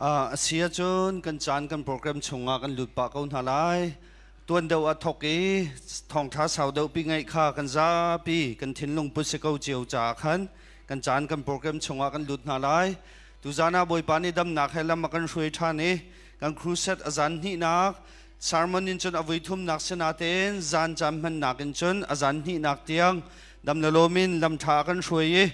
A si ahcun kan caan kan program chungah kan lut pah ko hna lai. Tuan deuh a thok i thawngṭha sau deuh pi ngaih kha kan zapi kan thinlung put si ko cio caah khan kan caan kan program chungah kan lut hna lai. Tuzan ah Bawipa nih damnak he lam a kan hruai ṭhan i kan crusade a zan hnihnak sermon in cun a vui thumnak sinatein zan caan hmannak in cun a zan hnihnak tiang dam le lawm in lam ṭha a kan hruai i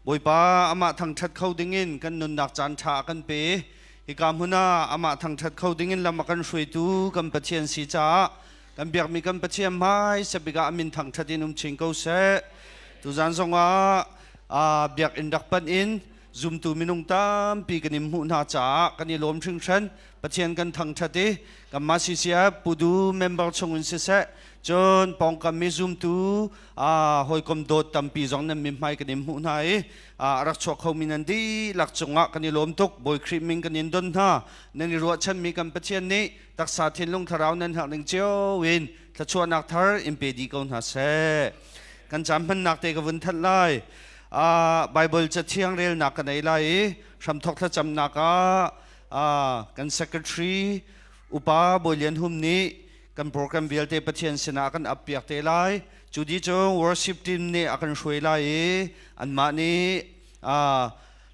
Bawipa amah thangṭhat kho dingin kan nunnak caan ṭha a kan pe. Hika hmun ah amah thangṭhat kho dingin lam a kan hruaitu kan Pathian si caah kan biakmi kan Pathian hmai sabik ah a min thangṭhat in um chin ko seh. Tuzan zongah biakinn rak panh in zumtu minung tampi kan in hmuh hna caah kan i lawm hringhran. Pathian kan thangṭhat i kanmah CCF Pudu member chungin siseh cun pawngkam mi zumtu hawikom dawt tampi zong nan mithmai kan in hmuh hna i a rak chuak khomi nan dihlak cungah kan i lawm tuk. Bawi Khrih min kan in don hna. Nan i ruahchanmi kan Pathian nih taksa thinlung thlarau nan herh ning cio in thluachuahnak thar in pe dih ko hna seh. Kan caan hmannak te ka vun thanh lai. Bible cathiang relnak kan ei lai i hramthok thlacamnak ah kan secretary upa Bawi Lian Hum nih kan program vialte Pathian sinah kan ap piak te lai. Cu di cu worship team nih a kan hruai lai i anmah nih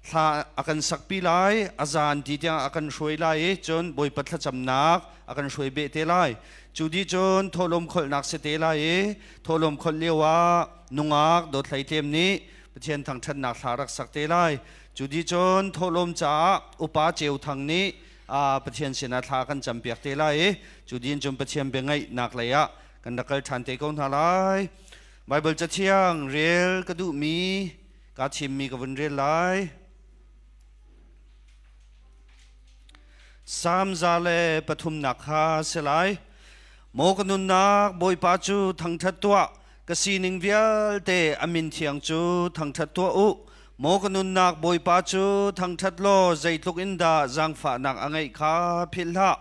thla a kan sakpi lai, a zan ti tiang a kan hruai lai i cun Bawipa thlacamnak a kan hruai beh te lai. Cu di cun thawhlawm kholhnak si te lai i thawhlawm kholh lio ah nungak dawt hlei tlem nih Pathian thangṭhatnak thla rak sak te lai. Cu di cun thawhlawm caah upa Ceu Thang nih Pathian sinah thla kan campiak te lai i cu din cun Pathian bia ngaihnak lei ah kan rak kal ṭhan te ko hna lai. Baibal cathiang rel ka duhmi kaa thimmi ka vun rel lai. Salm 103 kha si lai. Maw ka nunnak Bawipa cu thangṭhat tuah, ka sining vialte a min thiang cu thangṭhat tuah u. Maw ka nunnak Bawipa cu thangṭhat law zeitluk in dah zaangfahnak a ngeih kha philh hlah.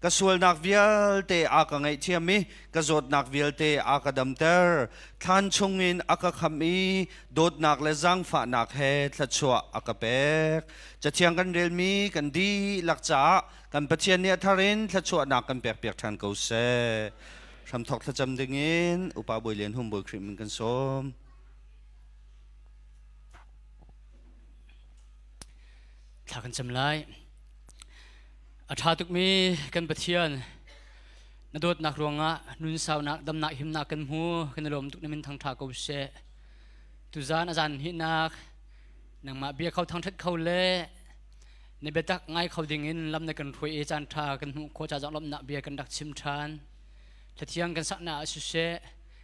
Ka sualnak vialte a ka ngaihthiam i ka zawtnak vialte a ka damter. Thlan chungin a ka khamh i dawtnak le zaangfahnak he thluachuah a ka pek. Cathiang kan relmi kan dihlak caah kan Pathian nih a thar in thluachuahnak kan pekpiak ṭhan ko seh. Hramthawk thlacam dingin Upa Bawi Lian Hum Bawi Khrih min kan sawm. Thla kan cam lai. A ṭha tukmi kan Pathian, na dawtnak ruangah nun saunak, damnak, himnak kan hmu. Kan i lawm tuk na min thangṭha ko seh. Tuzaan a zan hnihnak nangmah bia kho thangṭhat kho le na biatak ngai kho dingin lam na kan hruai i caan ṭha kan hmuh khawh ca zong lawmhnak bia kan rak chim ṭhan. Thlathiang kan saknak ah siseh,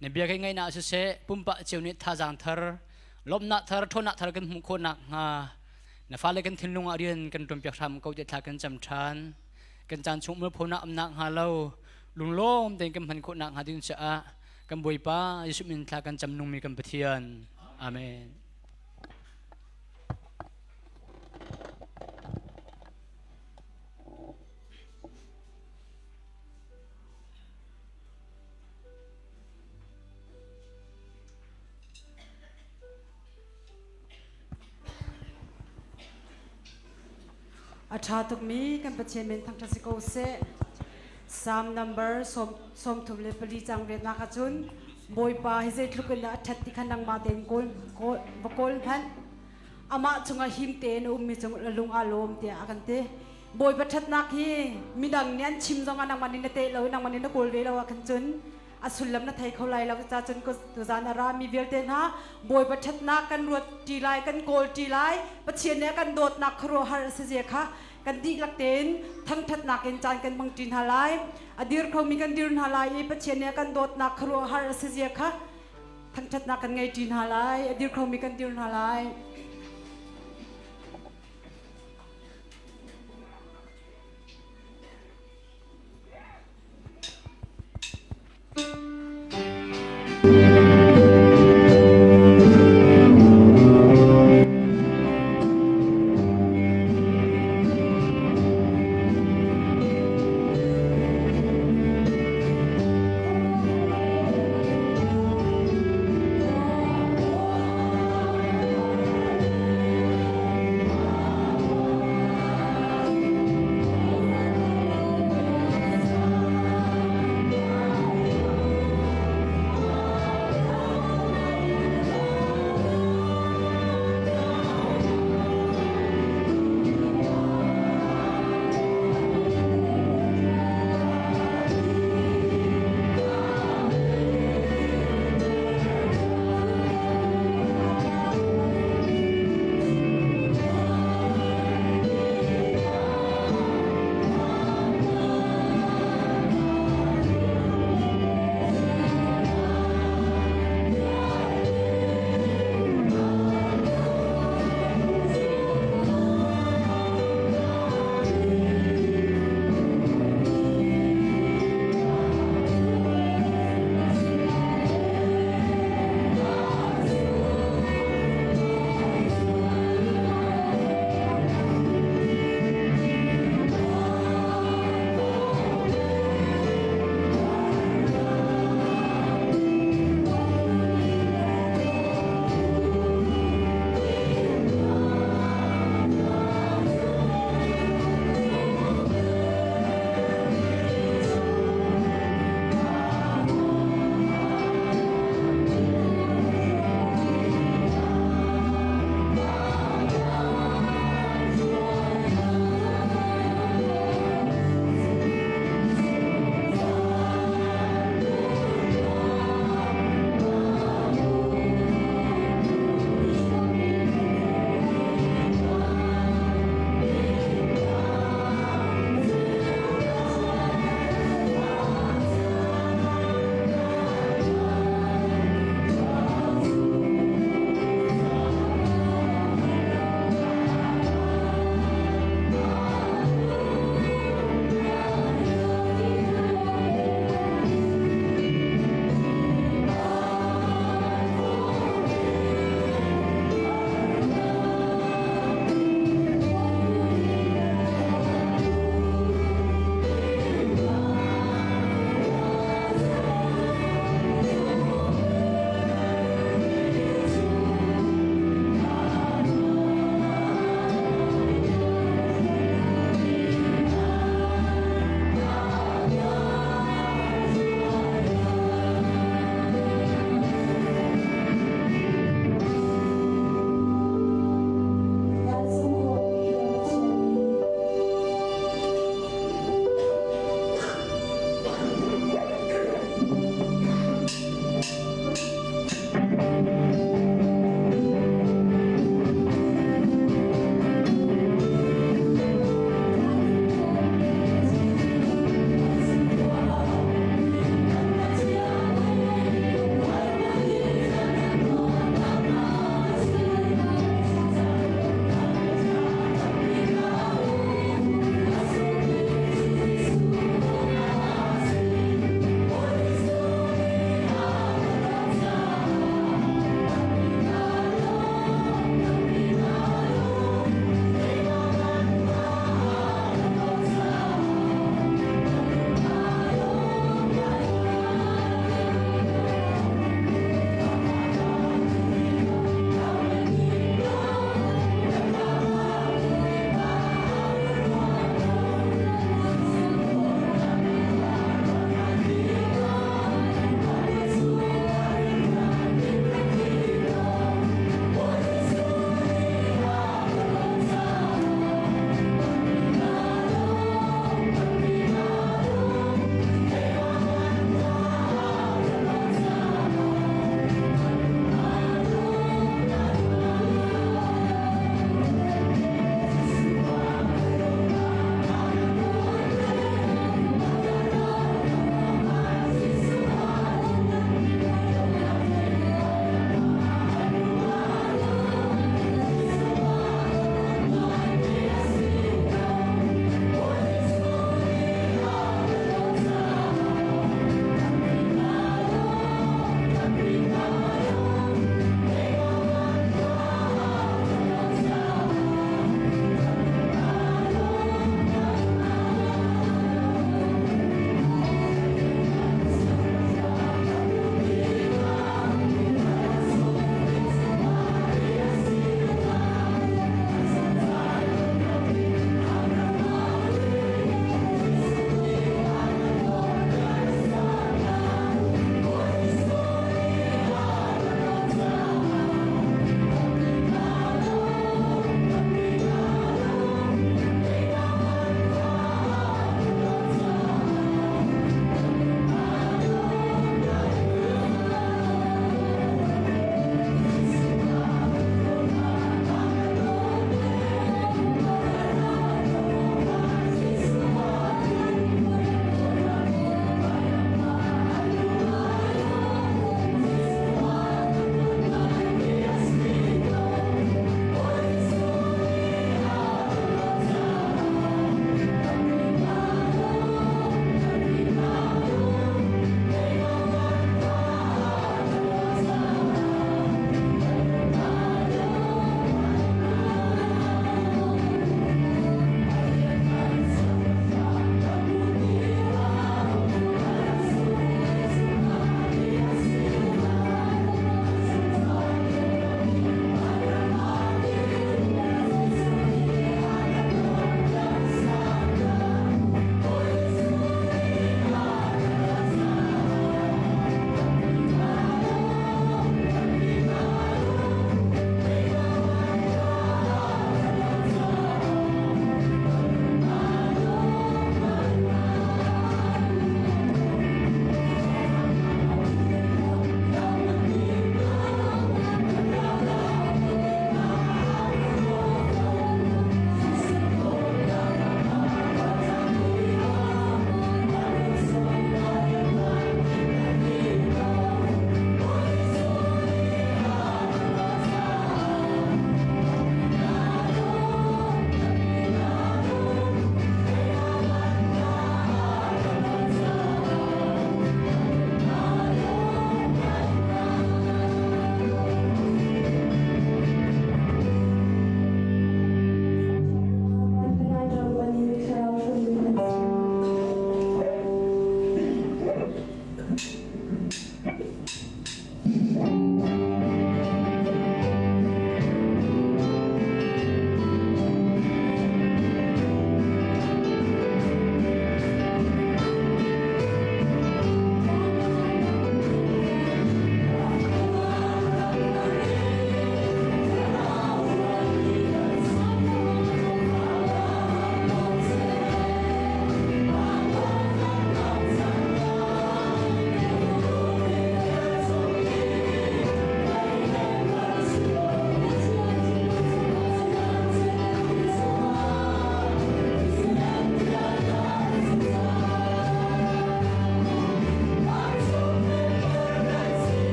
na bia kan ngaihnak ah siseh, pumpak cio nih thazaang thar, lawmhnak thar, ṭhawnnak thar kan hmuh khawh nakhnga na fale kan thinlung ah rian kan ṭuanpiak hram ko tiah thla kan cam ṭhan. Kan caan chung mualphonak um nakhnga lo lunglawm tein kan hman khawh nakhnga ding caah kan Bawipa Jesuh min thla kan cam nungmi kan Pathian. Amen. A ṭha tukmi kan Pathian min thangṭhat si ko seh. Psalm number 34 cang riatnak ahcun Bawipa hi zeitluk in dah a ṭhat ti kha nangmah tein kawl, kawl, va kawl hmanh. Amah chungah him tein a ummi cung lung aa lawm tiah a kan ti. Bawipa ṭhatnak hi midang nih an chim zongah nangmah nih na teh lo i nangmah nih na kawl ve lo ahkhan cun a sullam na thei kho lai lo. Cucaah cun tuzaan a rami vialte hna Bawipa ṭhatnak kan ruat ṭi lai, kan kawl ṭi lai. Pathian nih a kan dawtnak khuaruahhar a si zia kha kan dihlak tein thangṭhatnak in caan kan hmang ṭi hna lai. A dir khomi kan dir hna lai i Pathian nih a kan dawtnak khuaruahhar a si zia kha thangṭhatnak kan ngei ṭi hna lai. A dir khomi kan dir hna lai.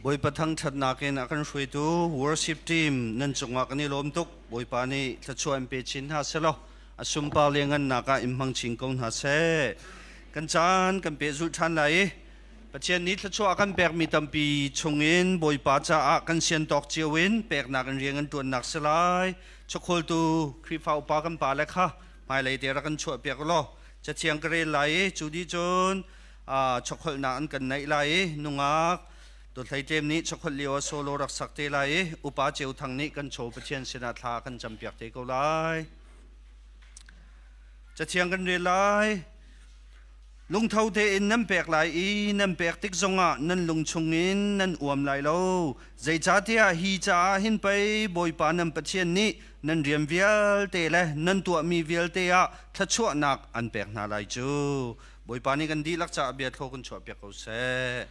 Bawipa thangṭhatnak in a kan hruaitu worship team nan cungah kan i lawm tuk. Bawipa nih thluachuah in pe chin hna selaw a sunpar le ngannak ah in hmang chin ko hna seh. Kan caan kan pehzulh ṭhan lai i Pathian nih thluachuah a kan pekmi tampi chungin Bawipa caah kan sian tawk cio in peknak in rian kan ṭuannak si lai. Chawkhawltu Khrihfa upa kan pa le kha hmailei te rak kan chuahpiak u law cathiang ka rel lai i cu dih cun chokholhnak an kan neih lai i nungak Dawthlei Tlem nih chokholh lio ah solo rak sak te lai i upa Ceu Thang nih kan chaw Pathian sinah thla kan campiak te ko lai. Cathiang kan rel lai. Lungtho tein nan pek lai i nan pek tik zongah nan lung chungin nan uam lai lo. Zeicahtiah hi caah hin pei Bawipa nan Pathian nih nan rian vialte le nan tuahmi vialte ah thluachuahnak an pek hna lai cu. Bawipa nih kan dihlak caah bia thlaw kan chuahpiak ko seh.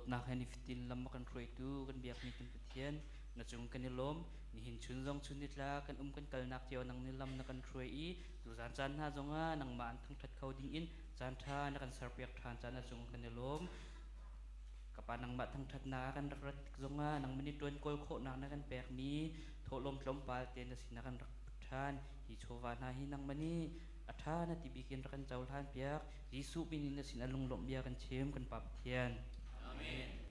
Dawtnak he nifatin lam a kan hruaitu kan biakmi kan Pathian, na cung kan i lawm. Nihin chun zong chun nitla kan um kan kalnak cio nang nih lam na kan hruai i tuzan caan hna zongah nangmah an thangṭhat kho dingin caan ṭha na kan serpiak ṭhan caan na cung kan i lawm. Ka pa nangmah thangṭhatnak ah kan rak rat tik zongah nangmah nih ṭuan kawl khawhnak na kan pekmi thawhlawm tlawmpal te na sinah kan rak put ṭhan. Hi chawva hna hi nangmah nih a ṭha na ti bik in rak kan cohlan piak. Jesuh min in na sinah lunglawmh bia kan chim kan Pa Pathian. Amen.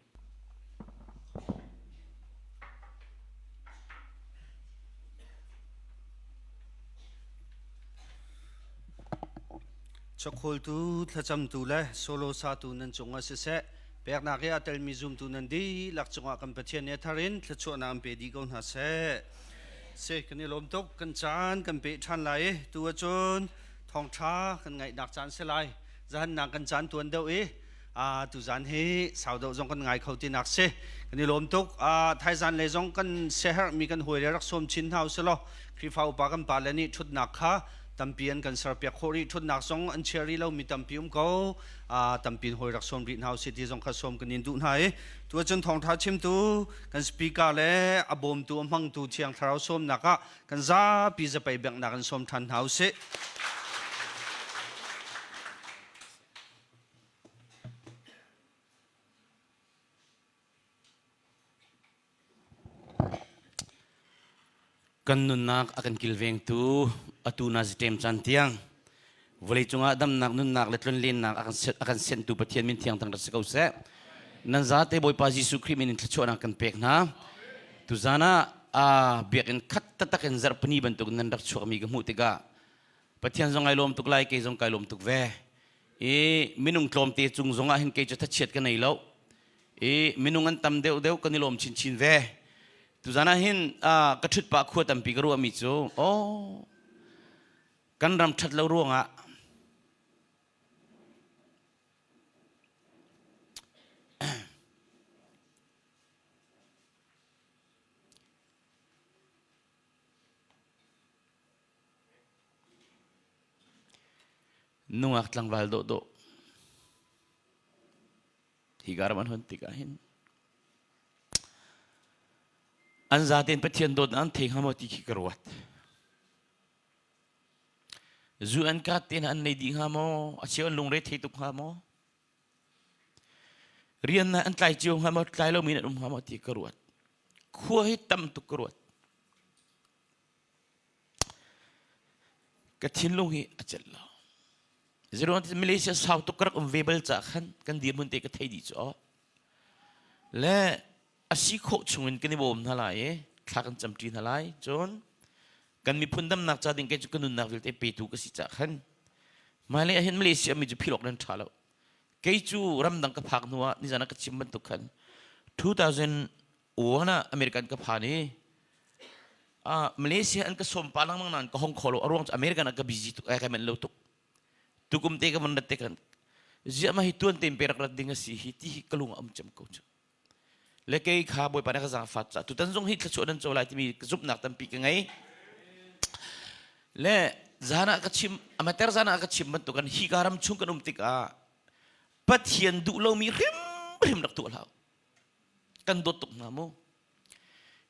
Chawkhawltu, thlacamtu le solo satu nan cungah siseh, peknak i aa telmi zumtu nan dihlak cungah kan Pathian nih a thar in thluachuahnak an pe dih ko hna seh. Si, kan i lawm tuk, kan caan kan peh ṭhan lai i tu ahcun thawngṭha kan ngaihnak caan si lai. Zahannak kan caan tuan deuh i tuzan hi sau deuh zong kan ngai kho tinak si. Kan i lawm tuk. Thaizan le zong kan siaherhmi kan hawi le rak sawm chin hna usih law Khrihfa upa kan pale nih ṭhutnak kha tampi an kan serpiak khawh rih ṭhutnak zong an chia rih lomi tampi um ko tampi in hawi rak sawm rih hna usih ti zong kha sawm kan in duh hna i tu ahcun thawngṭha chimtu kan speaker le a bawmtu a hmangtu thiang thlarau sawmnak ah kan zapi zapei benghnak in sawm ṭhan hna usih. Kan nunnak a kan kilvengtu atu naziṭem caan tiang vawleicung ah damnak nunnak le tlonlennak a kan senhtu Pathian min thiang thangṭhat si ko seh. Nan zate Bawipa Jesuh Khrih min in thluachuahnak kan pek hna. Tuzan ah biakinn khat taktak in zarhpini bantuk nan rak chuakmi ka hmuh tikah Pathian zong ai lawm tuk lai, kei zong kai lawm tuk ve. I minung tlawmte cung zong ah hin kei cu thachiat ka nei lo. I minung an tam deuhdeuh kan i lawm chinchin ve. Tuzan ah hin ka ṭhut pah khua tampi ka ruahmi cu aw kan ram ṭhat lo ruangah nungak tlangval dawhdawh Hi ram an hon tikah hin an zaten Pathian dawtnak an thei hnga maw ti khi ka ruat. Zu an kat te an nei dih hnga maw? A cheu an lungre thei tuk hnga maw? Rian na an tlai cio hnga maw? Tlai lomi an um hnga maw ti ka ruat. Khua hi tam tuk ka ruat. Ka thinlung hi a celh lo. Zeruang Malaysia sau tuk ka rak um ve bal ca khan kan dirhmun te ka thei dih cu aw. Le a si khawh chungin kan i bawm hna lai i thla kan camṭi hna lai. Cun kan miphun damnak ca ding kei cu ka nunnak vialte petu ka si ca khan hmailei ah hin Malaysia mi cu philh awk nan ṭha lo. Kei cu ramdang ka phak hnu ah nizan ah ka chim bantuk khan 2001 ah American ka phan i Malaysia an ka sawm pa lengmang nain ka hong kho lo a ruang cu American ah ka busy tuk ai ka manh lo tuk tukum te ka van rat te kan ziah ma hi tuan tein pe rak rat ding a si hi ti hi ka lung a um cem ko cu le kei kha bawipa na ka zaangfat ca tutan zong hi thluachuah nan co lai timi zumhnak tampi ka ngei le zan ah ka chim amater zan ah ka chim bantukan hi ka ram chung kan um tikah Pathian duh lomi hrimhrim rak tuah hlah kan dawt tuk hna mu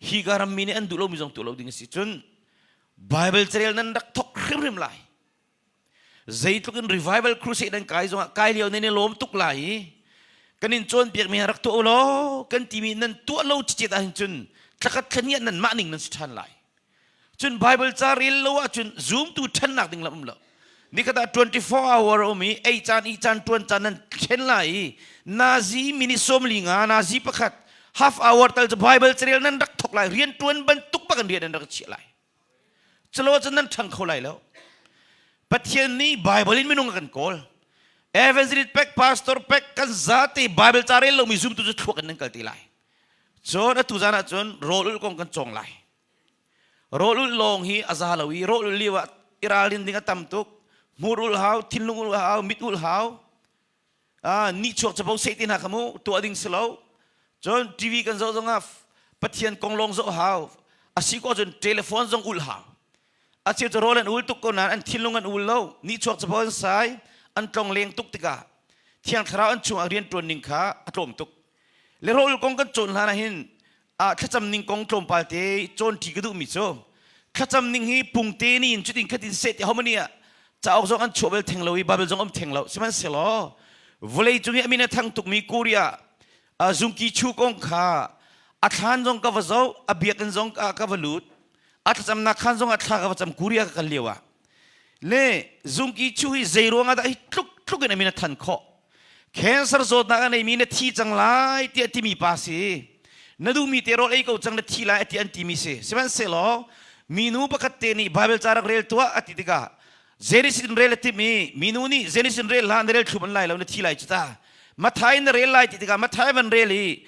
Hi ka rammi nih an duh lomi zong tuah lo ding a si cun Bible carel nan rak thok hrimhrim lai. Zeitluk in revival crusade nan kai zongah kai lio nan i lawm tuk lai i kan in cawnpiakmi rak tuah u law kan timi nan tuah lo cicet ahhin cun thlakhat thlahnih ah nanmah ning nan si ṭhan lai. Cun Bible ca rel lo ahcun zumtu ṭhannak ding lam um lo. Nikhat ah 24 hour a um i ei caan i caan ṭuan caan nan ṭhen lai i nazi minute 45 nazi pakhat half hour tal cu Bible carel nan rak thok lai rian ṭuan bantuk bak in rian nan rak chiah lai. Culo cun nan ṭhang kho lai lo. Pathian nih Bible in minung a kan kawl. Evangelist pek, pastor pek, kan zate Bible ca rel lomi zumtu cu thluak in nan kal te lai. Cun atu zan ah cun rawl ulh kong kan cawng lai. Rawl ulh lawng hi a za lo i rawl ulh lio ah i ralrin ding a tam tuk. Hmur ulh hau, thinlung ulh hau, mit ulh hau. Nihchuak capo seh ti hna kha mu tuah ding si lo. Cun TV kan zoh zongah Pathian kong lawng zoh hau. A si ko cun telephone zong ulh hau. A cheu cu rawl an ul tuk ko nain an thinlung an ul lo. Nihchuak capo an sai, an tlong leng tuk tikah Thiang Thlarau an chungah rian ṭuan ning kha a tlawm tuk. Le rawl kong kan cawn hlan ah hin ah thlacam ning kong tlawmpal te cawn ṭi ka duhmi cu thlacam ning hi pungte ni in cutin khatin seh ti homani ah cauk zong an chuah bal theng lo i Bible zong um theng lo sihmanhsehlaw vawlei cung i a min a thang tukmi Korea zungki chu kong kha a thlan zong ka va zoh a biakinn zong ka va lut a thlacamnak khan zong ah thla ka va cam Korea ka kal lio ah le zungki chu hi zei ruang ah dah hi tluk tluk in a min a than khawh Cancer zawtnak a neimi na thi cang lai tiah timi pa si. Na duhmi te rawl ei ko cang na thi lai ti an timi si. Sihmanhsehlaw minu pakhat te nih Bible ca rak rel tuah a ti tikah Genesis in rel a timh i minu nih Genesis in rel hlah na rel thlum an lai lo na thi lai cu ta. Matthai na rel lai ti tikah Matthai van rel i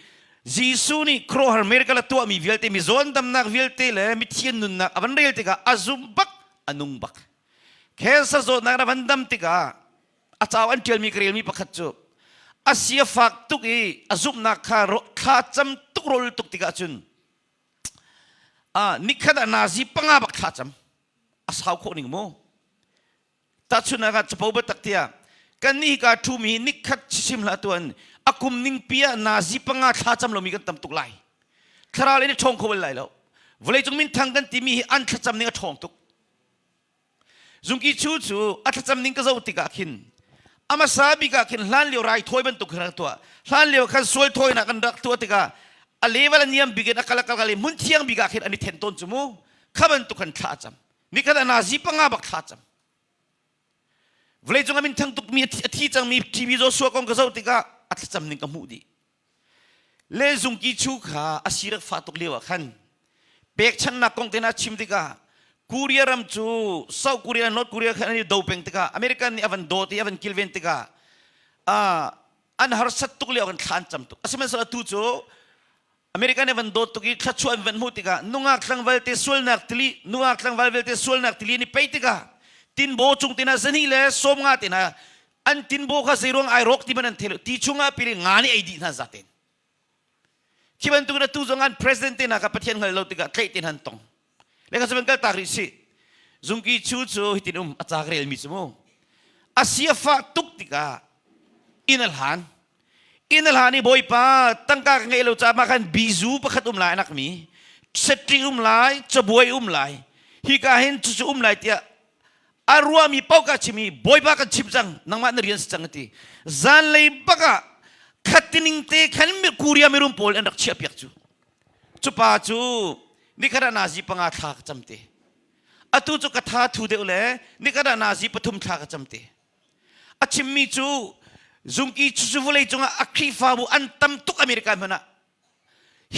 Jesuh nih khuaruahhar miracle a tuahmi vialte mi zawn damnak vialte le mithi an nunnak a van rel tikah a zum bak a nung bak. Cancer zawtnak na van dam tikah a cau an ṭialmi ka relmi pakhat cu a si a fak tuk i a zumhnak kha thla cam tuk rol tuk tikah cun nikhat ah nazi panga bak thla cam a sau khawh ning mu tahchunhnak ah capo biatak tiah kan nih ka ṭhumi nikhat chisim hlah tuan a kum ning pi ah nazi panga thla cam lomi kan tam tuk lai thlarau in a ṭhawng kho bal lai lo vawleicung minthang kan timi hi an thlacam ning a ṭhawng tuk Zungki chu cu a thlacam ning ka zoh tikah khin a hmasa bik ah khin hlan lio raithawi bantuk khin rak tuah. Hlan lio khan sual thawinak an rak tuah tikah a level a niam bik in a kal a kal kal i hmun thiang bik ah khin an i then tawn cu mu. Kha bantuk khan thla a cam. Nikhat ah nazi panga bak thla a cam. Vawleicung a minthang tukmi a thi cangmi TB Joshua kong ka zoh tikah a thlacam ning ka hmuh dih. Le zungki chu kha a si rak fah tuk lio ah khan pekchanhnak kong te hna chim tikah Korea ram cu South Korea North Korea khan an i do peng tikah American nih a van dawt i a van kilven tikah an harsat tuk lio kan thla an cam tuk asihmanhsehlaw atu cu American nih van dawt tuk i thluachuah an van hmuh tikah nungak tlangval te sualnak tili nungak tlangval vialte sualnak tili an i pei tikah tinbaw cung te hna zahnih le 50 te hna an tinbaw kha zeiruang ai rawk ti man an thei lo ti chungah pil nga nih ei dih hna zaten khi bantuk in atu zong an president te hna kha Pathian hngal lo tikah tlaih te han tong le kha cu kal tak rih si zungki chu cu hitin um a ca rel mi cu mu a sia fah tuk tikah inn a hlan inn a hlan i bawipa tangka ka ngei lo caah mah khan bizu pakhat um lai anak mi setri um lai cabuai um lai hika hin cucu um lai tiah a ruahmi paoh ka chim i bawipa kan chim cang nangmah na rian si cang a ti zanlei bak ah khattining te khan Korea mirum pawl an rak chiah piak cu cu pa cu nikhat ah nazi panga thla ka cam te atu cu ka tha thu deuh le nikhat ah nazi pathum thla ka cam te a chimmi cu zungki cu vawlei cungah a Khrihfabu an tam tuk America hmanh ah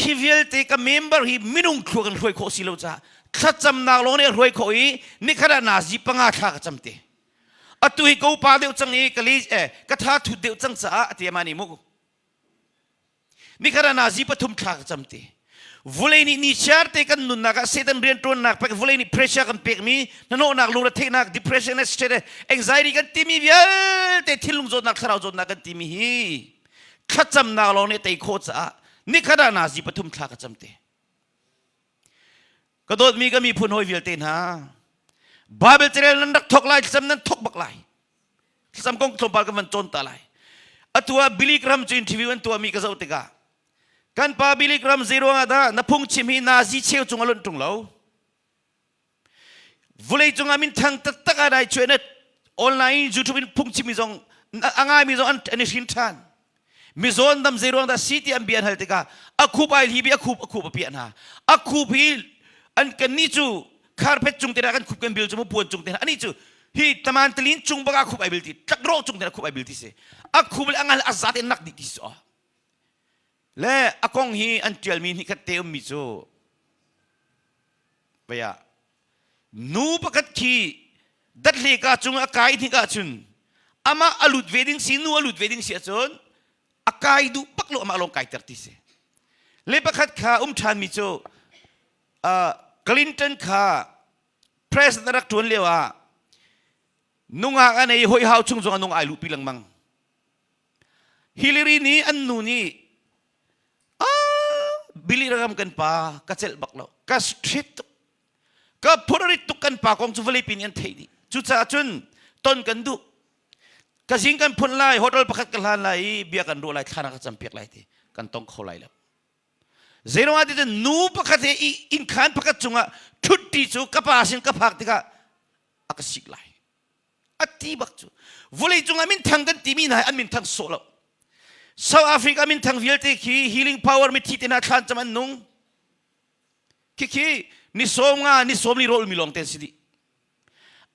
Hi vialte ka member hi minung thlua kan hruai khawh si lo caah thlacamnak lawng nih a hruai khawh i nikhat ah nazi panga thla ka cam te. Atu hi ko pa deuh cang i ka li eh, ka tha thut deuh cang caah a ti ama nih mu. Nikhat ah nazi pathum thla ka cam te. Vulei nih ni chiar te kan nunnak ah Satan rianṭuannak pek vulei nih pressure kan pekmi hnahnawhnak lungretheihnak depression stress anxiety kan timi vialte thinlung zawtnak thlarau zawtnak kan timi hi thlacamnak lawng nih tei khawh caah nikhat ah nazi pathum thla ka cam te ka dawtmi ka miphun hawi vialte hna Bible carel nan rak thok lai thlacam nan thok bak lai thlacam kong tlawmpal kan van cawn ta lai atu ah Billy Graham cu interview an tuahmi ka zoh tikah kan pa Billy Graham zei ruangah dah na phungchim hi nazi cheu cung a lonh ṭung lo Vawlei cungah minthang taktak ah dai chuah na online YouTube in phungchimmi zong a ngaimi zong an i hrin ṭhan. Mizawn dam zei ruang dah si ti an bia an hal tikah a khup ai hli bi a khup a khup a piah hna. A khup hi an kannih cu carpet cung te kan khup kan bil cu mu puan cung te ani cu hi taman talin cung bak a khup ai bil ti tlakrawh cung te a khup ai bil ti si a khup le a ngal a zat in nak dih ti si le a kong hi an ṭialmi hnih khat te ummi cu Vei ah nu pakhat khi dathleka cung a kai hnik ahcun amah a lut ve ding si nu a lut ve ding si ahcun a kai duh bak lo amah lawng kaiter ti si. Le pakhat kha um ṭhanmi cu uh, Clinton kha president a rak ṭuan lio ah nungak a nei hoi hau chung zong a nung ai luhpi lengmang. Hillary nih an nu nih ah Billy Graham kan pa ka celh bak lo ka strict tuk ka phurrit tuk kan pa kong cu vawlei pi nih an theih dih cucaah cun ton kan duh ka zing kan phun lai hotel pakhat ka hlan lai i bia kan ruah lai thla na ka campiak lai ti. Kan tong kho lai lo. Zeiruangah ti cun nu pakhat he innkhan pakhat cungah ṭhutti cu ka pa sin ka phak tikah a ka sik lai. A ti bak cu. Vawlei cungah minthang kan timi hna hi an minthang sawh lo. South Africa minthang vialte khi healing power mithi te hna thlan cam an nung. Khikhi ni sawm nga ni sawm li rawl mi lawng te si dih.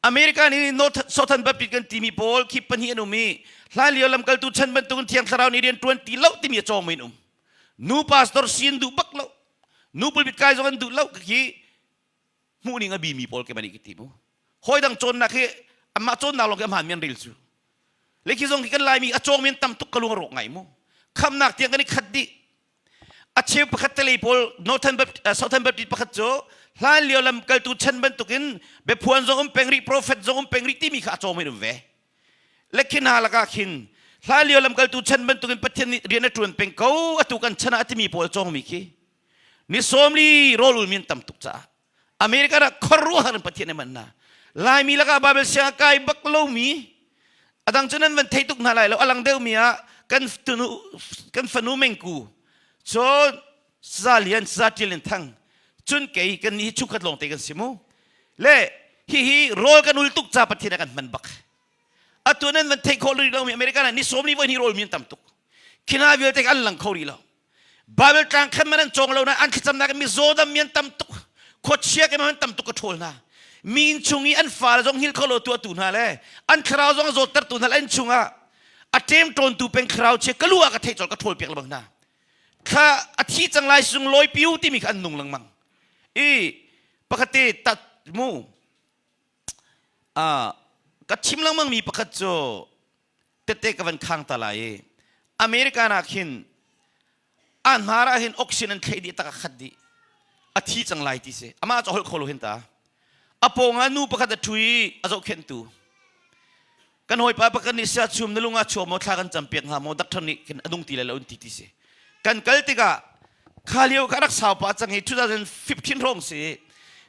America nih North Southern Baptist kan timi pawl khi pahnih an um i hlan lio lamkaltu chan bantukin Thiang Thlarau nih rian ṭuan ti lo timi a cawng men um. Nu pastor si an duh bak lo. Nu pulpit kai zong an duh lo khi hmuh ning a bi mi pawl ke mani ki ti mu. Hawi dang cawnnak hi amah cawnnak lawng khi a hmaan mi an rel cu. Le khi zong khi kan Laimi a cawng mi an tam tuk ka lung a rawk ngai mu. Khamnak tiang kan i khat dih. A cheu pakhat te lei pawl Northern Baptist, uh, Southern Baptist pakhat cu hlan lio lamkaltu chan bantukin biaphuan zong um peng rih prophet zong um peng rih timi kha a cawm in um ve. Le khi hna lakah khin hlan lio lamkaltu chan bantukin Pathian nih rian a ṭuan peng ko atu kan chan ah a timi pawl cawngmi khi ni sawmli rawl ulmi an tam tuk caah America ah khuaruahhar in Pathian a man hna. Laimi lakah Bible siang a kai bak lomi a dang cu nan van thei tuk hna lai lo a lang deuhmi ah kan tunu kan fanu mengku cun sa lian sa ṭil in thang cun kei kan nih hi chungkhat lawng te kan si mu le hihi rawl kan ul tuk ca Pathian a kan hman bak atu nan van theih khawh rih lomi America ah ni sawm li voi ni rawl mi an tam tuk khina vialte an lang kho rih lo Bible tlang khan man an cawng lo na an thlacamnak in mizaw dam mi an tam tuk khuachia ke man tam tuk ka ṭhawl hna mi inn chung i an fale zong hngilh kho lo tu atu hna le an thlarau zong a zawttertu hna le an chungah a ṭemṭawntu peng thlarau chia ka lu ah ka theih colh ka ṭhawl piak lengmang hna thla a thi cang lai sung lawi piu timi kha an nung lengmang i pakhat te tat mu ka chim lengmang mi pakhat cu tette ka van khang ta lai i American ah khin a hnar ah hin oxygen an thlei dih tak a khat dih a thi cang lai ti si amah cu holh kho lo hin ta a pawng ah nu pakhat a ṭhu i a zohkhenhtu kan hawipa pakhat nih sia chum na lung ah chuak maw thla kan cam piak hnga maw doctor nih khin a nung ti lai lo an ti ti si kan kal tikah kha lio kha rak sau pa cang hi 2015 hrawng si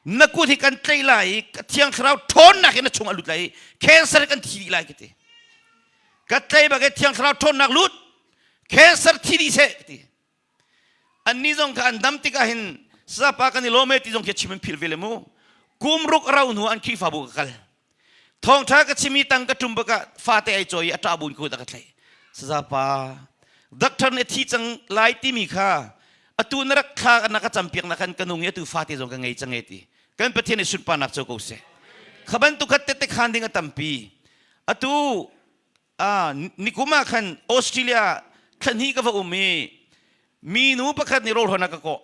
na kut hi kan tlaih lai i thiang thlarau ṭhawnnak in na chung a lut lai i cancer kan thi dih lai ka ti ka tlai bak i thiang thlarau ṭhawnnak lut cancer thi dih seh ka ti annih zong kha an dam tikah hin sapa kan i lawm e ti zong khi chim an philh ve le mu kum ruk rau hnu an Khrihfabu ka kal Thawngṭha ka chim i tang ka ṭum bakah fate ai cawi i a ṭah buin kut a ka tlaih. Sazapa, doctor nih a thi cang lai timi kha atu na rak thla na ka campiak na khan ka nung i atu fate zong ka ngei cang e ti. Kan Pathian i sunparnak co ko seh. Kha bantuk kha tette khan ding a tampi. Atu ah nikum ah khan Australia thla hnih ka va um i minu pakhat nih rawlhawn a ka kawh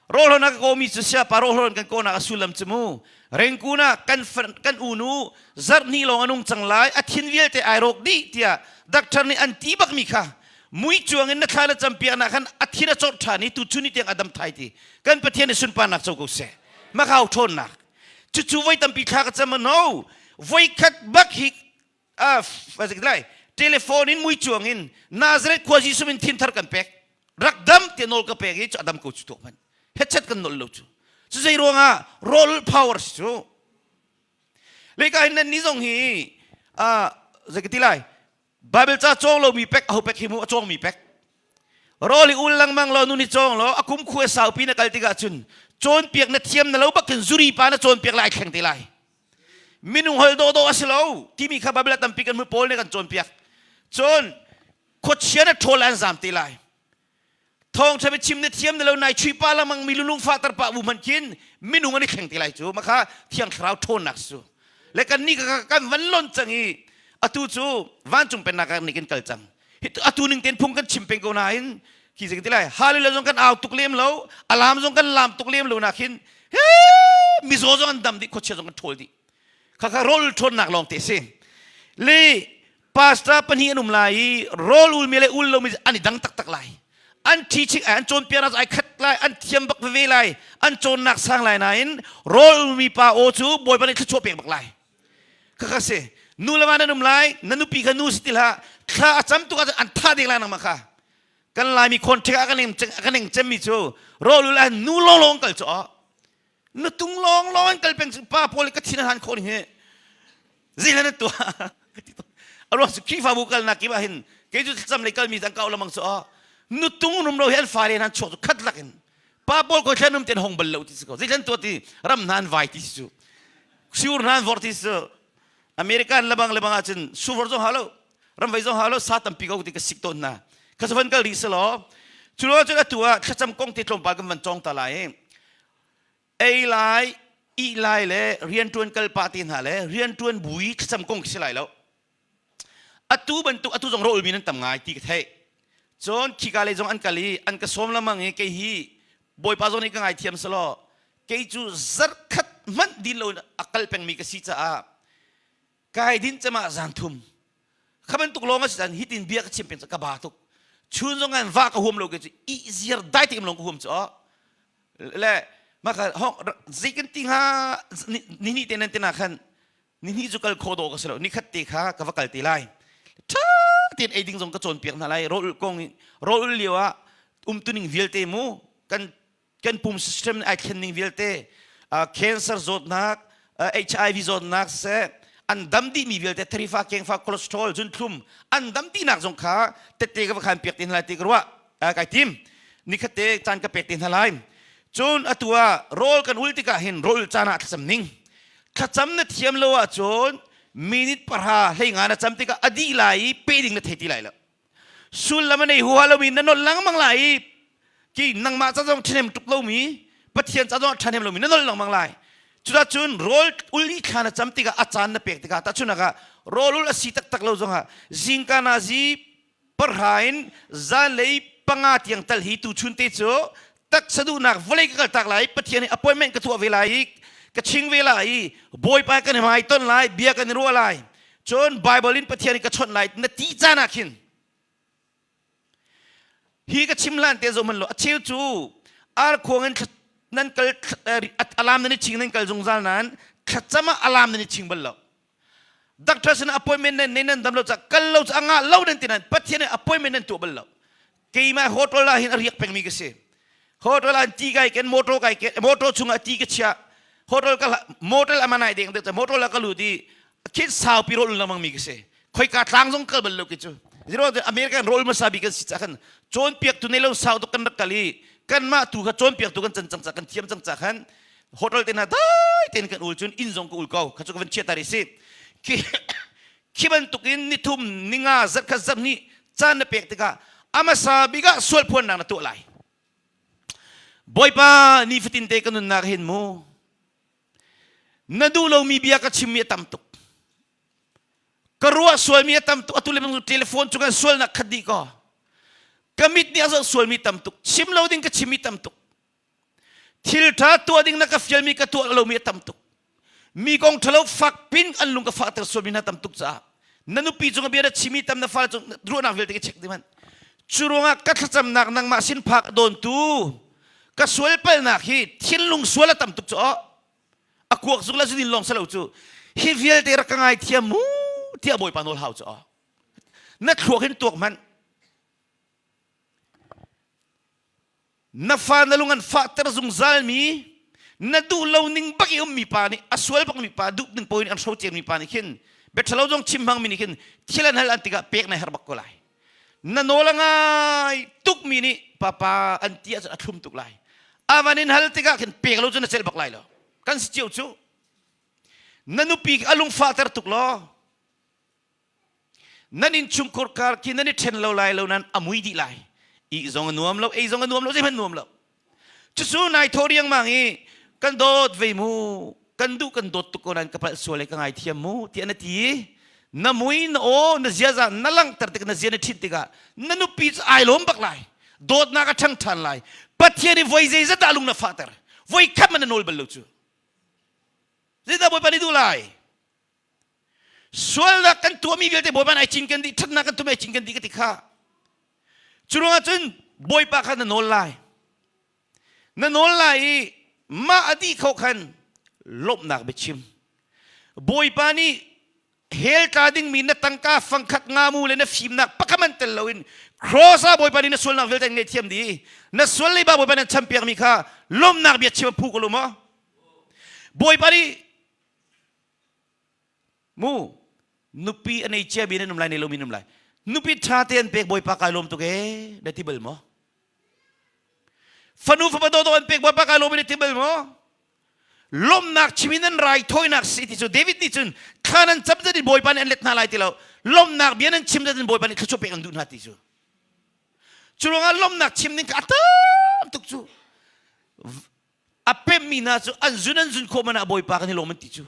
rawlhawn a ka kawhmi cu siapa rawlhawn kan kawhnak a sullam cu mu Rengkun ah kan kan unu zarh hnih lawng a nung cang lai a thin vialte ai rawk dih tiah doctor nih an ti bakmi kha mui cuang in na thla na campiak nak khan a thin a cawt ṭhan i tu chun ni tiang a dam thai ti kan Pathian nih sunparnak co ko seh makau ṭhawnnak cucu voi tampi thla ka cam no voi khat bak hi lai telephone in mui cuang in Nazareth khua Jesuh min thin thar kan pek rak dam te nawl ka pek i cu adam ko cu tuk man hetchet kan nol lo cu cu zei ruangah roll power si cu leka hin nan ni zong hi a zei ka ti lai Bible ca cawng lo mi pek aho pek hi mu a cawng mi pek rawl i ul lengmang lo nun i cawng lo a kum khua saupi na kal tikah cun cawnpiak na thiam na lo bakin zuri pa na cawnpiak lai thleng te lai minung hol dawhdawh a si lo timi kha Bible tampi kan hmu Paul nih kan cawnpiak cun khuachia na ṭhawl an zam te lai thawngṭha biachim na thiam na lo nai chui pa lengmang mi lulung fahter pa bu hmanh khin minung an i thleng te lai cu makha thiang thlarau ṭhawnnak su le kan nih kan van lon cang i atu cu vancung pennak ah nih kan kal cang atu ning ten phung kan chim peng ko nain khi zei ti lai hallelujah zong kan au tuk lem lo alam zong kan lam tuk lem lo na khin he mizaw zong an dam dih khuachia zong kan ṭhawl dih khakha rawl ṭhawnnak lawng te si le pastor pahnih an um lai i rawl ulmi le ul lomi an i dang taktak lai an teaching an cawnpiaknak ai khat lai an thiam bak veve lai an cawnnak sang lai nain rawl ulmi pa aw cu bawipa nih thluachuah pek bak lai khakha si nu le va nan um lai na nupi kha nu si ti hlah thla a cam tuk ahcun an thah ding lai nangmah kha kan laimi contact ah kan kan eng cemmi cu rawl ul ah nu lawnglawng kal cu nu tung lawnglawng kal peng pa pawl ka thin a han khawh ning hi zeilan na tuah a ruang cu Khrihfabu kalnak kip ah hin kei cu thlacam lei kalmi tang kau lamang cu. Nutung rumro hi an fale an chuak cu khat lak in pa pawl ko thlen um ten hong bal lo ti si ko. Zeithlen tuah ti ram hna an vai ti si cu. Siur hna an vor ti si cu. American lebang lebang ahcun suvor zong hau lo ram vei zong hau lo sa tampi ko ti ka sik tawn hna. Kha van kal rih selaw cu lo cun atu ah thlacam kong te tlawmpal kan van cawng ta lai. Ei lai, ih lai le rianṭuan kal pah te hna le rianṭuan bui thlacam kong khi si lai lo. Atu bantuk atu zong rawlmi nan tam ngai ti ka theih. Cun khika lei zong an kal i an ka sawm lamang i kei hi Bawipa zong nih ka ngaithiam selaw kei cu zarkhat hmanh din loin a kal pengmi ka si caah kai din cem ah zan thum kha bantuk lawng a si caan hitin bia ka chim peng ka ba tuk chun zong an va ka huam lo ke cu i ziar dai te lawng ka huam cu le maka hong zei kan ti hnga ni ni te nan te na khan ni hnih cu kal kho dawh ka si lo ni khat te kha ka va kal te lai ṭha tein ei ding zong ka cawnpiak hna lai rawl kong rawl lio ah umtuning vialte mu kan kan pum system ai thlen ning vialte cancer zawtnak HIV zawtnak seh an dam dih mi vialte tharifa kengfa cholesterol zunthlum an dam dihnak zong kha tette ka va khan piak te hna lai ti ka ruah kai tim nikhat te caan ka pek te hna lai cun atu ah rawl kan ul tikah hin rawl caan ah thlacam ning thlacam na thiam lo ahcun minute pahra hlei nga na cam tikah a dih lai i pe ding na thei ti lai lo sullam a nei huha lomi na nolh lengmang lai i ki nangmah ca zong ṭhahnem tuk lomi Pathian ca zong ṭhahnem lomi na nolh lengmang lai cucun rawl ul i thla na cam tikah a caan na pek tikah tahchunhnak ah rawl ul a si taktak lo zongah zingka nazi pahra in zanlei panga tiang tal hi tuchun te cu taksa duhnak vawlei ka kaltak lai Pathian hi appointment ka tuah ve lai i ka ching ve lai i Bawipa kan i hmai ton lai bia kan i ruah lai cun Bible in Pathian hi ka chawnh lai na ti caan ah khin hi ka chim hlan te zo man lo a cheu cu arkhuang in nan kal alam nan i ching nan kal zungzal nan thlacam ah alam nan i ching bal lo Doctor sin appointment nan nei nan dam lo ca kal lo ca anga lo nan ti nan Pathian nih appointment nan tuah bal lo. Keimah hotel ah hin a riak pengmi ka si. Hotel ah ti kai ken motor kai ken motor chungah ti ka chia. Hotel ka motel amanai deng dek motor la ka lut i khit sau pi rol lamang mi ka si. Khoika tlang zong kal bal lo ki cu. Zero American rol masa bi kan si ca kan cawnpiak tu nei lo sau tuk kan rak kal i kanmah tu kha cawnpiak tu kan can cang ca kan thiam cang ca khan hotel te hna dai tein kan ul cun inn zong ka ul ko kha cu ka van chiat ta si khi khi bantukin nithum ninga zarkhat zarhnih caan na pek tikah amasa bik ah sual phuannak na tuah lai Bawipa nifatin te ka nunnak hin mu na duh lomi bia ka chimmi a tam tuk ka ruah sualmi a tam tuk atu le bang telephone cung an sualnak khat dih ko ka mit nih a zoh sualmi tam tuk chim lo ding ka chimmi tam tuk Thil ṭha tuah ding na ka fialmi ka tuah lomi a tam tuk. Mi kong ṭhalo fak pin an lung ka fahter sualmi hna tam tuk caah na nupi cung bia na chimi tam na fale cung ruahnak vialte ka check dih manh. Cu ruangah ka thlacamnak nangmah sin phak a dawntu ka sual palnak hi thinlung sual a tam tuk cu aw a kuak zuk le zudin lawng selo cu hi vialte rak ka ngaithiam mu tiah Bawipa nawl hau cu aw na thluak hin tuak hmanh Na fa na lung an fahter zungzalmi, na duh lo ning bak i ummi pa nih a sual bakmi pa duh ning paoh in an hrocermi pa nih khin biaṭhalo zong chim hmangmi nih khin thil an hal an tikah pek na herh bak ko lai. Na nawl a ngai tukmi nih papa an ti ahcun a thlum tuk lai. A van in hal tikah khin pek lo cu na celh bak lai lo. Kan si cio cu. Na nupi a lung fahter tuk law Nan innchungkhur kar khi nan i ṭhen lo lai lo nan a mui dih lai. Ih zong a nuam lo, ei zong a nuam lo, zeihmanh nuam lo. Cucu nai thaw riangmang i kan dawt ve mu, kan duh kan dawt tuk ko nain ka palh sual i ka ngaithiam mu tiah na ti i na mui na aw na ziaza na langhter tik na zia na ṭhit tikah na nupi cu ai lawm bak lai dawtnak a ṭhang ṭhan lai Pathian i voi zeizat dah lung na fahter voi khat man na nawl bal lo cu zeidah Bawipa nih duh lai Sualnak kan tuahmi vialte Bawipa nih ai cinken dih, ṭhatnak kan tuahmi ai cinken dih ka ti kha. Cu ruangah cun Bawipa kha na nawl lai. Na nawl lai i mah a dih kho khan lawmhnak biachim. Bawipa nih hell tla dingmi na tangka fangkhat ngamu le na fimnak pakhat man tel loin cross ah Bawipa nih na sualnak vialte an ngaihthiam dih. Na sual leiba Bawipa nih an champiakmi kha lawmhnak bia chim a phu ko lo maw? Bawipa nih Mu nupi a nei cia mi nan um lai nei lomi nan um lai. Nupi ṭha te an pek Bawipa kai lawm tuk ee na ti bal maw? Fanu fapa dawdawh an pek Bawipa kai lawm na ti bal maw? Lawmnak chim in an raithawinak si ti cu David nih cun thla nan cam zat in Bawipa nih an let hna lai ti lo. Lawmnak bia nan chim zat in Bawipa nih thluachuah pek an duh hna ti cu. Cu ruangah lawmnak chim ning kha a tam tuk cu. A pemmi hna cu an zun an zun khawh man ah Bawipa kan i lawm an ti cu.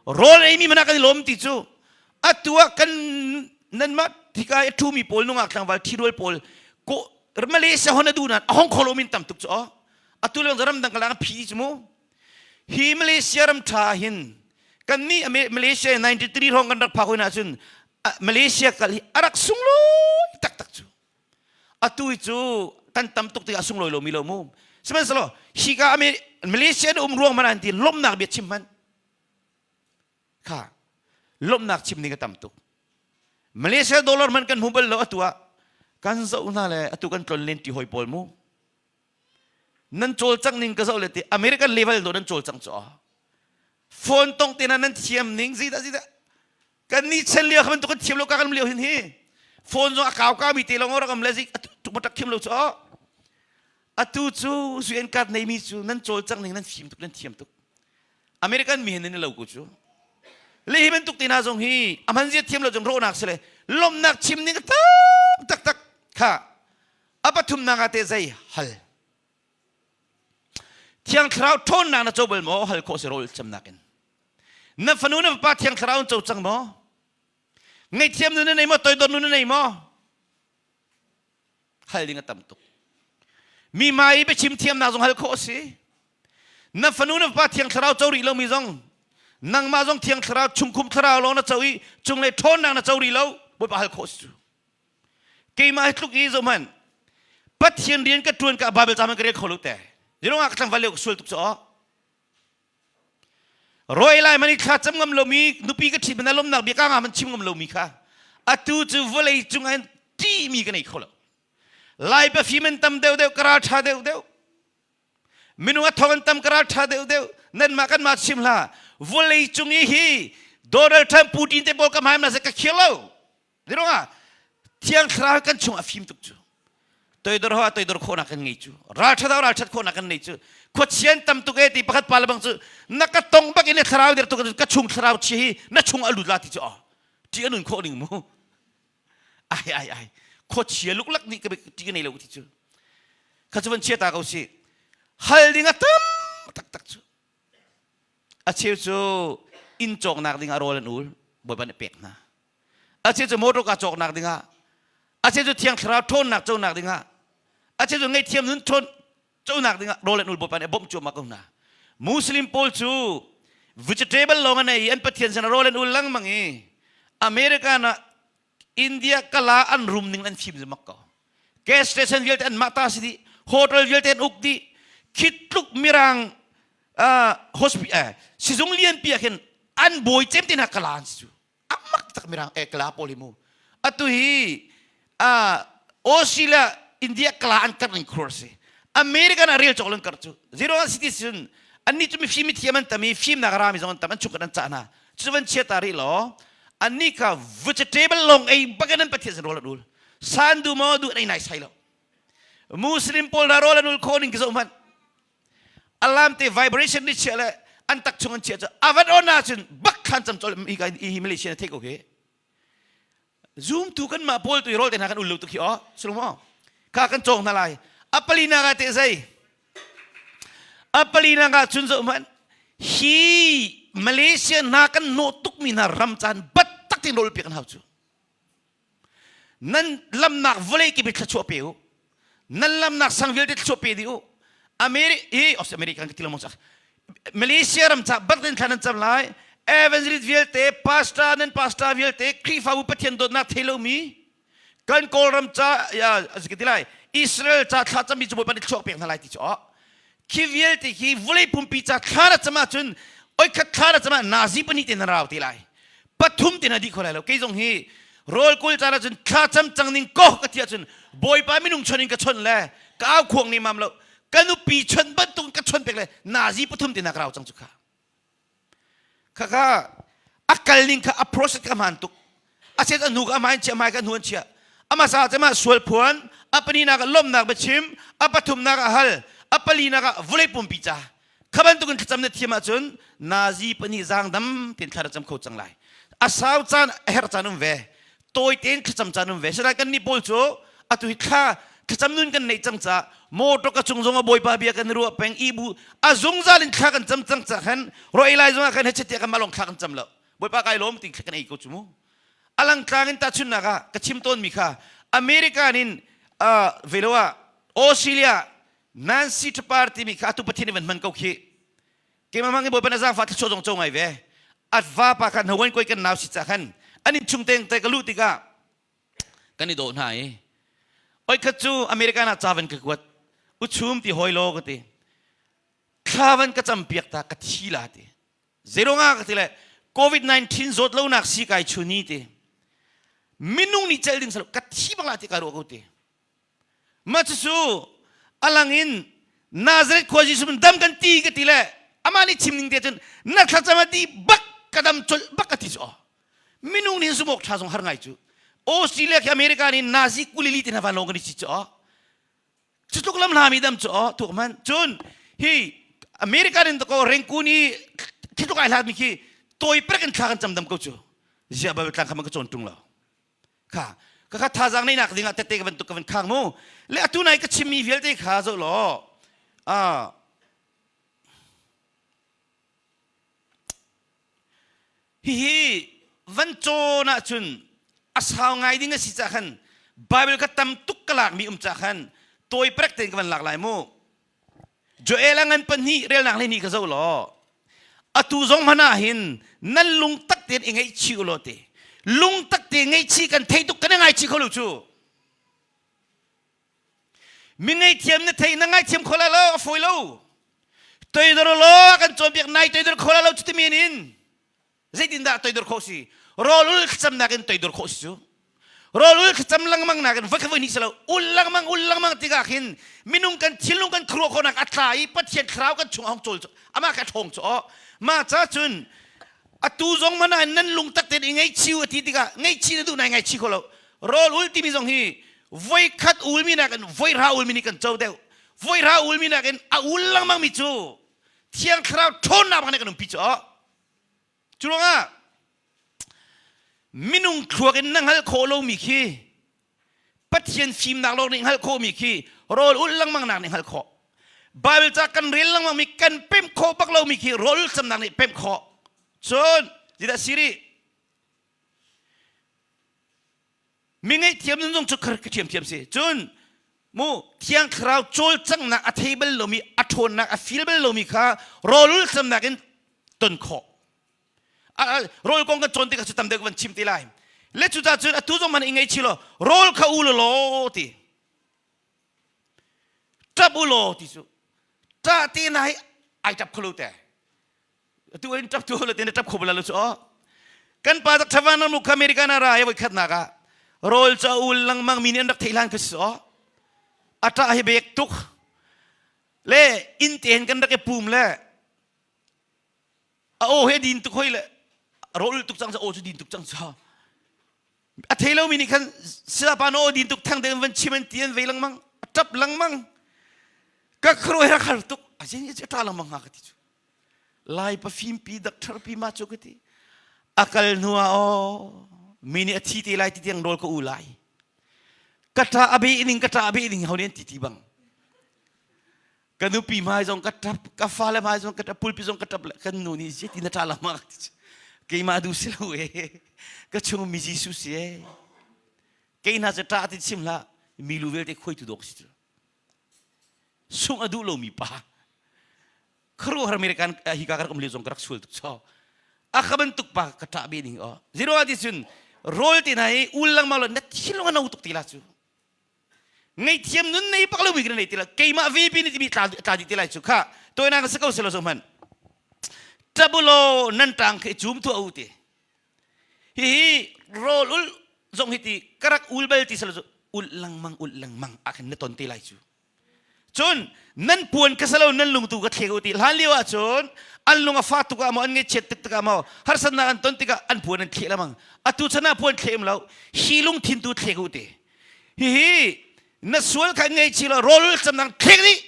Rawl eimi man ah kan i lawm ti cu. Atu ah kan nanmah hika i a ṭhumi pawl nungak tlangval ṭhirual pawl ko Malaysia hon a duh nain a hong kho lomi tam tuk cu aw. Atu leng ramdang ka lang phi cu mu. Hi Malaysia ram ṭha hin kan nih Malaysia 93 hrawng kan rak phak hoi ahcun Malaysia kal hi a rak sunglawi taktak cu. Atu hi cu kan tam tuk tikah a sunglawi lomi lo mu. Sihmanhsehlaw hika Malaysia na um ruang man an ti lawmhnak bia chim hmanh. Kha lawmhnak chim ding a tam tuk. Malaysia dollar man kan hmu bal lo atu ah kan zoh hna le atu kan tlon len ti hoi pawl mu. Nan cawlcangh ning ka zoh le ti American level do nan cawlcangh cu phone tong te na nan thiam ning zidah zidah kan ni chen lio kha bantuk kan thiam lo ka kan lio hin hi phone zong a kau ka mi te lawng rak am le zik atu tuk thiam lo cu atu cu UN card nei mi cu nan cawlcangh ning nan fim tuk nan thiam tuk American mi hin nan lo ku cu le hi bantuk te hna zong hi a hman zia thiam lo zong rawhnak si le lawmhnak chim ning tam taktak kha a pathumnak ah teh zei hal Thiang Thlarau ṭhawnnak na co bal maw? Hal khawh si rawl camnak in. Na fanu na fapa Thiang Thlarau co cang maw? Ngaihthiam nu na nei maw? Toidor nu na nei maw? Hal ding a tam tuk. Mi hmai i biachim thiamnak zong hal khawh a si. Na fanu na fapa Thiang Thlarau co rih lomi zong nangmah zong Thiang Thlarau chungkhum thlarau lawng na co i cunglei ṭhawnnak na co rih lo Bawipa hal khawh si cu. Keimah hi tluk i zohhmanh Pathian rian ka ṭuan ka Bible ca hmanh ka rel kho lo te. Zirong ah ka tlangval lio ka sual tuk cu aw. Roi lai man i thla cam ngam lomi nupi ka ṭhit man lomnak bia ka nga man chim ngam lomi kha atu cu vawlei cung ah ṭihmi ka nei kho lo. Lai pafim an tam deuh deuh ka ral ṭha deuh deuh. Minung a thong an tam ka ral ṭha deuh deuh. Nanmah kanmah chim hlah. Vawlei cung i hi Donald Trump Putin te pawl ka hmai na se ka khir lo. Zirungah Thiang Thlarau kan chung a fim tuk cu. Toidor ho toidor khawhnak kan ngei cu. Ralṭhat ah ralṭhat khawhnak kan nei cu. Khuachian tam tuk e ti pakhat pa le bang cu na ka tong bak in thlarau der tuk ka chung thlarau chia hi na chung a lut la ti cu aw. Ṭih a nun khawh ning mu. Ai ai ai. Khuachia luklak nih ka ṭih ka nei lo ti cu. Kha cu van chia ta ko si. Hal ding a tam taktak cu. A cheu cu inn cawknak ding ah rawl an ul. Bawipa nih pek hna. A cheu cu motor car cawknak dingah, a cheu cu thiang thlarau ṭhawnnak conak dingah, a cheu cu ngaihthiam nun ṭhawn conak dingah rawl an ul Bawipa nih a bawmh cuahmah ko hna. Muslim pawl cu vegetable lawng an ei i an pathian sinah rawl an ul lengmang i American ah India kala an rum ning an fim mak ko. Gas station vialte an mah ta si dih, hotel vialte an uk dih. Khi tluk mirang uh, hospital eh, sizung lianpi ah khin an bawi cem te hna kala an si cu. Amak tak mirang eh kala pawl hi mu. Atu hi uh, Australia India kala an kar ning khur si. American ah rel cawk lan kar cu. Zero an city sun annih cu mifim mithiam an tam i fimnak rami zong an tam an chung kan an cah hna. Cu van chia ta rih law annih kha vegetable lawng ei bakin an pathian sin rawl an ul. San du maw du an ei nai sai lo. Muslim pawl hna rawl an ul khawh ning ki zoh hmanh. Alarm te vibration ni chia le an tak chung an chia cu avan on ahcun bak khan cam chol hi ka hi Malaysia na thei ko khi. Zoom tu kan mah pawl tu i rawl te hna kan ul lo tu khi aw sulung maw kha kan cawng hna lai. A palina ka te zei A palinak ah cun zoh hmanh hi Malaysia hna kan nawh tukmi hna ram caan battak tein rawl pek an hau cu. Nan lamnak vawlei kip i thluachuah pe u. Nan lamnak sang vialte thluachuah pe dih u. America hi American ka ti lo sak. Malaysia ram ca bat in thla nan cam lai. Evangelist vialte, pastor nan pastor vialte, Khrihfabu Pathian dawtnak thei lomi kan Kawlram ca ka ti lai Israel ca thla cami cu Bawipa nih thluak pek hna lai ti cu aw khi vialte khi vawlei pumpi ca thla na cam ahcun oi khat thla na cam ah nazi pahnih te na rau te lai pathum te na dih kho lai lo kei zong hi rawl kul caan ahcun thla cam cang ning ko ka ti ahcun Bawipa minung chon in ka chon le ka au khuang nih mam lo ka nupi chon bantuk ka chon pek le nazi pathum te na ka rau cang cu kha Khakha a kal ning kha a process kha hmaan tuk. A set a hnu ka amai chia amai ka hnu an chia. Ama sa te ma sual phuan, a paninak ah lomnak biachim, a pathumnak ah hal, a palinak ah vulei pumpi ca. Kha bantukin thlacam na thiam ahcun nazi pahnih zaang dam tein thla na cam kho cang lai. A sau caan a herh caan um ve. Tawi tein thlacam caan um ve. Sinain kan nih pawl cu atu hi thla thlacam nun kan neih cang caah motor ka cung zong ah Bawipa bia kan i ruah peng i bu a zungzal in thla kan cam cang caah khan roi lai zong ah khan hechet tiah kan mah lawng thla kan cam lo. Bawipa kai lawm ti kan ei ko cu mu. Alang tlang in tahchunnak ah ka chim tawnmi kha American in uh, velo ah Australia Nancy Trapar timi kha atu Pathian van hman ko khi. Keimah mang in Bawipa na zaangfah thluachuah zong co ngai ve. At va pa khan hawan koi kan nau si ca khan an in chung teng te ka luh tikah kan i dawh hna i oi khat cu American ah ca van ka kuat uchum ti hoi lo ka ti thla van ka cam piak ta ka thi la ti Zeiruangah ka ti le COVID-19 zawt lonak si kai chuni ti. Minung nih celh ding salo ka thi bang la ti ka ruah ko ti. Mah cucu alang in Nazareth khua Jesuh dam kan ti ka ti le amah nih chim ning te cun na thlacam a di bak ka dam colh bak ka ti cu minung nih zumawk tha zong har ngai cu Australia khi America nih Nazi kulili te hna van lawng kan i ci cu Cutluk lam hlami dam cu aw tuk man. Cun hi America in ko Rengkun i thitluk ai hlat mi khi tawi prek in thla kan cam dam ko cu. Zia Bible tlang kha man ka cawn tung lo. Kha ka kha thazaang nei nak ding ah tette ka van tuk ka van khang mu. Le atu nai ka chimmi vialte kha zo law ah Hihi van cawn ahcun a sau ngai ding a si cah khan Bible ka tam tuk ka lakmi um cah khan tawi prek tein ka van lak lai mu. Joel a ngan pahnih relnak hleihnih ka zoh law atu zong hmanh ah hin nan lungtak tein i ngaihchih u law ti lungtak te ngaihchih kan thei tuk kan i ngaichih kho lo cu Mi ngaihthiam na thei na ngaithiam kho lai lo a fawi lo. Toidor law kan cawnpiak nai toidor kho lai lo cuti men in zeitindah toidor khawh si rawl ul thlacamnak in toidor khawh si cu rawl ul thlacam lengmang nakin voi khat voi hnih si lo ul lengmang ul lengmang tikah khin minung kan thinlung kan khuaruah khawhnak a tla i Pathian thlarau kan chung a hung cawl cu amah kha a ṭhawng cu aw mah ca cun atu zong mana nan lungtak tein i ngaihchih a ti tikah ngaihchih na duh nai ngaihchih kho lo rawl ul timi zong hi voikhat ulmi nakin voihra ulmi nih kan co deuh voihra ulmi nakin a ul lengmang mi cu thiang thlarau ṭhawnnak bang nih kan umpi cu aw cu ruangah minung thluak in na hngalh khawh lomi khi Pathian fimnak lawng nih hngalh khawhmi khi rawl ulh lengmang nak nih hngalh khawh Bible ca kan rel lengmang mi kan pemh khawh bak lomi khi rawl ulh camnak nih pemh khawh cun zidah siri mi ngaihthiam nun zong cu ka thiamthiam si cun mu thiang thlarau cawlcanghnak a thei bal lomi a ṭhawnnak a feel bal lomi kha rawl ulh camnak in ton khawh rawl kong kan cawn tikah cu tam deuh kan chim te lai le cucaah cun atu zong man i ngei law rawl kha u law ti ṭap u law ti cu ṭah te na hi ai ṭap kho lo te atu in ṭap tu lo te na ṭap kho bala lo cu aw kan pa tak thavan mu kha America na ra he voi khat nak ah rawl cha ul lengmang mi nih an rak theih hlan kha si aw a ṭah hi bek tuk le inn te hin kan rak i pum le a aw he din tuk hoi le rawl tuk cang aw cu din tuk cang cha a thei lomi nih khan sapa na aw din tuk thang deuh van chim an ti an vei lengmang a tap lengmang ka khro he khar tuk a jin i ta lengmang ha ka ti cu lai pa fim pi doctor pi ma chu ka ti akal hnu ah aw mi nih a thi te lai ti tiang rawl ka u lai ka ta abe ning ka ta abe ning ho nen ti ti bang Ka nupi hmai zong ka ṭap, ka fale hmai zong ka ṭap, pulpi zong ka ṭap le kan nu nih zeiti na ṭa lama keimah duh si lo e ka chung mi Jesuh si e kei hna cu ṭah ti chim hlah mi lu vialte khuaitu dawk si cu sungh a duh lomi pa khuaruahhar American hika ka rak um lio zong ka rak sual tuk chaw a ka bantuk pa ka ṭah be ding aw zero ti cun rawl te hna hi ul lengmang lo na thinlung a no tuk ti la cu ngaihthiam nun nei bak lo mi kan nei ti la keimah ve pi ni timi tla tla dih ti lai cu kha toina ka si ko selo so hman tabulo nan tang khi chum thu u ti hi hi rol ul zong hi ti karak ul bal ti selo ul lengmang ul lengmang a khin na ton te lai cu cun Nan puan ka salo nan lungtu ka thlek u ti. Hlan lio ahcun an lung a fa tuk ah maw an ngaihchiat tik tikah maw harsatnak an ton tikah an puan an thleh lamang. Atu chan ah puan thleh um lo. Hi lungthin tu thlek u ti. Hihi na sual kha ngei lo rawl camnak thlek dih.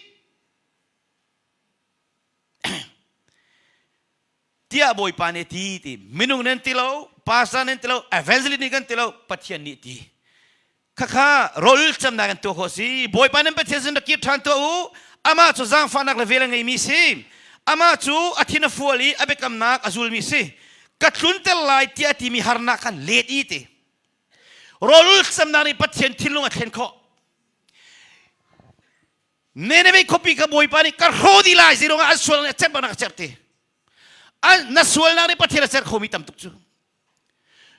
Tiah Bawipa nih ti ti minung nan ti lo pastor nan ti lo evangelist nih kan ti lo Pathian nih ti khakha rawl camnak kan tuah khawh si Bawipa nan Pathian sin rak kir ṭhan tuah u amah cu zaangfahnak le vel a ngeimi si amah cu a thin a fual i a biakamnak a zulmi si ka tlunter lai tiah timi harnak khan let i ti rawl camnak nih Pathian thinlung a thlen khawh Nineveh khuapi kha Bawipa nih ka hraw dih lai zirong ah an sual nih a cerh bak a cerh ti. An na sualnak nih Pathian a cerh khomi tam tuk cu.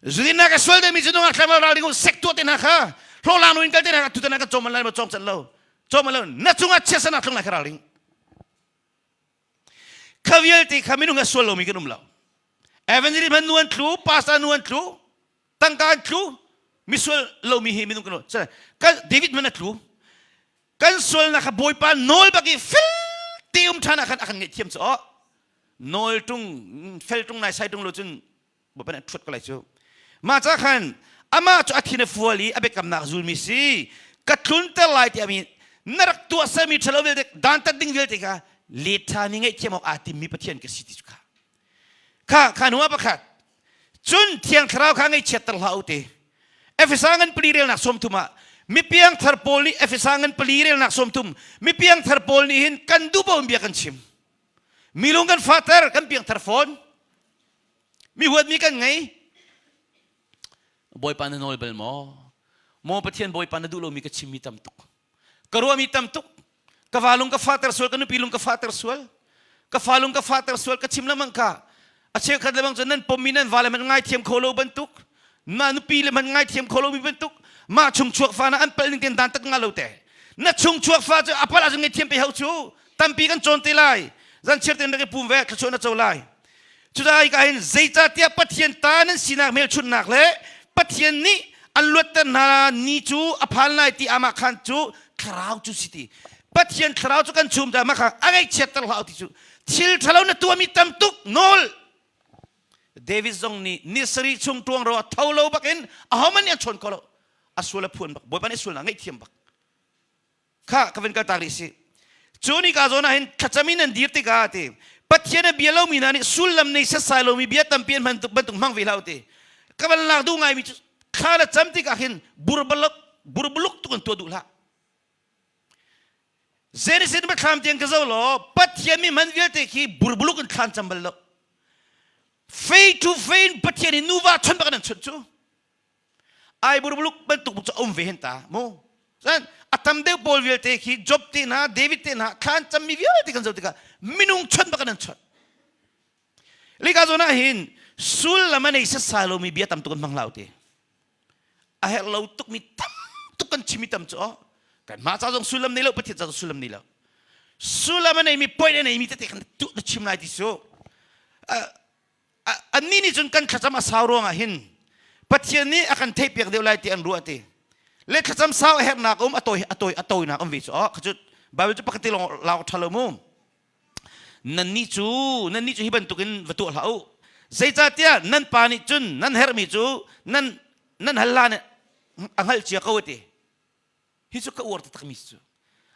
Zudinnak a sual deuhmi cu nungak tlangval ral ding sek tuah te hna kha hlawhlang nu in kal te hna kha tutan ah kan cawm lai ma cawm can lo cawm lo na cungah chiatsanak tlung lai kha ral ding. Kha vialte kha minung a sual lomi kan um lo. Evangelist hman nu an tlu, pastor nu an tlu, tangka an tlu, misual lomi hi minung kan kan David hman a tlu. Kan sualnak kha Bawipa nawl bak i fel te um ṭhan ah khan a kan ngaihthiam cu aw. Nawl ṭung, fel ṭung nai sai ṭung lo cun Bawipa nih a ṭhuat ko lai cu. Mah ca khan amah cu a thin a fual i a biakamnak zulmi si ka tlunter lai tiah mi na rak tuah sermi ṭhalo vialte dantat ding vialte kha let ṭha mi ngaihthiam awk aa timmi Pathian ka si ti cu kha. Kha kha hnu ah pakhat cun Thiang Thlarau kha ngaihchiatter hlah u ti. Efesa ngan pali relnak 30 ah mipiang thar pawl nih Efesa ngan pali relnak 30 mipiang thar pawl nih hin kan duh paoh in bia kan chim. Mi lung kan fater kan piangthar fawn. Mi huatmi kan ngei. Bawipa na nawl bal maw? Maw Pathian Bawipa na duh lomi ka chimmi tam tuk. Ka ruahmi tam tuk. Ka va lung ka fater sual, ka nupi lung ka fater sual. Ka fa lung ka fater sual, ka chim lengmang ka. A cheukhat lebang cu nan pommi nan vale man ngaithiam kho lo bantuk. Na nupi le man ngaithiam kho lomi bantuk. Mah chung chuak fa na an palh ning ten dan tak nga lo te. Na chung chuak fa cu a palh ahcun ngaithiam pe hau cu. Tampi kan cawn te lai. Zan chiar ten rak i pum ve, thluachuah na co lai. Cucaah hika hin zeicahtiah Pathian ta nan sinak hmelchunhnak le Pathian nih an luatter hna ni cu a phan lai ti amah khan cu thlarau cu si ti. Pathian thlarau cu kan chum ta mah kha a ngaihchiatter hlah ti cu thil ṭhalo na tuahmi tam tuk nawl. David zong nih ni sarih chung ṭuang ro a tho lo bakin ahohmanh nih an chawn kho lo. A sual a phuan bak. Bawipa nih sualnak ngaihthiam bak. Kha ka van kal tak rih si. Cu ni ka zawn ah hin thlacam in an dir tikah ti Pathian a bia lomi hna nih sullam nei setsai lomi bia tampi an hman tuk bantuk hmang ve hlah u ti. Ka van lak duh ngaimi cu thla na cam tikah hin burbaluk burbuluk tuk in tuah duh hlah. Genesis biathlam tiang ka zo law Pathian mi hman vialte khi burbuluk in thlan cam bal lo. Fei to fei in Pathian hi nuva chon bak in an chon cu. Ai burbuluk bantuk cu a um ve hen ta mu cun a tam deuh pawl vialte khi Job te hna David te hna thlan cammi vialte kan zoh tikah minung chawnh bak an chawnh lika zawn ah hin sullam a nei setsai lomi bia tam tuk an hmang hlah te a herh lo tukmi tam tuk kan chimi tam cu kan mah ca zong sullam nei lo Pathian ca zong sullam nei lo sullam a neimi point a neimi tete kan tu na chim lai ti su Annih nih cun kan thlacam a sau ruangah hin Pathian nih a kan theihpiak deuh lai ti an ruah ti. Le thlacam sau a herhnak um a tawi a tawi a tawinak um ve cu oh kha cu Bible cu pakhat te lawng lau ṭha lo mu. Nannih cu nannih cu hi bantukin va tuah hlah u. Zeicahtiah nan pa nih cun nan herhmi cu nan nan hal hlan a hngalh cia ko a ti. Hi cu ka uar taktakmi cu.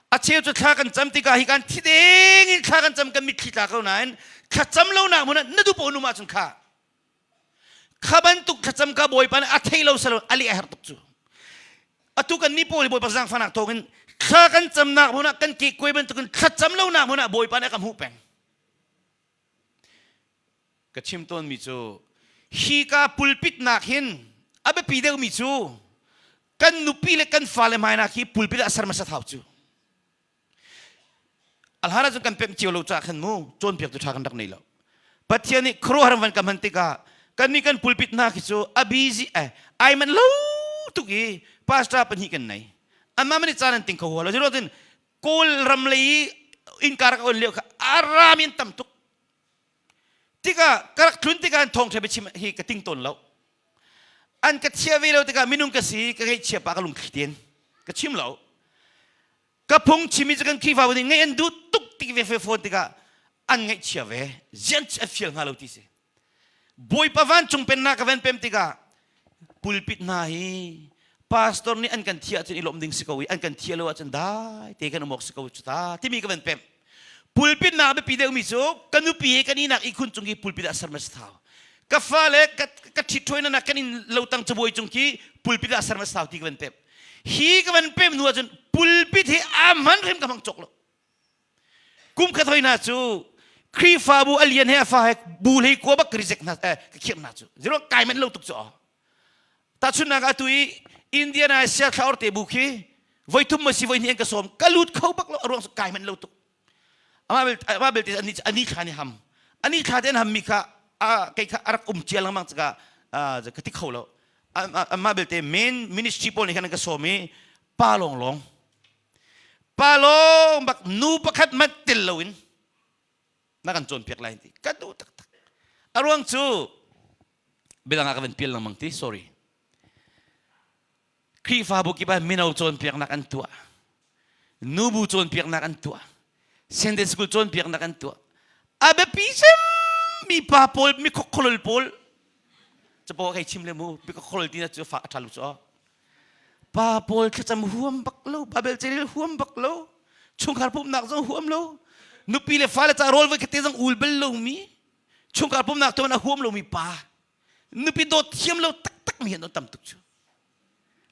A cheu cu thla kan cam tikah hi kan thi deng in thla kan cam kan mitthli tla ko nain thlacam lonak hmun ah na duh paoh num ahcun kha kha bantuk thlacam ka bawipa nih a thei lo salo a leh a herh tuk cu. Atu kan ni pawl hi bawipa zaangfahnak thawngin thla kan camnak hmun ah kan kekuai bantukin thlacam lonak hmun ah bawipa nih a ka hmuh peng. Ka chim tawnmi cu hika pulpit nak hin a biapi deuhmi cu kan nupi le kan fale hmainak hi pulpit ah ser hmasa thau cu. A hlan ahcun kan pemh cio lo caah khan mu cawnpiaktu ṭha kan rak nei lo. Pathian nih khuaruahhar van ka hman tikah kannih kan pulpit hna khi cu a busy eh ai manh lo tuk i pastor pahnih kan nei. Anmah man i caan an ting kho hua lo. Curuangah Kawlram lei i innka rak on lio kha a rami an tam tuk. Tikah ka rak tlun tikah an thawngṭha biachim hi ka ting tawn lo. An ka thiah ve lo tikah minung ka si ka ngaihchia pa ka lungthli tein ka chim lo. Ka phungchim i cu kan Khrihfabu nih ngaih an duh tuk ti ve fe fawn tikah an ngaihchia ve. Zian a fial hnga lo ti si. Bawipa vancung pennak ka van pem tikah pulpit hna hi pastor nih an kan thiah ahcun i lawmh ding si ko i an kan thiah lo ahcun dai te kan um awk si ko cu ta timi ka van pem. Pulpit nak biapi deuhmi cu ka nupi he kan inak ihkhun cung khi pulpit ah ser ma si thau. Ka fale ka ka ṭhitṭhuai kan in lotang cabuai cung khi pulpit ah ser ma si thau ti ka van pem. Hi ka van pem hnu ahcun pulpit hi a hman hrim ka hmang cawk lo. Kum khat hoi hna cu Khrihfabu a lian he a fa he bu hlei kua bak ka reject hna eh, ka khirh hna cu. Zero kai manh lo tuk cu. Tahchunhnak atu i Indiana sia thla or te bu khi voi thum ma si voi hnih an ka sawm ka lut kho bak lo a ruang kai manh lo tuk. Amah bel amah belte ani ani thla ni ham. Ani thla te an ham mi kha a kei kha a rak um cia lengmang caka ka ti kho lo. Amah belte main ministry pawl nih khan an ka sawm i pa lawng lawng Pa lawng bak nu pakhat hmanh tel loin na kan cawnpiak lai ti ka duh taktak. A ruang cu biadang ah ka van pial lengmang ti sorry. Khrihfabu kip ah mino cawnpiaknak an tuah. Nubu cawnpiaknak an tuah. Sunday school cawnpiaknak an tuah. A biapi cem mi pa pawl mi khokholol pawl capo kai chim le mu mi khokholol ti na cu fak a ṭha lu cu Pa pawl thlacam huam bak lo, Babel ceril huam bak lo, chungkhar pumhnak zong huam lo, nupi le fale ca rawl voi khatte zong ul bal lomi, chungkhar pumhnak tuan a huam lomi pa, nupi dawt thiam lo taktak mi an tam tuk cu.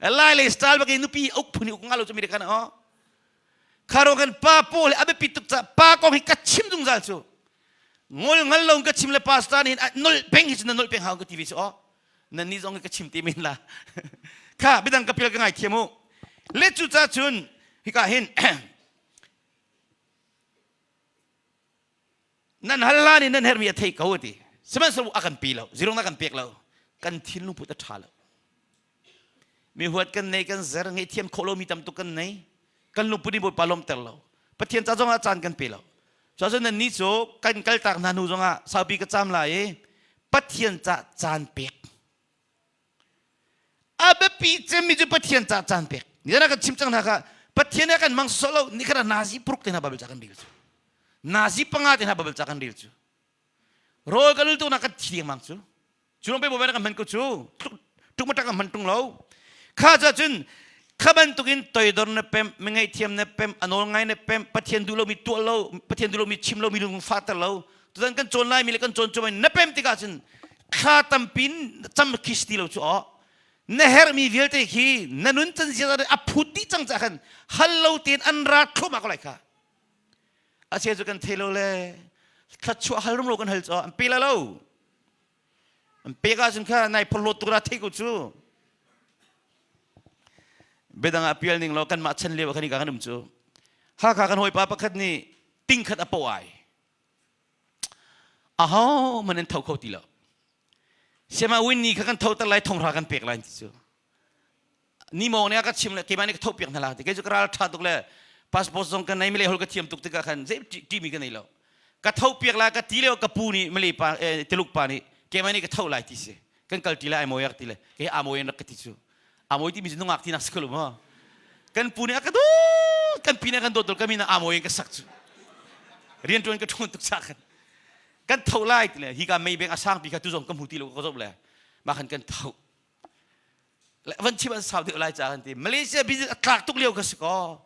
Lai le style bak nupi uk phun uk nga lo cu mi kan oh. Kharo kan pa pawl a biapi tuk ca pa kong hi ka chim zungzal cu. Ngol ngal lo ka chim le pastor nih nol peng hi cu na nol peng hau ka ti ve cu oh. Nan nih zong ka chim te men la. Kha bidang ka pial ka ngai thiam u. Le cu ca cun hika hin nan hal la nih nan hermi a thei ko ti. Sihmanhsehlaw a kan pi lo. Zirong na kan pek lo. Kan thinlung put a ṭha lo. Mi huat kan nei kan zer ngaihthiam khawh lomi tam tuk kan nei. Kan lungput nih Bawipa lawmter lo. Pathian ca zongah caan kan pe lo. Cuacun nannih cu kan kaltak hna hnu zongah saupi ka caam lai i Pathian ca caan pek. A biapi cemmi cu Pathian ca caan pek. Ni kan chim cang hna kha Pathian he kan mang sawh lo ni kha nazi puruk te hna Bible ca kan rel cu. Nazi panga te hna Bible ca kan rel cu. Rawl kan ul tu na kan thi dengmang cu. Cu lawng pe bawi kan hman ko cu. Tuk ma tak kan hman tung lo. Kha ca cun kha bantukin toidor na pem, mi ngaihthiam na pem, a nawl ngai na pem, Pathian duh lomi tuah lo, Pathian duh lomi chim lo, mi lung fahter lo. Tutan kan cawn lai mi le kan cawn cuai na pem tikah cun thla tampin cam khi si ti lo cu aw. Na herhmi vialte khi na nun can zia a phut dih cang ca khan hal lo tein an ra thluahmah ko lai kha. A chia cu kan thei lo le thluachuah hal rum lo kan hal cu an pe la lo. An pek ahcun kha nai phorhlawt tuk ra thei ko cu. Biadang ah pial ning law kanmah chan lio ah khan hika kan um cu. Hakha kan hawipa pakhat nih ting khat a poh ai. Aho man an tho kho ti lo. Siama win ni kha kan tho ter lai thonghra kan pek lai ti cu. Ni mawng nih a ka chim le keimah nih ka thoh piak hna la ti kei cu ka ral ṭha tuk le passport zong ka nei Malay holh ka thiam tuk tikah khan zei ṭihmi ka nei lo ka tho piak la ka ti lio ka pu nih Malay pa eh, Tuluk pa nih keimah nih ka tho lai ti si kan kal ṭi lai ai mawi ti le kei a mawi rak ka ti cu a mawi timi cu nungak tinak si ko lo maw kan pu nih a ka dawt kan pi nih a kan dawt ka min ah a mawi in ka sak cu rian ṭuan ka ṭuan tuk cha khan kan tho lai ti le hi ka mei beng a sang pi kha tu zong ka hmu ti lo ka zoh le mah khan kan tho van chim an sau deuh lai ca kan ti Malaysia business a tlak tuk lio ka si ko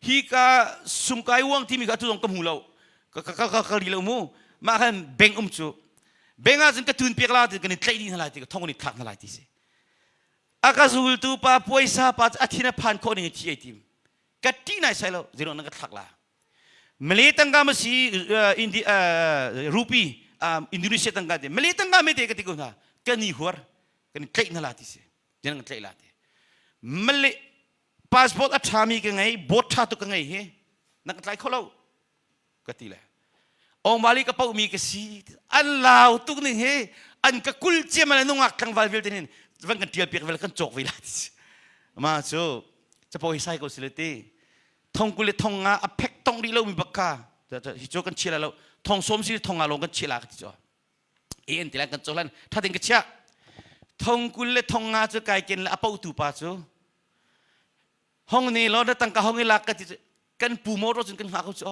hi ka sungkai uang timi ka tu zong ka hmu lo ka ka ka ka ri lo mu mah khan bank um cu bank ah cun ka tun piak la ti kan i tlaih dih hna lai ti ka thong in thlak hna lai ti si a ka zultu pa puaisa pa a thin a phan khawh ning thi ai tim ka ṭih nai sai lo zero na ka thlak la Malay tangka ma si Indi rupee Indonesia tangka te Malay tangka me te ka ti ko hna kan i huar kan i tlaih hna la ti si jan kan tlaih la ti Malay passport a ṭhami ka ngei boat ṭha tuk ka ngei hi na ka tlai kho lo ka ti le Ongmali ka paohmi ka si an lau tuk ning hi an ka kul ciam le nungak tlangval vialte hin van kan ṭial piak vel kan cawk ve la ti si ma cu capo hi sai ko si le ti thong kul le thong nga a phek tong rih lomi bak kha hi cu kan chia lo thong sawm si thong nga lawng kan chia la ka ti cu e an ti lai kan cohlan thatin ka chiah thong kul le thong nga cu kai ken le a potu pa cu hong ne lo na tangka hong i lak ka ti cu. Kan pu motor cun kan hngah ko cu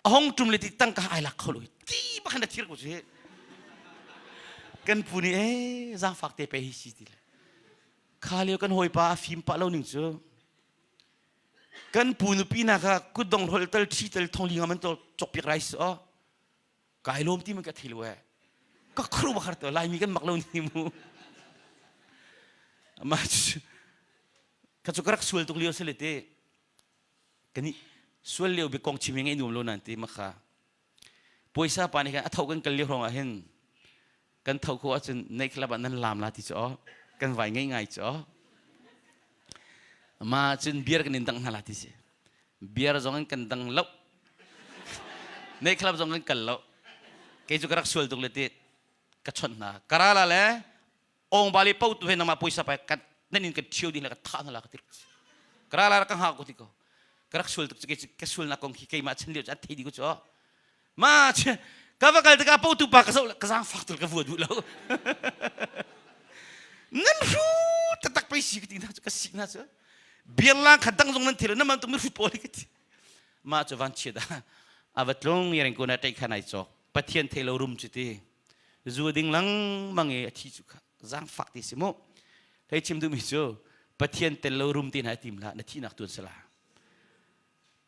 a hong tum le ti tangka ai lak kho lo ti bak hin a thir ko cu hi. Kan pu nih ee zaangfak te pe hi si ti le. Kha lio kan hawipa a fim pah lo ning cu kan pu nupi na kha kutdong hrol tal ṭhi tal thong li nga man to cok piak rai si aw kai lawm ti man ka thei lo eh ka khru bakar to laimi kan mak lo ni mu ma ka chu ka rak sual tuk lio sele te kani sual lio bi kong chim ngai nuam lo nan ti makha puaisa pa nih khan a tho kan kal lio hrawng ah hin kan tho kho ahcun nei club ah nan lam la ti cu aw kan vai ngai ngai cu aw ma cun beer kan in dang hna la ti si beer zong in kan dang lo nei club zong kan kal lo kei cu ka rak sual tuk le ti ka chawnh hna karala le ong bali pau tu he nangmah puaisa pa kan nan in kan thio ding le ka tha na la ka ti kara la ka ha ko ti ko ka rak sual tuk ke ka sual na kong khi keimah chan lio an thei di ko chu ma ka va kal tikah pau tu pa ka zo ka zang fak tul ka vua duh lo nan hu tatak pei si ka ti na ka si na chu biar lang khat dang zong nan thil na man tuk mi hrut pawl ka ti ma chu van chia da ava tlung yering ko na tai khan ai chok pathian thei lo rum chu ti zu ding lengmang i a thi cu kha zaangfak ti si mu hei chim duhmi cu Pathian tel lo rum ti hna tim hlah na thihnak tuan sala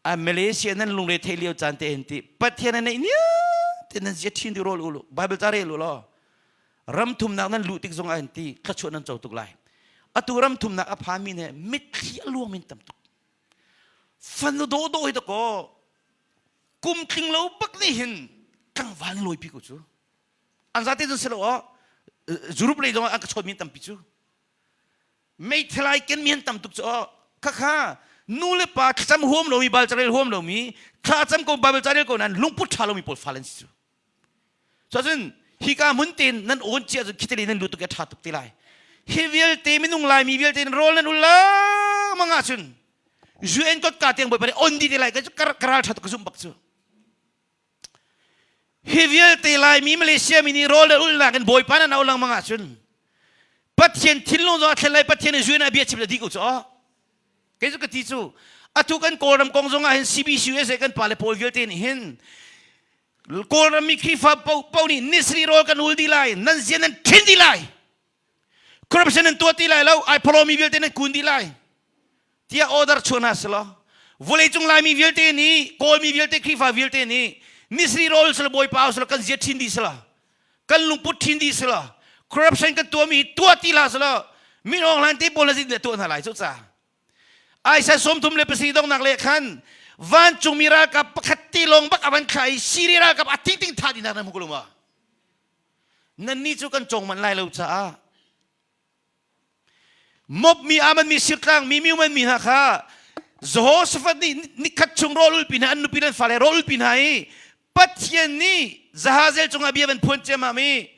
a Malaysia nan lungre thei lio caan te hin ti Pathian a neih niam te nan zia thin di rol ulu Bible ta rel u law ram thumnak nan luh tik zong ah hin ti thluachuah nan co tuk lai atu ram thumnak a phami ne mitthli a luang min tam tuk fanu do do hi to ko kum tling lo bak nih hin tlangval lawi pi ko cu an zate cun si lo aw Europe lei zong an ka chawn mi tampi cu meithelai ken mi an tam tuk cu aw khakha nu le pa thlacam huam lomi bal carel huam lomi thlacam ko bible carel ko nan lungput ṭha lomi pawl fal an si cu so cun hika hmun tein nan awn cia cun khitali nan lut tuk i a ṭha tuk te lai hi vialte minung laimi vialte rawl nan ul lengmang ahcun UN kotka tiang bawipa nih on di te lai ka ral ṭha tuk ka zumh bak cu hi vialte laimi Malaysia mi nih rawl le ulnak in bawipa nan auh lengmang ahcun Pathian thinlung zong a thlen lai Pathian nih UN ah bia chim le dih ko cu aw kei cu ka ti cu atu kan Kawlram kong zong ah hin CBC USA kan pale pawl vialte nih hin Kawlram mi Khrihfa paoh nih nisri rawl kan ul dih lai nan zia nan ṭhin dih lai corruption nan tuah ti lai lo ai phalomi vialte nan kun dih lai tiah order chuah hna selaw vawleicung laimi vialte nih kawlmi vialte Khrihfa vialte nih nisri rawl selaw bawipa selaw kan zia ṭhin dih selaw kan lungput ṭhin dih selaw corruption kan tuahmi tuah ti hlah selaw min awng hlan te pawl na zin tuah hna lai cu ca Isaiah 37 donghnak le khan vancungmi ralkap pakhat te lawng bak a van thlah i Syria ralkap a tingting thah dih hna nan hmu ko lo ma? Nannih cu kan cawng manh lai lo caah mop mi aman mi sirtlang mi miuman mi hna kha Jehoshaphat nih nikhat chung rawl ulpi hna an nupi le an fale rawl ulpi hna i Pathian nih Jahazel cungah bia van phuan ciammam i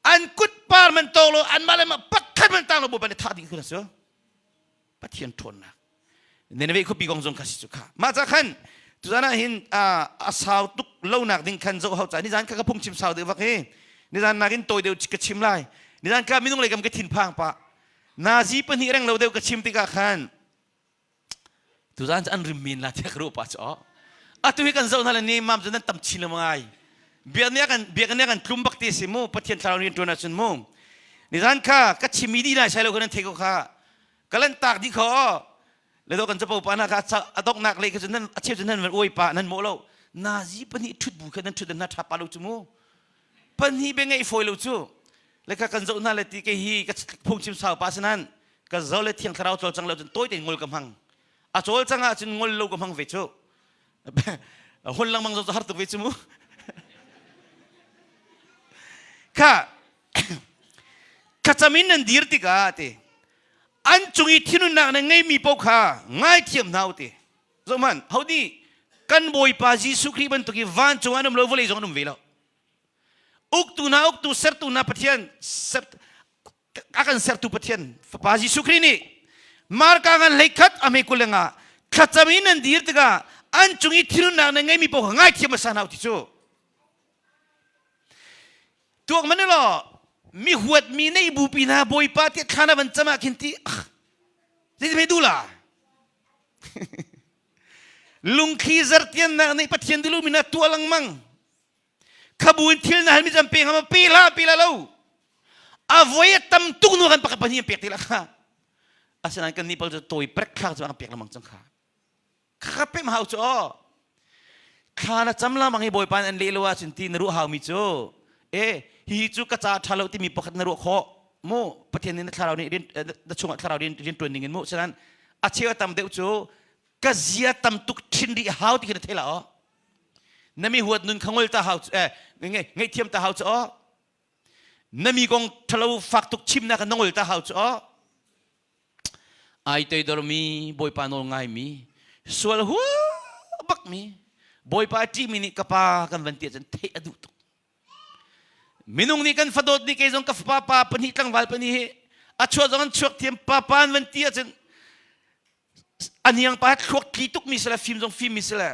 an kut par man tawk lo anmah le mah pakhat man tang lo bawipa nih thah dih khun a si Pathian ṭhawnnak Nineveh khuapi kong zong kha si cu kha mah ca khan tuzan ah hin a sau tuk lonak ding khan zoh hau ca nizan kha ka phungchim sau deuh vak hi nizan nakin tawi deuh ka chim lai nizan kha minung lei kam ka thinphang pah nazi pahnih reng lo deuh ka chim tikah khan tuzan cu an rim men la tiah ka ruah pah cu atu hi kan zoh hna le ni mam cu nan tam chin lengmang ai biakinn kan biakinn kan tlum bak ti si mu Pathian thlarau rian ṭuan ahcun mu nizan kha ka chimmi dih lai sai lo kan nan thei ko kha ka lan tak dih kho le do kan capo pa na kha a donghnak lei kha cu nan a cheu cu nan van uai pa nan mawh lo nazi pahnih ṭhut bu kha nan ṭhut na ṭha pa lo cu mu pahnih be ngeih fawi lo cu le kha kan zoh hna le ti kei hi ka phungchim sau pa sinan ka zo le thiang thlarau cawlcang lo cun tawi tein ngol ka hmang a cawlcang ah cun ngol lo ka hmang ve cu hon lengmang zo har tuk ve cu mu kha thlacam in nan dir tikah ti an cung i thinunnak na ngeimi paoh kha ngaithiam hna u ti zohhmanh hodi kan bawipa Jesuh Khrih bantuk i vancung an um lo vawlei zong an um ve lo uktu hna uktu sertu hna Pathian a kan sertu Pathian Fapa Jesuh Khrih nih Marka ngan hleikhat a hme kul nga thlacam in nan dir tikah an cung i thinunnak na ngeimi paoh kha ngaithiam hmasa hna u ti cu tuak man law mi huat mi nei bupi hna bawipa ti thla na van cam ah khin ti zeiti hme du la? Lungthli zartiannak nih Pathian dulu min ah tuah lengmang. Khabu in thil na halmi cu an pe hnga pe hlah pe la lo. A voi a tam tuk nu kan pakhat pahnih an pek ti la kha. Asinain kan nih pal cu tawi prek thlak cu an pek lengmang cang kha. Kha pem hau cu aw. Thla na cam lamang hi Bawipa an leh lo ahcun ti na ruah haumi cu e hi cu ka ca ṭha lo timi pakhat na ruah khawh mu Pathian nih na thlarau nih rian na chungah thlarau rian rian ṭuan ding in mu sinan a cheu a tam deuh cu ka zia tam tuk ṭhin rih hau ti khi na thei la aw na mi huat nun kha ngol ta hau cu eh ngaihthiam ta hau cu aw na mi kong ṭhalo fak tuk chimnak na ngol ta hau cu aw Ai toidormi Bawipa nawl ngaimi, sual hua bakmi, Bawipa a ṭihmi nih ka pa kan van ti ahcun theih a duh tuk. Minung nih kan fadawt nih kei zong ka fapa pa pahnih tlangval pahnih hi a chuah zong an chuak thiam papa an van ti ahcun a niang pa thluak tli tukmi si le fim zong fimmi si le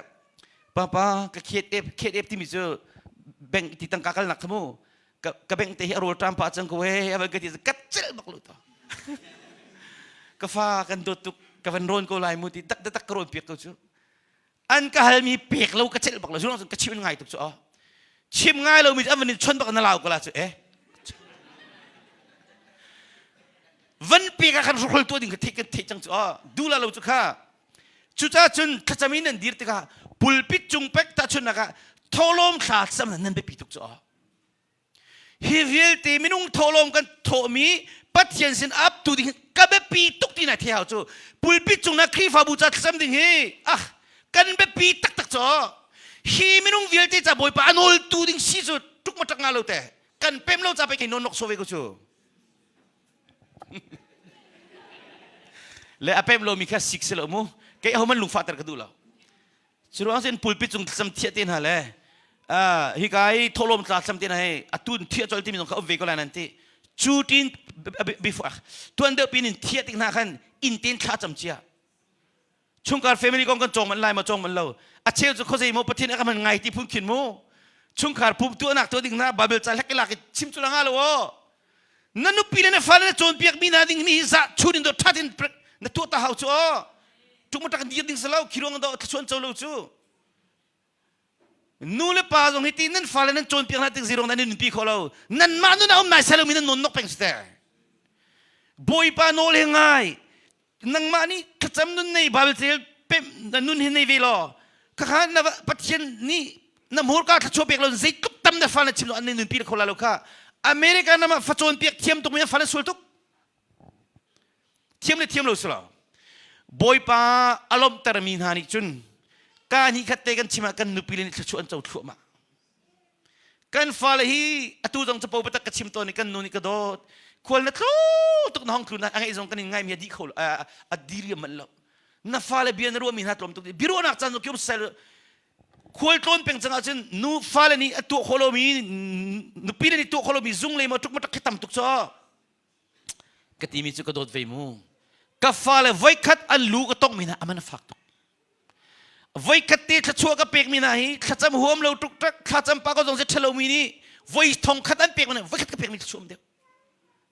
papa ka khet ep khet ep timi cu bank ti tangka kalnak kha mu ka bank te hi a rawl ṭam pah cang ko he a van ka ti ka celh bak lo to ka fa kan dawt tuk ka van rawn ko lai mu ti tak tak ka rawn piak ko cu an ka halmi pek lo ka celh bak lo cu ka chim ngai tuk cu oh chim ngai lo mi an van in chon bak na lau ko la cu eh van pek ah khan hruhol tuah ding ka theih kan theih cang cu oh du la lo cu kha Cucaah cun thlacam in nan dir tikah pulpit cung pek tahchunhnak ah thawhlawm thla cam nan biapi tuk cu Hi vialte minung thawhlawm kan thawhmi Pathian sin ap tu ding ka biapi tuk ti na thei hau cu pulpit cung na Khrihfabu ca thlacam ding hi ah kan biapi taktak cu hi minung vialte ca Bawipa a nawl tu ding si cu tuk ma tak nga lo te kan pem lo ca pe kei non nok so ve ko cu Le a pem lomi kha sik si lo mu. Kei ahohmanh lungfahter ka duh lo. Cu ruang cun pulpit cung thlacam thiah te hna le hika i thawhlawm tla thlacam te hna hi atun thiah colh timi zong kha um ve ko lai nan ti. Cu tin before tuan deuh pin in thiah tik hna khan inn ten thla cam cia. Chungkhar family kong kan cawng manh lai maw cawng manh lo. A cheu cu khuazei maw Pathian a ka hman ngai ti phun khin mu. Chungkhar pum tuahnak tuah ding hna Bible ca hlek lak i chim cu la nga lo aw. Na nupi le na fale na cawnpiak mi hna ding mi hi zah chun in dawt ṭhat in na tuah ta hau cu aw. Ṭuk ṭak dir ding si lo khi ruang do thluachuan co lo cu. Nu le pa zong hi ti nan fale nan cawnpiak hna tik zirong nan nunpi khawh lo. Nanmah nun a um nai sai lo mi nan nawn nok peng si te. Bawipa nawl he ngai nangmah nih thlacam nun nei Bible cel pem na nun hi nei ve law khakha na Pathian nih na hmurka thluachuah pek lo zeitluk tam na fa na chim lo an nun pi kho la lo kha America nama fa cawn piak thiam tuk mi an fa na sual tuk thiam le thiam lo si lo Bawipa a lawmhter mi hna nih cun ka hnih khat te kan chim ah kan nupi le nih thluachuah an co thluahmah Kan fale hi atu zong capo biatak ka chim tawn i kan nu nih ka dawt. Khual na tlu tuk na hong tlu na a ngeih zong kan in ngaimi a dih kho a diriam manh lo. Na fale bia na ruahmi hna tlawm tuk. Biaruahnak caan zong kium sel khual tlawn peng cang ahcun nu fale nih a tuah khawh lomi nupi le nih tuah khawh lomi zung le maw tuk matak khi tam tuk caw. Ka timi cu ka dawt ve mu. Ka fale voikhat an lu ka tongmi hna aman a fak tuk. Voikhat te thluachuah ka pekmi hna hi thlacam huam lo tuk tak thlacam pa ko zong si ṭhalo mi nih voi thong khat an pekmi voikhat ka pekmi thluachuah um deuh.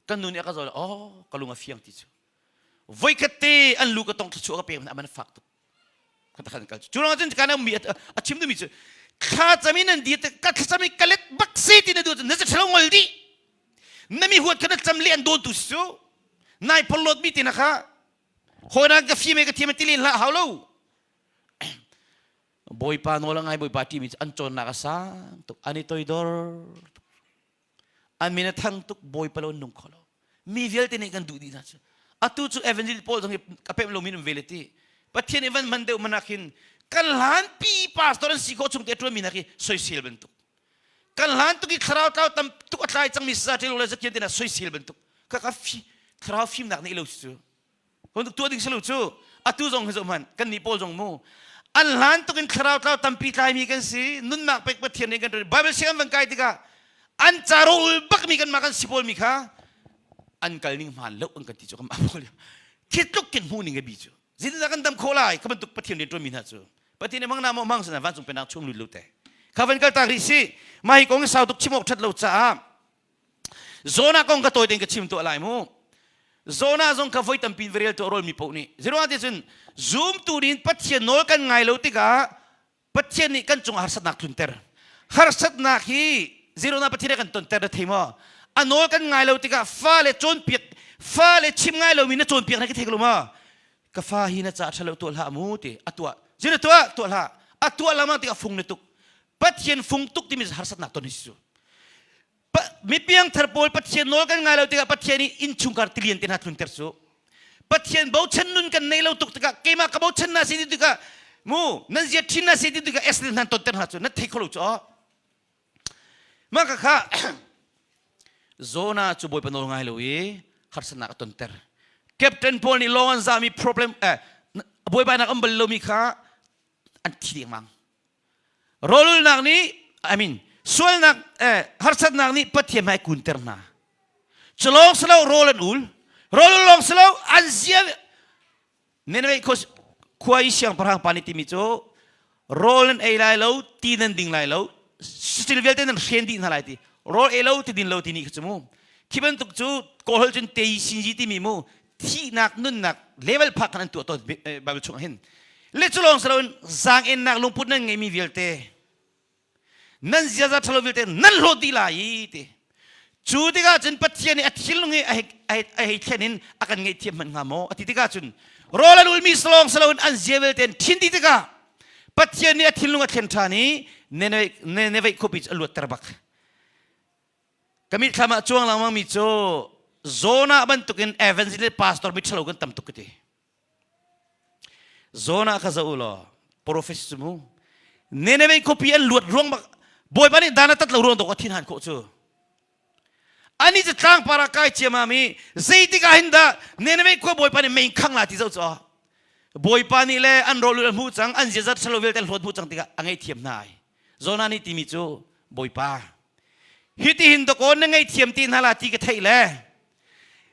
Kan nu nih a ka zawl oh ka lung a fiang ti cu. Voikhat te an lu ka tong thluachuah ka pekmi hna aman a fak tuk. Khat khat kal cu ruangah cun kan mi a chim duhmi cu thlacam in an dir ka thlacam i ka let bak se ti na duh na si ṭhalo ngol dih. Na mi huat kha na cam le an dawn tu si cu. Nai porhlawt mi te na kha Hawinak ka fim e ka thiam ti len hlah hau lo. Bawipa nawl a ngai Bawipa ṭihmi cu an cawnnak a sang tuk an i toidor tuk an min a thang tuk Bawipa lo an nung kho lo mi vialte nih kan duh dih hna cu atu cu evangelist pawl zong hi a pemh lomi an um ve le ti Pathian i van hman deuh manak hin kan hlan pi pastor an si khawh chung te ṭuanmi nak hi soisel bantuk kan hlan tuk i thlarau tlau tam tuk a tlai cangmi saza ṭil le zakian te na soisel bantuk ka ka fi thlarau fimnak neih lo cu Kan tuah ding si lo cu. Atu zong hi zoh hmanh kan nih pawl zong mu an hlan tuk in thlarau tlau tampi tlaimi kan si nunnak pek Pathian nih kan Bible siang an van kai tikah an caro ul bakmi kan mah kan si pawl mi kha an kal ning hmaan lo an kan ti cu kan mah pawl khi tluk kin hmuh ning a bi cu zeitindah kan dam khawh lai kha bantuk Pathian rian ṭuanmi hna cu Pathian nih mang na maw mang sana vancung pennak chung lut lo te kha van kal tak rih si mah hi kong hi sau tuk chim awk ṭhat lo caah Jonah kong ka tawi tein ka chim tuah lai mu. Zona zong kha voi tampi in va rel tu a rawlmi paoh nih. Zeruang ti cun zumtu nih Pathian nawl kan ngai lo tikah Pathian nih kan cungah harsatnak tlunter. Harsatnak hi zeruang Pathian nih kan tonter na thei maw? A nawl kan ngai lo tikah fale cawnpiak fale chim ngai lomi na cawnpiak na ka thei ko lo maw? Ka fa hi na ca ṭhalo tuah hlah mu ti a tuah. Zina tuah tuah hlah. A tuah lama tikah fung na tuk. Pathian fung tuk timi harsatnak ton hi si cu. Mi piangthar pawl Pathian nawl kan ngai lo tikah Pathian nih innchungkhar tilian te hna tlunter cu. Pathian bochan nun kan nei lo tuk tikah keimah ka bochan na si ti tikah mu nan zia thin na si ti tikah accident hnan tonter hna cu na thei kho lo cu. Mah ka kha Zona cu Bawipa nawl ngai lo i harsatnak a tonter. Captain pawl nih lawng an zami problem eh buaibainak an bal lomi kha an thi dengmang. Rawlulnak nih I mean sualnak eh, harsatnak nih Pathian hmai kunter hna. Cu lawng si lo rawl an ul. Rawl ul lawng si lo an zia Nineveh khua i siangpahrang pa nih timi cu rawl nan ei lai lo, ti nan ding lai lo, thil vialte nan hren dih hna lai ti. Rawl ei lo, ti din lo ti nih kha cu mu. Khi bantuk cu Kawlholh cun tei sinji timi mu thihnak nunnak level phak khan an tuah tawn Bible chung ah hin. Le cu lawng si loin zaang-ennak lungput nan ngeimi vialte nan ziaza ṭhalo vialte nan hlawt dih lai i ti. Cu tikah cun Pathian nih a thinlung hi a hei thlen in a kan ngaihthiam hmanh hnga maw? A ti tikah cun rawl an ulmi lawng si loin an zia vialte an ṭhin dih tikah Pathian nih a thinlung a thlen ṭhan i Nineveh khuapi cu a luatter bak. Ka mitthlam ah cuang lengmang mi cu Jonah bantukin evangelist pastor mi ṭhalo kan tam tuk ka ti. Jonah kha zoh u law prophet cu mu Nineveh khuapi an luat ruang bak Bawipa nih dan a tat lo ruang dawk a thin han khawh cu. Ani cu tlangpar ah kai ciamam i zeitik ah hin dah Nineveh khua Bawipa nih mei khang la ti zoh cu Bawipa nih le an rawlul a hmuh cang an ziazat ṭhalo vialte an hlawt hmuh cang tikah a ngaihthiam hna ai. Jonah nih timi cu Bawipa hitihin dakaw na ngaihthiam ti hna la ti ka theih le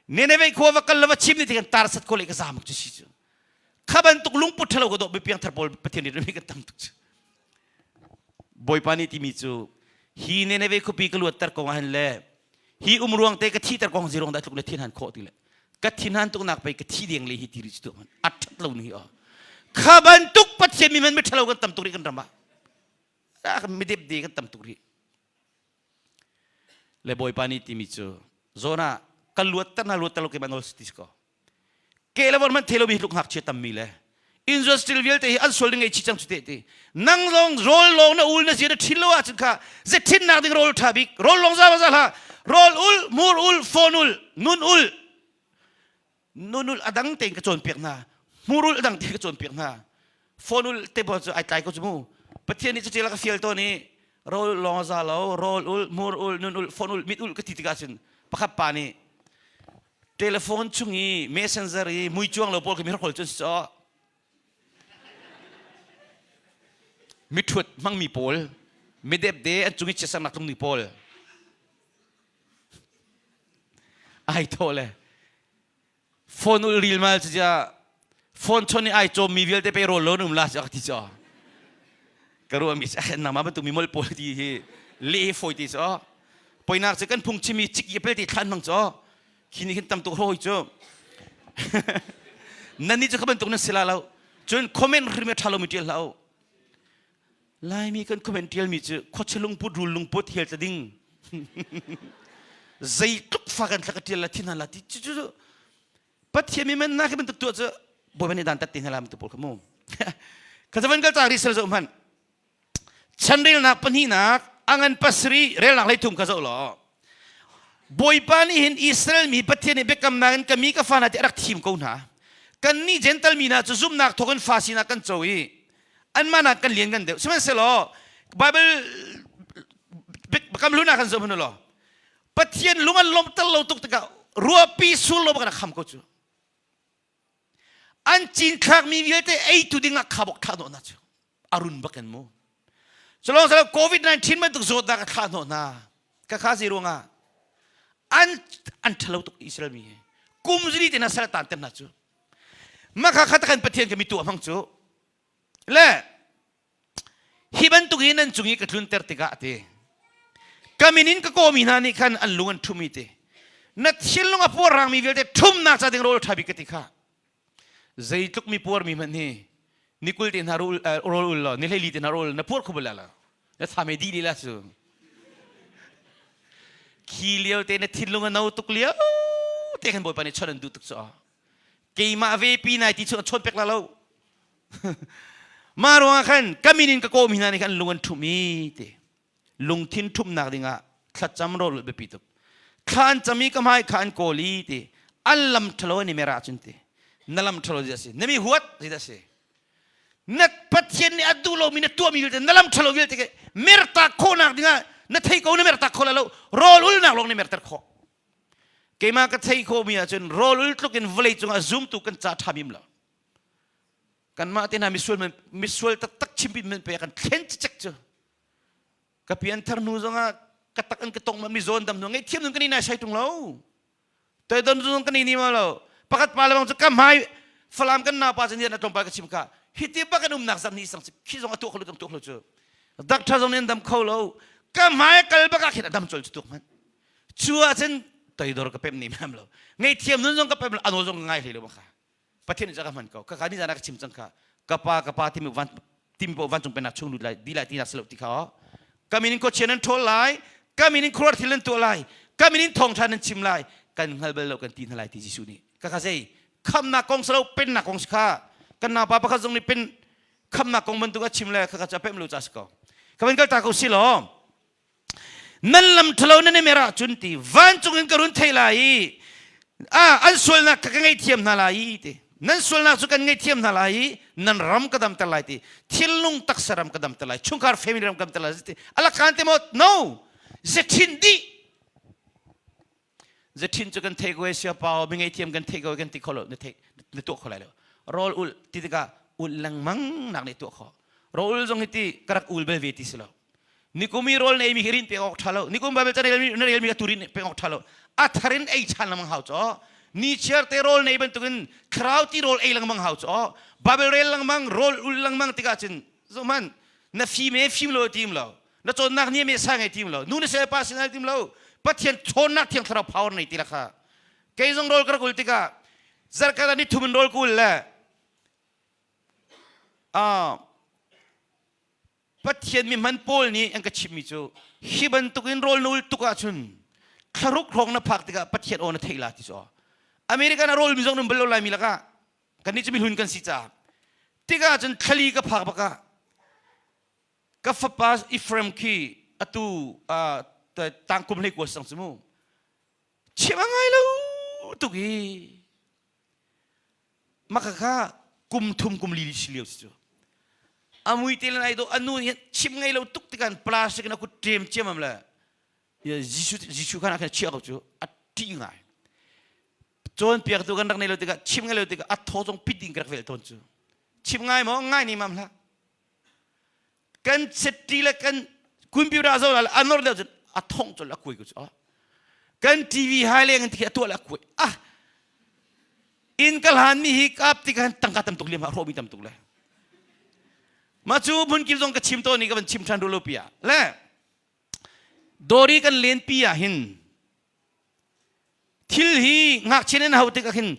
Nineveh khua va kal la va chim ni ti kan tar sat ko le ka zamuk cu si cu kha bantuk lungput ṭhalo ka dawh mi piangthar pawl Pathian nih rami kan tam tuk cu Bawipa nih timi cu hi Nineveh khuapi ka luatter ko ah hin le hi um ruang te ka thiter kong zirong dah tluk le thin han khawh ti le ka thin han tuk nak pei ka thi deng le hi ti ri cu tu a ṭhat lo ni hi kha bantuk Pathian mi man mi ṭhalo kan tam tuk rih kan ram ah midep de kan tam tuk rih le bawipa nih timi cu zona ka luat ter na luat ter lo ke man ti ko ke le von man thelo mi tluk ngakchia tam mi le industrial vialte hi an sual ding ei chi chang chu te ti nang long rol long na ul na zia na thin lo ah cun kha ze thin nak ding rol tha bik rol long za za la rol ul mur ul phone ul nun ul nunul a dang tein ka cawnpiak hna hmurul a dang tein ka cawnpiak hna phone te pawl cu ai tlai ko cu mu pathian nih cuti la ka fial tawn i rawl lawng a za lo rawl ul hmur ul nun ul phone ul mit ul ka ti tikah cun pakhat pa nih telephone chung i messenger i mui cuang lo pawl khi mi rak cun si mithuat hmangmi pawl midepde an cung i chiatsernak tlungmi pawl Ai thawh le phone ul ril mal cu cia phone chon i ai cawm mi vialte pe rawl lo um la cu ti cho ka ruah mi nangmah bantuk mi mol pawl ti hi le fawi ti cho poinak cu kan phung chimi cik i pel ti thlan hmang cho khi ni khin tam tuk hoi cu nan ni cu kha bantuk nan si la lo cun comment hrim tha lo mi tial hlah Laimi kan comment ṭialmi cu khuachia lungput rul lungput hel tla ding zeitluk fa kan thla ka ṭial la thin hna la ti cu cu Pathian mi man na khi bantuk tuah cu Bawipa nih dan tat ti hna la bantuk pawl kha mu ka zavan kal cang ri sel zoh hmanh chanrelnak pahnihnak angan pasarih relnak hleithum kha zoh law Bawipa nih hin Israel mi Pathian nih biakamnak in ka mi ka fa hna ti a rak thim ko hna kannih Gentle mi hna cu zumhnak thawk in fa sinak kan co i anmah nak kan lian kan deuh sihmanhsehlaw Bible biakam hlun ah kan zoh hmanh law Pathian lung an lawmhter lo tuk tikah ruahpi sul lo bak kham ko cu an cinthlak mi vialte eitu ding ah khabok thlah hnawh hna cu arun bak in mu culong salo covid-19 bantuk zawtnak a thlah hnawh hna ka kha si ruangah an an ṭhalo tuk Israel mi hi kum zili te na sal tan tem hna cu Maka kha kan Pathian ka mi tuah hmang cu le hi bantuk hi nan cung i ka tlunter tikah ti ka min in ka kawmi hna nih khan an lung an ṭhumi ti. Na thinlung a puarhrangmi vialte ṭhumnak ca ding rawl ṭha bik ka ti kha. Zeitluk mi puarmi hmanh hi ni 20 te hna rawl ul law ni 14 te hna rawl na puar kho bal la. Na thame dih lila cu. Khi lio te na thinlung a no tuk lio te khan Bawipa nih chawnh an duh tuk cu. Keimah ve pi nai ti chung a chawn pek la lo. Mah ruangah khan ka min in ka kawm hi hna nih khan lung an ṭhumh i ti. Lungthin ṭhumhnak dingah thlacam rawl biapi tuk. Thla an cam i ka hmai kha an kawl i ti. An lam ṭhalo an i mer ahcun ti. Na lam ṭhalo zei a si? Na mi huat zei dah a si? Na Pathian nih a duh lomi na tuahmi vialte na lam ṭhalo vialte ke mertak khawhnak dingah na thei ko na mertak kho lai lo. Rawl ulnak lawng na merter khawh. Keimah ka thei khawhmi ahcun rawl ul tluk in vawlei cungah zumtu kan ca ṭha mim lo. Kanmah te hna misual misual taktak chimpit men pe kan thlen cicek cu. Ka pianthar hnu zongah ka tak an ka tong ma mi zawn dam hnu ngei thiam nun kan i nai sai tung lo. Toi don zong kan i ni ma lo. Pakhat pa le bang cu ka hmai Falam kan nau pa cun na tlawmpal ka chim ka hiti bak an umnak zam ni sang khi zong a tuah kholo tuah kholo cu doctor zong nih an dam kho lo ka hmai kal bak ah khin a dam chol cu tuk hmanh cu ahcun toidor ka pem ni mam lo ngeihthiam nun zong ka pem lo ano zong ka ngai hlei lo ma kha Pathian nih ka hman ko ka ka ni zan ka chim cang kha ka pa ka pa timi van timi po vancung pennak chung lut lai di lai ti nak silo ti kha o ka min in khuachia nan ṭhawl lai ka min in khuaruah thil nan tuah lai ka min in thawngṭha nan chim lai kan hngal bal lo kan ti hna lai ti Jesuh nih ka kha zei khamnak kong silo pennak kong si kha kan naupa pakhat zong nih pen khamnak kong bantuk a chim le kha kha cu a pem lo ca si ko ka van kal ta ko si law Nan lam ṭhalo nan i mer ahcun ti vancung in ka run thei lai i ah an sualnak kha ka ngaihthiam hna lai i ti nan sualnak cu kan ngaihthiam hna lai i nan ram ka damter lai ti thilnung taksa ram ka damter lai chungkhar family ram ka damter lai ti alakan te maw no zethin dih zethin cu kan thei ko sia pao mi ngaihthiam kan thei ko kan ti kho lo na thei na tuah kho lai lo rawl ul ti tikah ul lengmang nak nih tuah kho rawl ul zong hi ti ka rak ul bel ve ti si lo nikum i rawl na eimi hi rin pek awk ṭha lo nikum Bible ca na relmi ka tu rin pek awk ṭha lo a thar in ei ṭhan lengmang hau caw ni chiar te rawl nei bantukin thlarau ti rawl ei lengmang hau caw Bible rel lengmang rawl ul lengmang tikah cun zohman na fim e fim lo tim lo na cawnnak ni me sa ngei tim lo nu na se pa sin al tim lo Pathian ṭhawnnak thiang thlarau power nei ti la kha kei zong rawl ka rak ul tikah zarkhat ah ni thum in rawl ka ul le Pathian mi hman Paul nih an ka chimmi cu hi bantukin rawl na ul tuk ahcun thlaruk hrawng na phak tikah Pathian aw na theih la ti cu American a rawl mi zong nan bal lo laimi lakah kannih cu mihlun kan si caah tikah cun thlali ka phak bakah ka fapa Ephraim khi atu tangkum hlei kua sang cu mu chim a ngai lo tuk i Maka kha kum thum kum li si lio si cu. A mui te le ai do anu hi chim ngei lo tuk tikan plastic na kut ṭem ciamam le Jesuh Jesuh khan a khan chiah ko cu a ṭih ngai. Cawnpiaktu kan rak nei lo tikah chim ngei lo tikah a thaw zong pit ding ka rak vel tawn cu. Chim ngai maw ngai ni mam hlah. Kan setti le kan computer zo la anor deuh cun a thong cul a kuai ko cu kan TV hai leng in a tuah le a kuai ah in ka hlan mi hi kap ti kan tangka tam tuk liam ha hrawh mi tam tuk le ma cu hmun kip zong ka chim to ni ka van chim than rulo pia le dori kan len pi ah hin Thil hi ngakchia nan hau tikah khin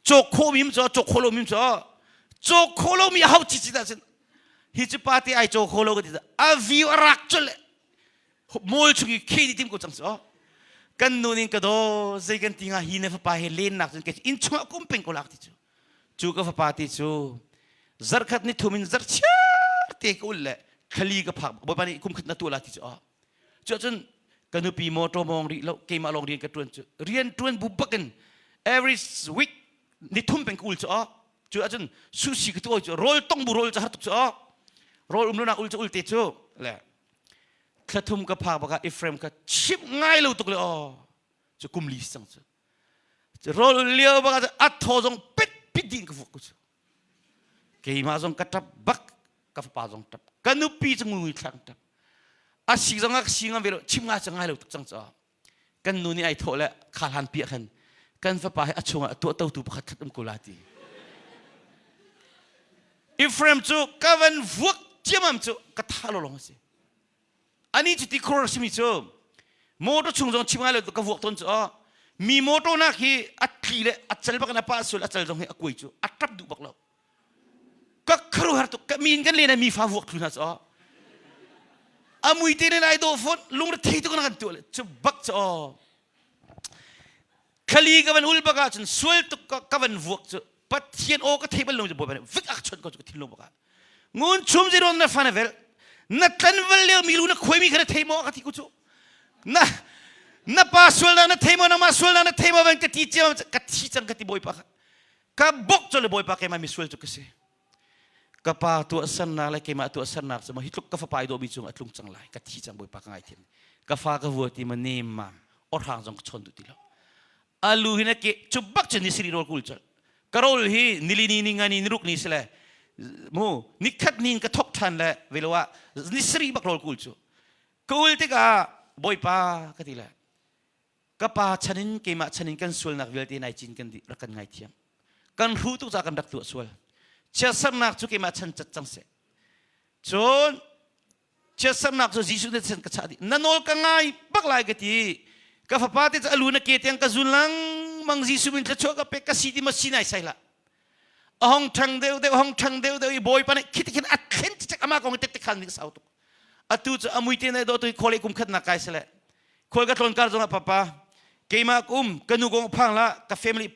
cawk khawh mi cu cawk khawh lo mi cu cawk khawh lo mi a hau chichi dah cun hi cu pa te ai caw kho lo ka ti a view a rak cul mall chung i khi di tim ko cang cu kan nu ning ka do zei kan ti nga hi na fapa he len nak cun ke inn chungah kum peng ko lak ti cu cu ka fapa ti cu zarkhat ni thum in zarh chiar te ka ul le khali ka phak bawipa nih kum khat na tu la ti cu Cu cun ka nupi motor mawng rih lo keimah lawng rian ka ṭuan cu rian ṭuan bu bakin every week ni thum peng ka ul cu aw cu ahcun sushi ka tuah cu rawl tong bu rawl cu har tuk cu aw rawl um lo nak ul cu ul te cu le thla thum ka phak bakah Ephraim ka chimh ngai lo tuk le aw cu kum li sang cu rawl lio bakah a thaw zong pit pit ding ka vuk ku cu keimah zong ka ṭap bak ka fapa zong ṭap ka nupi cu ngui thlang ṭap a si zong ah si ngam ve lo chim nga cu ngai lo tuk cang caah kan nu nih ai thawh le kha hlan piah khan kan fapa hi a chungah a tuahtotu pakhat khat um ko la ti Ephraim cu ka van vuak ciamam cu ka tha lo long a si ani cu ti khor simi cu motor chung zong chim ngai lo ka vuak tawn cu aw. Mi motor nak hi a tli le a cal bak in a pah sul a cal zong hi a kuai cu a tap duh bak lo. Ka kharu har tuk ka min kan len mi fa vuak thlu hna cho. A mui te nen ai do phone lungre thei tuk na kan tu le chu bak cho. Khali ka van ul bak ah cun sual tuk ka van vuak cu Pathian aw ka thei bal lo cu Bawipa nih vik a ka chawnh ko cu ka thinlung bak ah. Ngun chum ziron na fa na vel na tlanval lio mi lu na khuai mi kha na thei maw ka ti ku cu na na pa sualnak na thei maw nangmah sualnak na thei maw van ka ti cia ka thi cang ka ti Bawipa kha ka bok cu le Bawipa keimah mi sual cu ka si ka pa tuahsernak le keimah tuahsernak cu hi tluk ka fapa i dawhmi cung a tlung cang lai ka thi cang Bawipa ka ngaithiam ka fa ka vua ti ma nem mam orhang zong ka chawn duh ti lo alu hi na ke cu bak cu ni siri rawl kul cu ka rawl hi nili ni ni nga ni niruk ni sile mu nikhat ni ka thok than le velo ah ni siri bak rawl kul cu ka ul tikah bawipa ka ti le ka pa chanin keimah chanin kan sualnak vialte nai cin kan rak kan ngaithiam kan hru tuk ca kan rak tuah sual chiatsernak cu keimah chan cat cang seh cun chiatsernak cu Jesuh nih chan ka chah dih na nawl ka ngai bak lai ka ti ka fapa te cu alu na ke tiang ka zun lengmang Jesuh min thluachuah ka pek ka si ti ma si nai sai hlah a hong ṭhang deuh deuh hong ṭhang deuh deuh i bawipa nih khi khin a thlen cicek ama kong tek tek khan ning sau tuk atu cu a mui te na do tu khole kum khat na kai sele khual ka tlawn kar zongah papa keimah ka um ka nu kong phang la ka family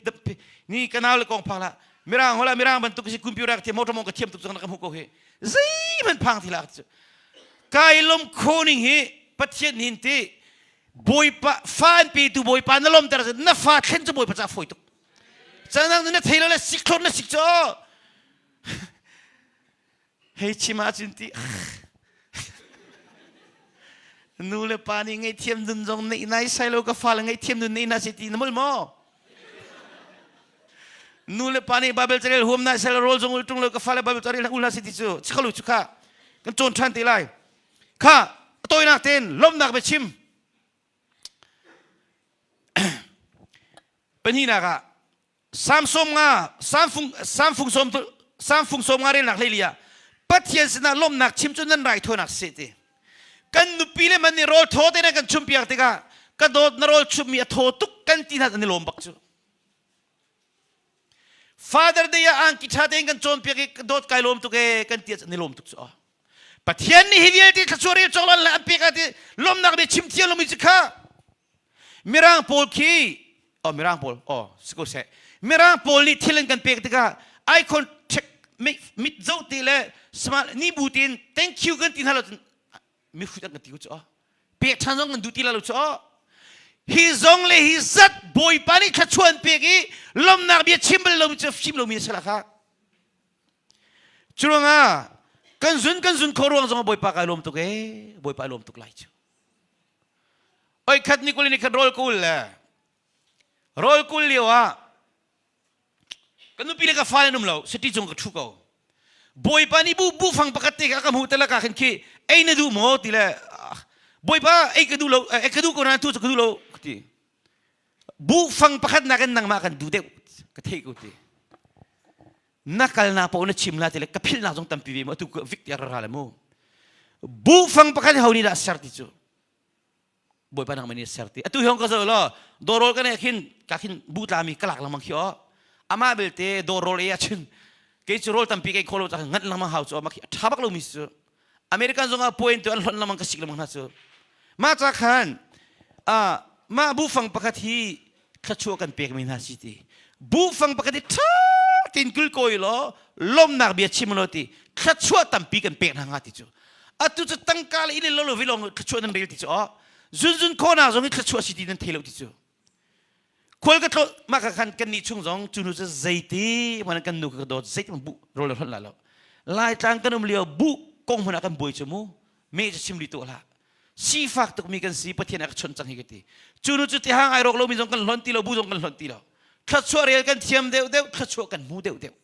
ni ka nau le kong phang la mirang hola mirang bantuk si computer ka thiam motor mong ka thiam tuk zong na ka hmuh ko hi zeihmanh phang ti la cu kai lom kho ning hi pathian nin ti bawipa fa an petu bawipa na lom ter na fa thlen cu bawipa ca foi tuk canang na thei lo le sik thlon na sik cho Hei chim ahcun ti nu le pa nih ngaihthiam nun zong neih nai sai lo ka fale ngaihthiam nun neih na si ti na mul maw? Nu le pa nih Bible carel huam nai sai lo rawl zong ul ṭung lo ka fale Bible carel ul na si ti cu chikalu cu kha kan cawn ṭhan te lai. Kha a tawinak tein lawmhnak biachim. Pahnihnak ah Sam sawm nga samfung samfung sawm samfung sawm nga relnak hlei ah Pathian sinah lawmhnak chim cu nan raithawinak si ti. Kan nupi le man nih rawl thaw te kan chumpiak tikah ka dawt na rawl chummi a thaw tuk kan ti hna an i lawm bak cu. Father Day ah angki ṭha tein kan cawnpiak i ka dawt kai lawm tuk ee kan ti ah an i lawm tuk cu. Pathian nih hi vialte thluachuah rel cawk le an pek ah ti lawmhnak bia chim thiam lomi cu kha Mirang pawl khi oh mirang pawl oh si ko seh mirang pawl nih thil an kan pek tikah eye contact mit zoh te le smile ni bu tein thank you kan ti hna lo cun mihrut an kan ti ko cu oh pek ṭhan zong kan duh ti la lo cu oh hi zong le hi zat bawipa nih thluachuah an pek i lawmhnak bia chim bal lomi cu fim lomi a si la kha curuangah kan zun kan zun kho ruang zong bawipa kai lawm tuk ee bawipa lawm tuk lai cu Oi khat ni kul ni khat rawl kul le rawl kul lio ah ka nupi le ka fale an um lo city cung ka ṭhu ko bawipa nih bu bu fang pakhat te kha ka hmuh te laka khin khi ei na duh maw ti le bawipa ei ka duh lo ei ka duh ko na tu cu ka duh lo ka ti bu fang pakhat nakin nangmah kan duh deuh ka theih ko ti na kalnak paoh na chim la ti le ka philhnak zong tampi ve mu atu vik ti ra le mu bu fang pakhat ho nih dah ser ti cu bawipa nang mani ser ti atu hi hong ka zo lo dorol ka ne khin ka khin bu tlami ka lak lengmang khi o ama belte dorol e achin kei cu rol tampi kei kholo cha ngan lengmang hau chu ma khi tha bak lo mi cu American zong ah point tu an hlon lengmang ka sik lengmang hna cu ma cha khan a mah bufang pakhat hi thluachuah kan pekmi hna si ti bufang pakhat hi ṭha tein kilkawi law lawmnak bia chim law ti thluachuah tampi kan pek hna hnga ti cu atu cu tangka le inn lo lo vi lawng thluachuah nan rel ti cu aw zunzun khawhnak zong hi thluachuah si ti nan thei lo ti cu khual ka tlo mah ka khan kan nih chung zong cu nu cu zeiti man kan nu ka dawt zeiti bu rol hlonh la lo laitlang kan um lio bu kong hmanh ah kan buai cu mu me cu chim li tu hlah sifak tukmi kan si pathian a ka chawnh cang hi ka ti cu nu cu tihang ai rawk lomi zong kan hlonh ti lo bu zong kan hlonh ti lo thluachuah rel kan thiam deuh deuh thluachuah kan hmu deuh deuh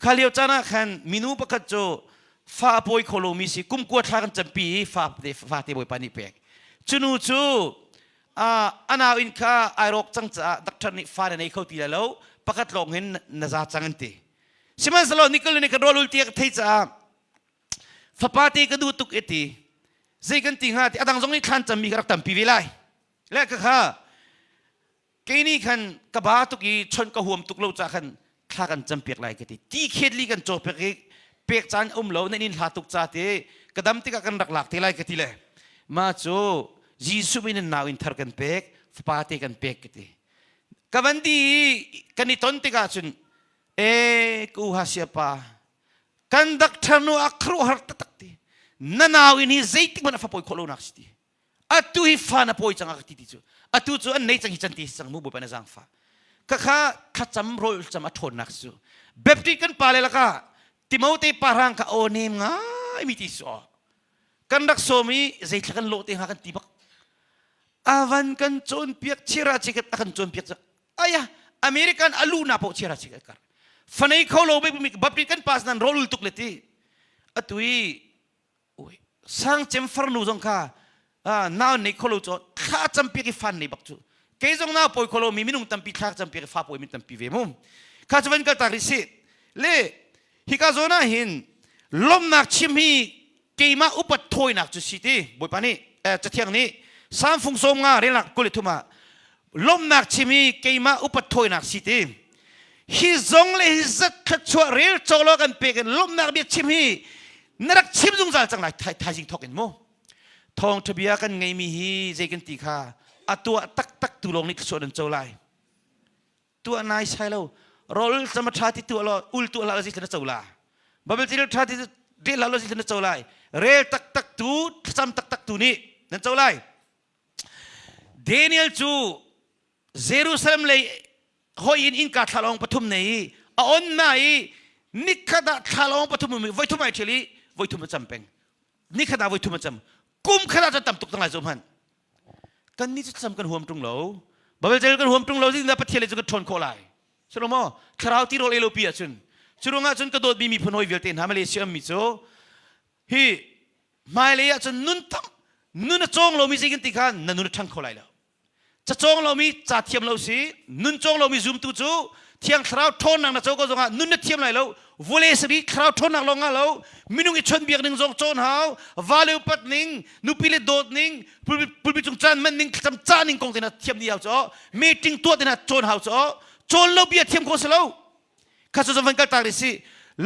kha lio caan ah khan minu pakhat cu fa a pawi kho lomi si kum kua thla kan campi i fa te fa te bawipa nih pek cu nu cu a nau in kha ai rawk cang caah doctor nih fa na nei kho ti lai lo pakhat lawng hin na za cang an ti sihmanhsehlaw nikul ni kan rawl ul ti ka thei caah fapa te ka duh tuk e ti zei kan ti hnga ti adang zong nih thlan cammi ka rak tampi ve lai le ka kha. Kei nih khan ka ba tuk i chawnh ka huam tuk lo ca khan thla kan cam piak lai ka ti. Ti khet li kan caw piak i pek caan um lo nan in hla tuk ca te ka dam tikah kan rak lak te lai ka ti le ma cu Jesuh min in nau in thar kan pek fapa te kan pek ka ti. Ka van di i kan i ton tikah cun e ka u ha sia pa kan doctor nu a khuaruahhar taktak ti na nau in hi zeitik hmanh a fa pawi khawh lo nak si ti atu hi fa na pawi cang a ka ti ti cu atu cu an nei cang hi can ti cang mu bawipa na zaangfa khakha thlacam rawlcam a ṭhawnnak cu Baptist kan pale lakah Timote parang kha aw nem ngai mi ti su kan rak sawm i zeithla kan lawh te hnga kan ti bak avan kan cawnpiak chira chikat a kan cawnpiak cu aya American alu na po chira chikat kar fanei kho lo Baptist kan pas nan rolul tuk le ti atu i ui sang cem farnu zong kha nau nei kholo cho thla campiak i fan nei bak cu kei zong nau pawi kholo mi minung tampi thla campiak i fa pawi min tampi ve mu kha cu van kal tak ri si le hika zawn ah hin lomnak chim hi keimah upat thawinak cu si ti bawipa nih cathiang nih Salm fung sawm nga relnak kul thum ah lomnak chim hi keimah upat thawinak si ti hi zong le hi zat thluachuah rel cawk lo kan pek in lomnak bia chim hi na rak chim zungzal cang lai thaizing thawk in mu thawngṭha bia kan ngeimi hi zei kan ti kha a tuah taktak tu lawng nih thluachuah nan co lai tuah nai sai lo rol sama ṭha ti tuah law ul tuah la zi na co la babel til ṭha ti de la lo zi na co lai rel taktak tu thlacam taktak tu nih nan co lai Daniel cu Jerusalem lei hoi in innka thlalawng pathum nei i a on na i nikhat ah thlalawng pathum um i voithum ai ṭhial i voithum a cam peng nikhat ah voithum a cam kum khat ah cun tam tuk tang lai zo hmanh kan nih cu cam kan huam ṭung lo Babel cel kan huam ṭung lo zeitindah Pathian lei cu kan ṭhawn khawh lai Silo maw thlarau tirawl ei lo pi ahcun cu ruangah cun ka dawtmi miphun hawi vialte hna Malaysia ummi cu hi hmailei ahcun nun tam nun a cawng lomi zei kan ti khan na nun a ṭhang kho lai lo ca cawng lomi ca thiam lo si nun cawng lomi zumtu cu thiang thlarau ṭhawnnak na co ko zongah nun na thiam lai lo vawlei sari thlarau ṭhawnnak lawng ngah lo minung i chawnhbiak ning zong cawn hau vale upat ning nupi le dawt ning pulpi cung caan man ning thlacam ca ning kong te na thiam dih hau cu meeting tuah te na cawn hau cu cawn lo bia thiam kho si lo kha cu van kal tak rih si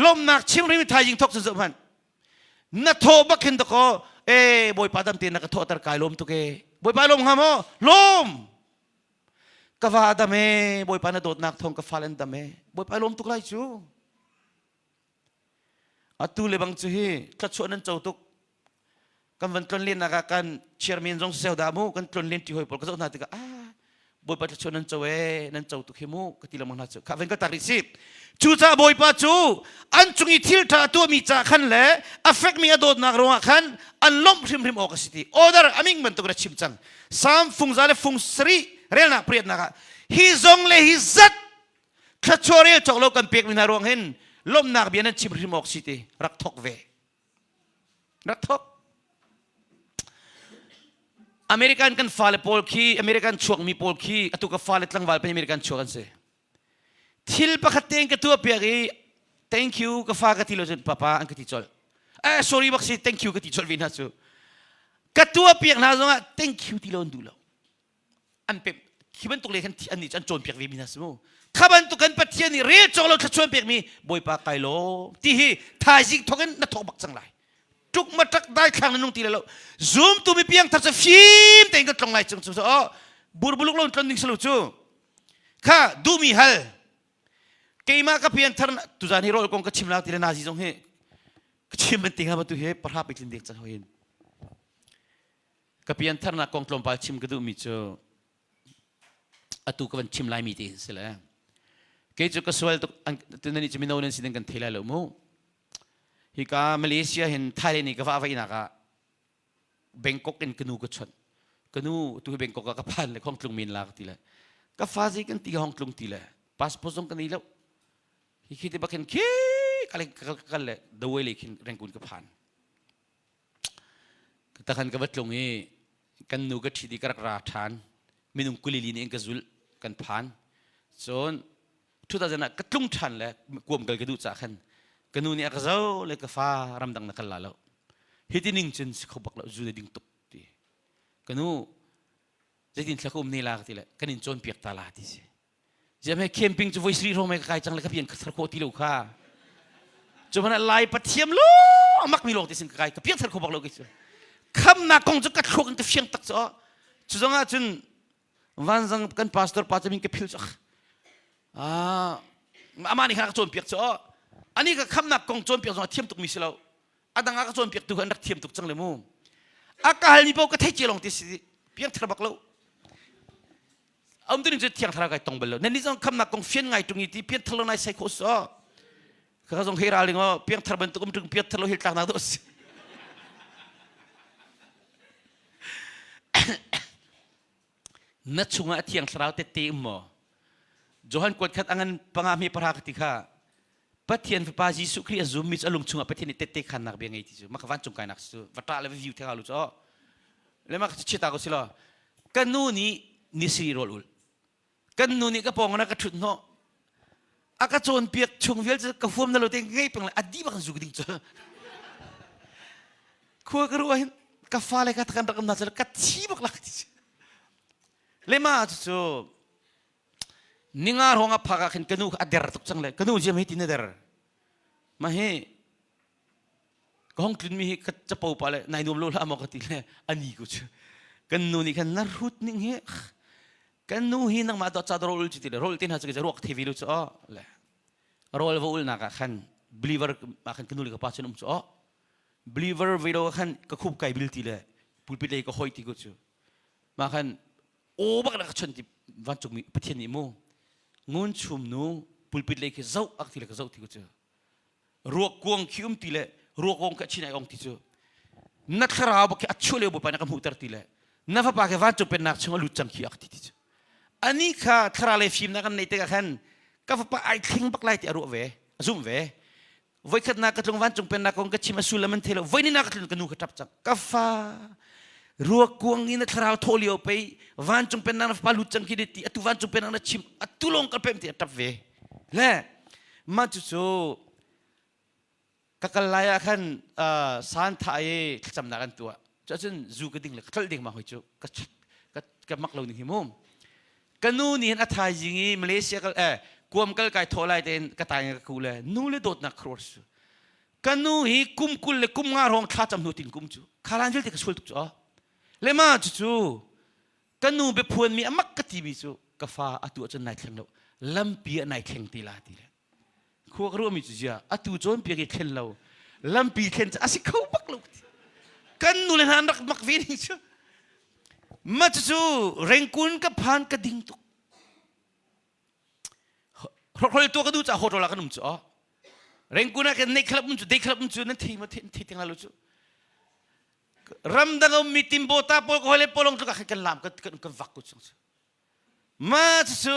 lawmnak chim rim thaizing thok cu zoh hmanh na thaw bak hin dakaw e bawipa dam te na ka thawhter kai lawm tuk e bawipa lawm hnga maw lawm ka va dam e bawipa na dawtnak thawng ka fale an dam e bawipa lawm tuk lai cu atu le bang cu hi thluachuah nan co tuk kan van tlon lennak ah kan chairman zong siseo dah mu kan tlon len ti hoi pawl ka zoh hna tikah ah bawipa thluachuah nan co e nan co tuk hi mu ka ti lengmang hna cu kha van ka tak rih si cucaah bawipa cu an cung i thil ṭha a tuahmi ca khan le a fekmi a dawtnak ruangah khan an lawmh hrimhrim awk a si ti order aming bantuk na chim cang Salm fung za le fung sarih relnak pariatnak ah hi zong le hi zat thluachuah rel cawk lo kan pekmi hna ruang hin lawmhnak bia nan chim hrim awk si ti rak thok ve rak thok American kan fale pawl khi American chuakmi pawl khi atu ka fale tlangval pe American chuak an si thil pakhat tein ka tuah piak i thank you ka fa ka ti lo cun papa an ka ti colh eh sorry bak si thank you ka ti colh ve hna cu ka tuah piak hna zongah thank you ti lo an duh lo an pem khi bantuk le khan an nih cu an cawnpiak ve mi hna si mu kha bantuk kan Pathian nih rel cawk lo thluachuan pek mi Bawipa kai lawm ti hi thaizing thawk in na thawk bak cang lai tuk ma tak dai thlang na nung ti lo zoom tu mi piang thar cu fim tein kan tlong lai cung cu oh burbuluk lo tlon ding salo cu kha duhmi hal keimah ka pian thar tuzan hi rawl kong ka chim la ti le nazi zong hi ka chim ban ti nga tu he parha pe tlin dek cang hoin ka pian tharnak kong tlawmpal chim ka duhmi cu atu ka van chim laimi ti si le kei cu ka sual tuk nani cu mino nan si ding kan thei lai lo mu hika Malaysia hin Thailand i ka va vainak ah Bangkok in ka nu ka chawnh ka nu tu hi Bangkok ah ka phan le khong tlung min la ka ti le ka fa zei kan ti hong tlung ti le passport zong ka nei lo hi khi te bak hin khi kal kal le dawei le khin Rangoon ka phan Takhan ka va tlung i kan nu ka ṭhit i ka rak ra ṭhan. Minung kulili nih in ka zulh kan phan. Cun 2000 ah ka tlung ṭhan le kuam kal ka duh caah khan ka nu nih a ka zo le ka fa ramdang na kal la lo. Hiti ning cun si kho bak lo zu na ding tuk ti. Ka nu. Zeitin thla ka um ne la ka ti le kan in cawnpiak ta la ti si. Ziam he camping cu voi sri rong me ka kai cang le ka pian ka thar khawh ti lo kha. Cu hmanh ah Lai pathiam lo amak mi lawng ti sin ka kai ka piang thar kho bak lo ke cu. Khamnak kong cu ka thluak in ka fiang tak cu. Cu zong ah cun vanzang kan pastor pa cu min ka phil cu ah amah nih khan a ka cawnpiak cu ani ka khamnak kong cawnpiak zong a thiam tuk mi si lo a dang a ka cawnpiak tu an rak thiam tuk cang le mu a ka halmi paoh ka thei cia lawng ti si piang thar bak lo um tu ning cu thiang thlarau kai tong bal lo nan nih zong khamnak kong fian ngai tung i ti pian thar lo nai sai khawh so ka zong hei ral ling o piang thar bantuk um tung pian thar lo hil tlak nak do si Na chungah a thiang thlarau tette um maw? Johan kuat khat angan panga hme para ka ti kha Pathian fapa Jesuh Khrih a zummi cu a lung chungah Pathian nih tette khannak bia ngei ti cu maka vancung kainak cu va ṭah le va view theng lu cu le maka chita ko si lo kan nu nih nisri rawl ul kan nu nih ka pawng na ka ṭhut hnawh a ka cawnpiak chung vialte ka huam na lo te ngei peng le a di bak zu ding cu khua ka ruah hin ka fale ka kan rak na ka thi bak lak ti le ma cu cu ninga rong a phak ah khin ka nu a der tuk cang le ka nu ziam hi tin a der ma hi ka hong tlun mi hi ka capo pa le nai nuam lo hlah maw ka ti le ani ku cu kan nu nih khan na hrut ning hi Kan nu hi nangmah dawt ca rawl cu ti le rawl te hna cu ruak the ve lu cu aw le rawl va ulnak ah khan believer ah khan ka nu le ka pa cun um cu aw believer ve lo khan ka khup kai bil ti le pulpit lei ka hoi ti ko cu ma khan aw bak ka chon ti vancung mi pathian nih mu ngun chum nu pulpit lei khi zoh ak ti le ka zoh ti ko cu ruak kuang khi um ti le ruak kong khi a chin ai ong ti cu na thlarau bak khi a chuah lio bawipa na ka hmuhter ti le na fapa khi vancung pennak chung a lut cang khi a ka ti ti cu ani kha thlarau le fimnak kan neih tikah khan ka fapa ai thling bak lai ti a ruah ve a zumh ve voikhat na ka tlung vancung pennak kong ka chim a sullam an thei lo voi ni na ka tlun ka nu ka ṭap cang ka fa ruak kuang in na thlarau thaw lio pei vancung pennak na fapa lut cang khi ti atu vancung pennak na chim atu lawng ka pem ti a ṭap ve le mah cucu ka kal lai ah khan san tha i thlacamnak an tuah cuahcun zu ka ding le ka tlolh ding ma hoi cu ka ka mak lo ning hi mu ka nu nih hin a thaizing i Malaysia kal eh kuam kal kai thawh lai tein ka tai ka ku le nu le dawtnak khuar su ka nu hi kum kul le kum nga rong thla cam hnu tin kum cu khalan vialte ka sual tuk cu le ma cucu Ka nu biaphuanmi a mak ka timi cu ka fa atu ahcun nai thleng lo lampi ah nai thleng ti la ti le khua ka ruahmi cu zia atu cawnpiak i thlen lo lampi thlen cu a si kho bak lo ti kan nu le hna an rak mak ve ning cu ma cucu rengkun ka phan ka ding tuk hrokhrol tua ka duh caah hotel ah kan um cu aw rengkun ah kan nei khalap um cu dei khalap um cu nan thei ma thei ting la lo cu ramdang a ummi timbawta pawl ka hawile pawl tluk ah khan kan lam kan kan kan vak ku chung cu ma cu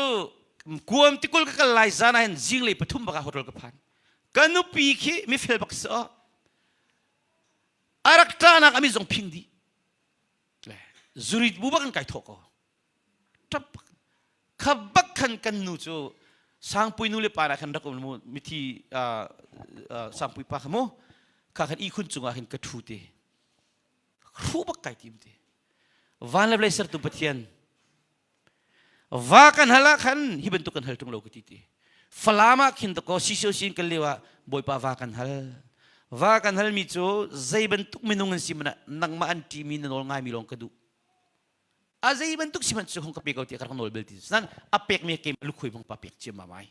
kuam tikul ka kal lai zan ah hin zinglei pathum bak ah hotel ka phan ka nupi khi mifel bak si aw a rak ṭahnak ami zong phing dih le zurit bu bak an kai thawh ko ṭap kha bak khan kan nu cu sangpui nu le pa na khan rak um mu mithi sangpui pa kha mu kha khan ihkhun cungah khin ka ṭhu te hru bak kai tim te van le vawlei sertu Pathian va kan hal ah khan hi bantuk kan hal ṭung lo ka ti ti Falam ah khin dakaw sisio sin kan lio ah Bawipa va kan hal va kan halmi cu zei bantuk minung an si man ah nangmah an ṭimi na nawl ngaimi lawng ka duh a zei bantuk si hmanh cu hung ka pe ko tiah ka rak nawl bel ti nan a pek mi ke lukhui bang pa pek ciam ma mai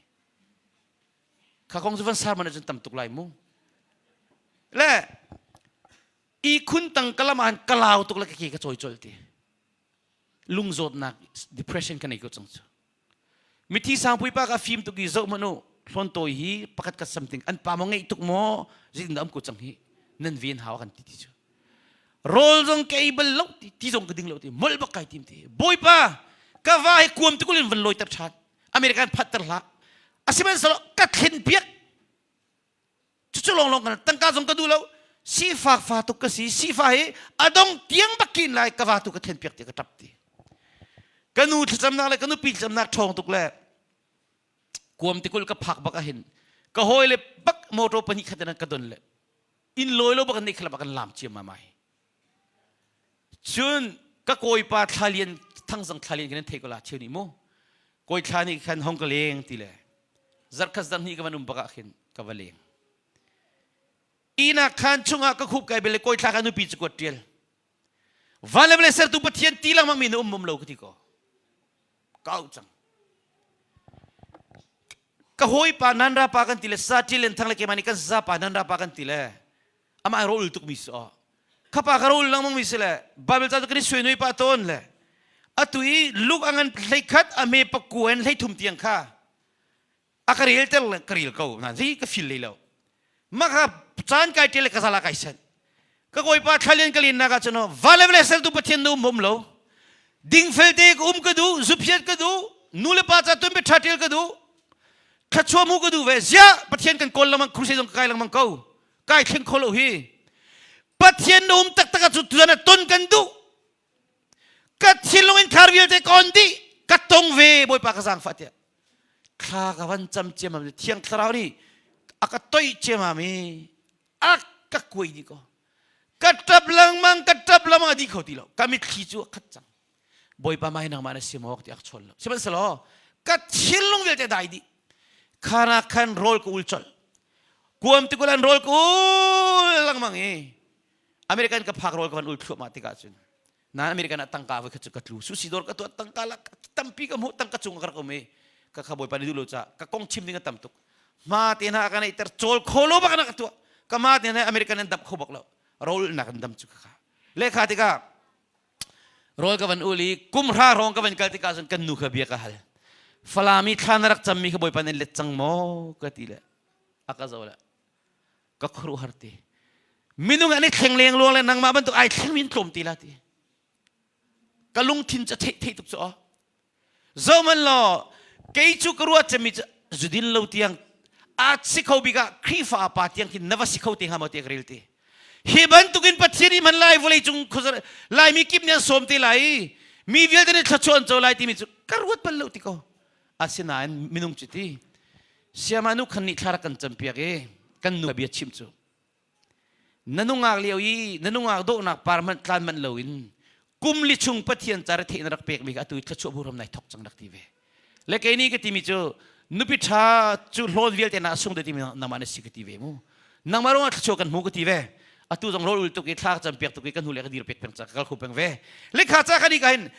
kha kong cu van sar man cun tam tuk lai mu le i khun tang kalam an kalau tuk le ka ke ka choi chol ti lungzawtnak depression ka nei ko cang cu Mithi sangpui pa ka fim tuk i zoh hmanh u hlawn tawi hi pakhat khat something an pa maw ngeih tuk maw zeitin dah um ko cang hi nan ven hau kan ti ti cu rawl zong ka ei bal lo ti ti zong ka ding lo ti molh bak kai tim ti bawipa ka va hi kuam tukul in van lawiter ṭhan American phatter hlah asihmanhsehlaw ka thlen piak Cucu lawnglawng kan tangka zong ka duh lo. Sifak fa tuk ka si. Sifa hi a dong tiang bakin lai ka va tu ka thlen piak ti ka tap ti. Ka nu thlacamnak le ka nupi thlacamnak ṭhawng tuk le kuam tikul ka phak bak ahin ka hawi le bak motor pahnih khat in ka don le inn lawi lo bak an nei khala bak an lam ciam mai. Cun. Ka kawipa Thlalian Thangzang Thlalian kan thei ko la cheu nih mu. Kawi thla nih khan hong ka leng ti le zarkhat zarhnih ka van um bak ah khin ka va leng. Ihnak khaan chungah ka khup kai bel le kawi thla ka nupi cu kuat ṭial. Van le vawlei sertu Pathian ti lengmang mi na um um lo ka ti ko. Ka auh cang. Ka hawipa Nanra pa kan ti le sa ṭil len thang le keimah nih kan sa pa Nanra pa kan ti le amah ro ul tuk mi si aw. Khapa ka ro ul lengmang mi si le Bible ca cu kan i suai nui pa tawn le atu i luk angan hleikhat a me pakua in hleithum tiang kha a ka rel ter le ka rel ko na zei ka fil lei lo maka caan kai ṭial le ka zala kai sen ka kawipa thlalian ka len nak ah cun vale vale sertu pathian na um um lo dingfel te ka um ka duh zuphiat ka duh nu le pa ca tun be ṭha ṭial ka duh thlachuah mu ka duh ve ziah pathian kan kawl lengmang crusade zong ka kai lengmang ko kai thleng kho lo hi pathian na um taktak ah cu tuan ah ton kan duh ka thinlung in khar vialte ka on dih ka tong ve bawipa ka zaangfah tiah thla ka van cam ciammam thiang thlarau nih a ka toih ciammam i a ka kuai dih ko ka ṭap lengmang ka ṭap lengmang a dih kho ti lo ka mitthli cu a khat cang bawipa mah hi nangmah na si maw ti a ka chawn lo sihmanhsehlaw ka thinlung vialte dai dih khana khan rawl ka ul colh kuam tikul an rawl ka ul lengmang i American ka phak rawl ka van ul thluahmah tikah cun na American ah tangka voi khat cu ka tlu sushi dawr ka tuah tangka lak tampi ka hmuh tangka cung ka rak um i ka kha bawipa nih duh lo ca ka kong chim ding a tam tuk ma te hna ka neihter cawl kho lo bak na ka tuah ka ma te hna American an dam kho bak lo rawl nak an dam cu ka kha lekha tikah rawl ka van ul i kum hra hrawng ka van kal tikah cun kan nu kha bia ka hal Falami thla na rak cammi kha bawipa nih let cang maw ka ti le a ka zo le ka khuaruahhar ti minung an i thleng leng luang le nangmah bantuk ai thleng min tlawm ti la ti ka lungthin cu theih theih tuk cu aw zoman law kei cu ka ruat cemi cu zudin lo tiang a si kho bik ah Khrihfa pa tiang khin na va si kho te hnga maw ti ka rel ti hi bantukin Pathian i man lai vawlei cung laimi kip nih an sawm te lai mi vialte nih thluachuah an co lai timi cu ka ruat bal lo ti ko Asinain minung cu ti siama nu khan nih thla rak kan campiak i kan nu bia chim cu na nungak lio i na nungak dawhnak par hmanh tlan manh loin kum li chung Pathian ca retheih na rak pekmi kha atu i thluachuah bu ram nai thok cang rak ti ve. Le kei nih ka timi cu nupi ṭha cu hlawn vialte na sung de timi nangmah na si ka ti ve mu. Nangmah ruangah thluachuah kan hmu ka ti ve. Atu zong rawl ul tuk i thla ka campiak tuk i kan hnu le ka dir pek peng ca ka kal kho peng ve. Le kha ca kan i ka hin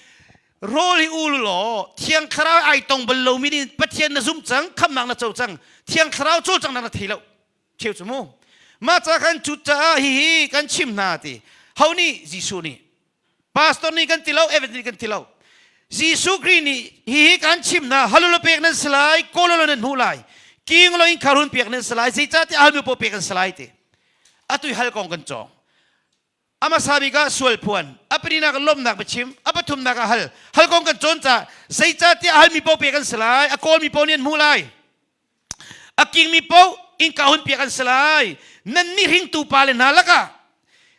rawl hi ul law thiang thlarau ai tong bal lomi nih Pathian na zum cang khamnak na co cang thiang thlarau cawlcanghnak na thei lo cheu cu mu mah ca khan cu caah hihi kan chim hna ti ho nih Jesuh nih pastor nih kan ti lo evangelist nih kan ti lo Jesuh Khrih nih hihi kan chim hna halul pek nan si lai kawlolo nan hmuh lai king lo in kharun pek nan si lai zeicahtiah halmi paoh pek an si lai ti atu hal kong kan cawng A hmasa bik ah sual phuan, a palinak ah lawmhnak biachim, a pathumnak ah hal. Hal kong kan cawn caah zeicahtiah a halmi paoh pek an si lai, a kawlmi paoh nih an hmuh lai. A kingmi paoh innka hun piak an si lai. Nannih hringtu pale hna lakah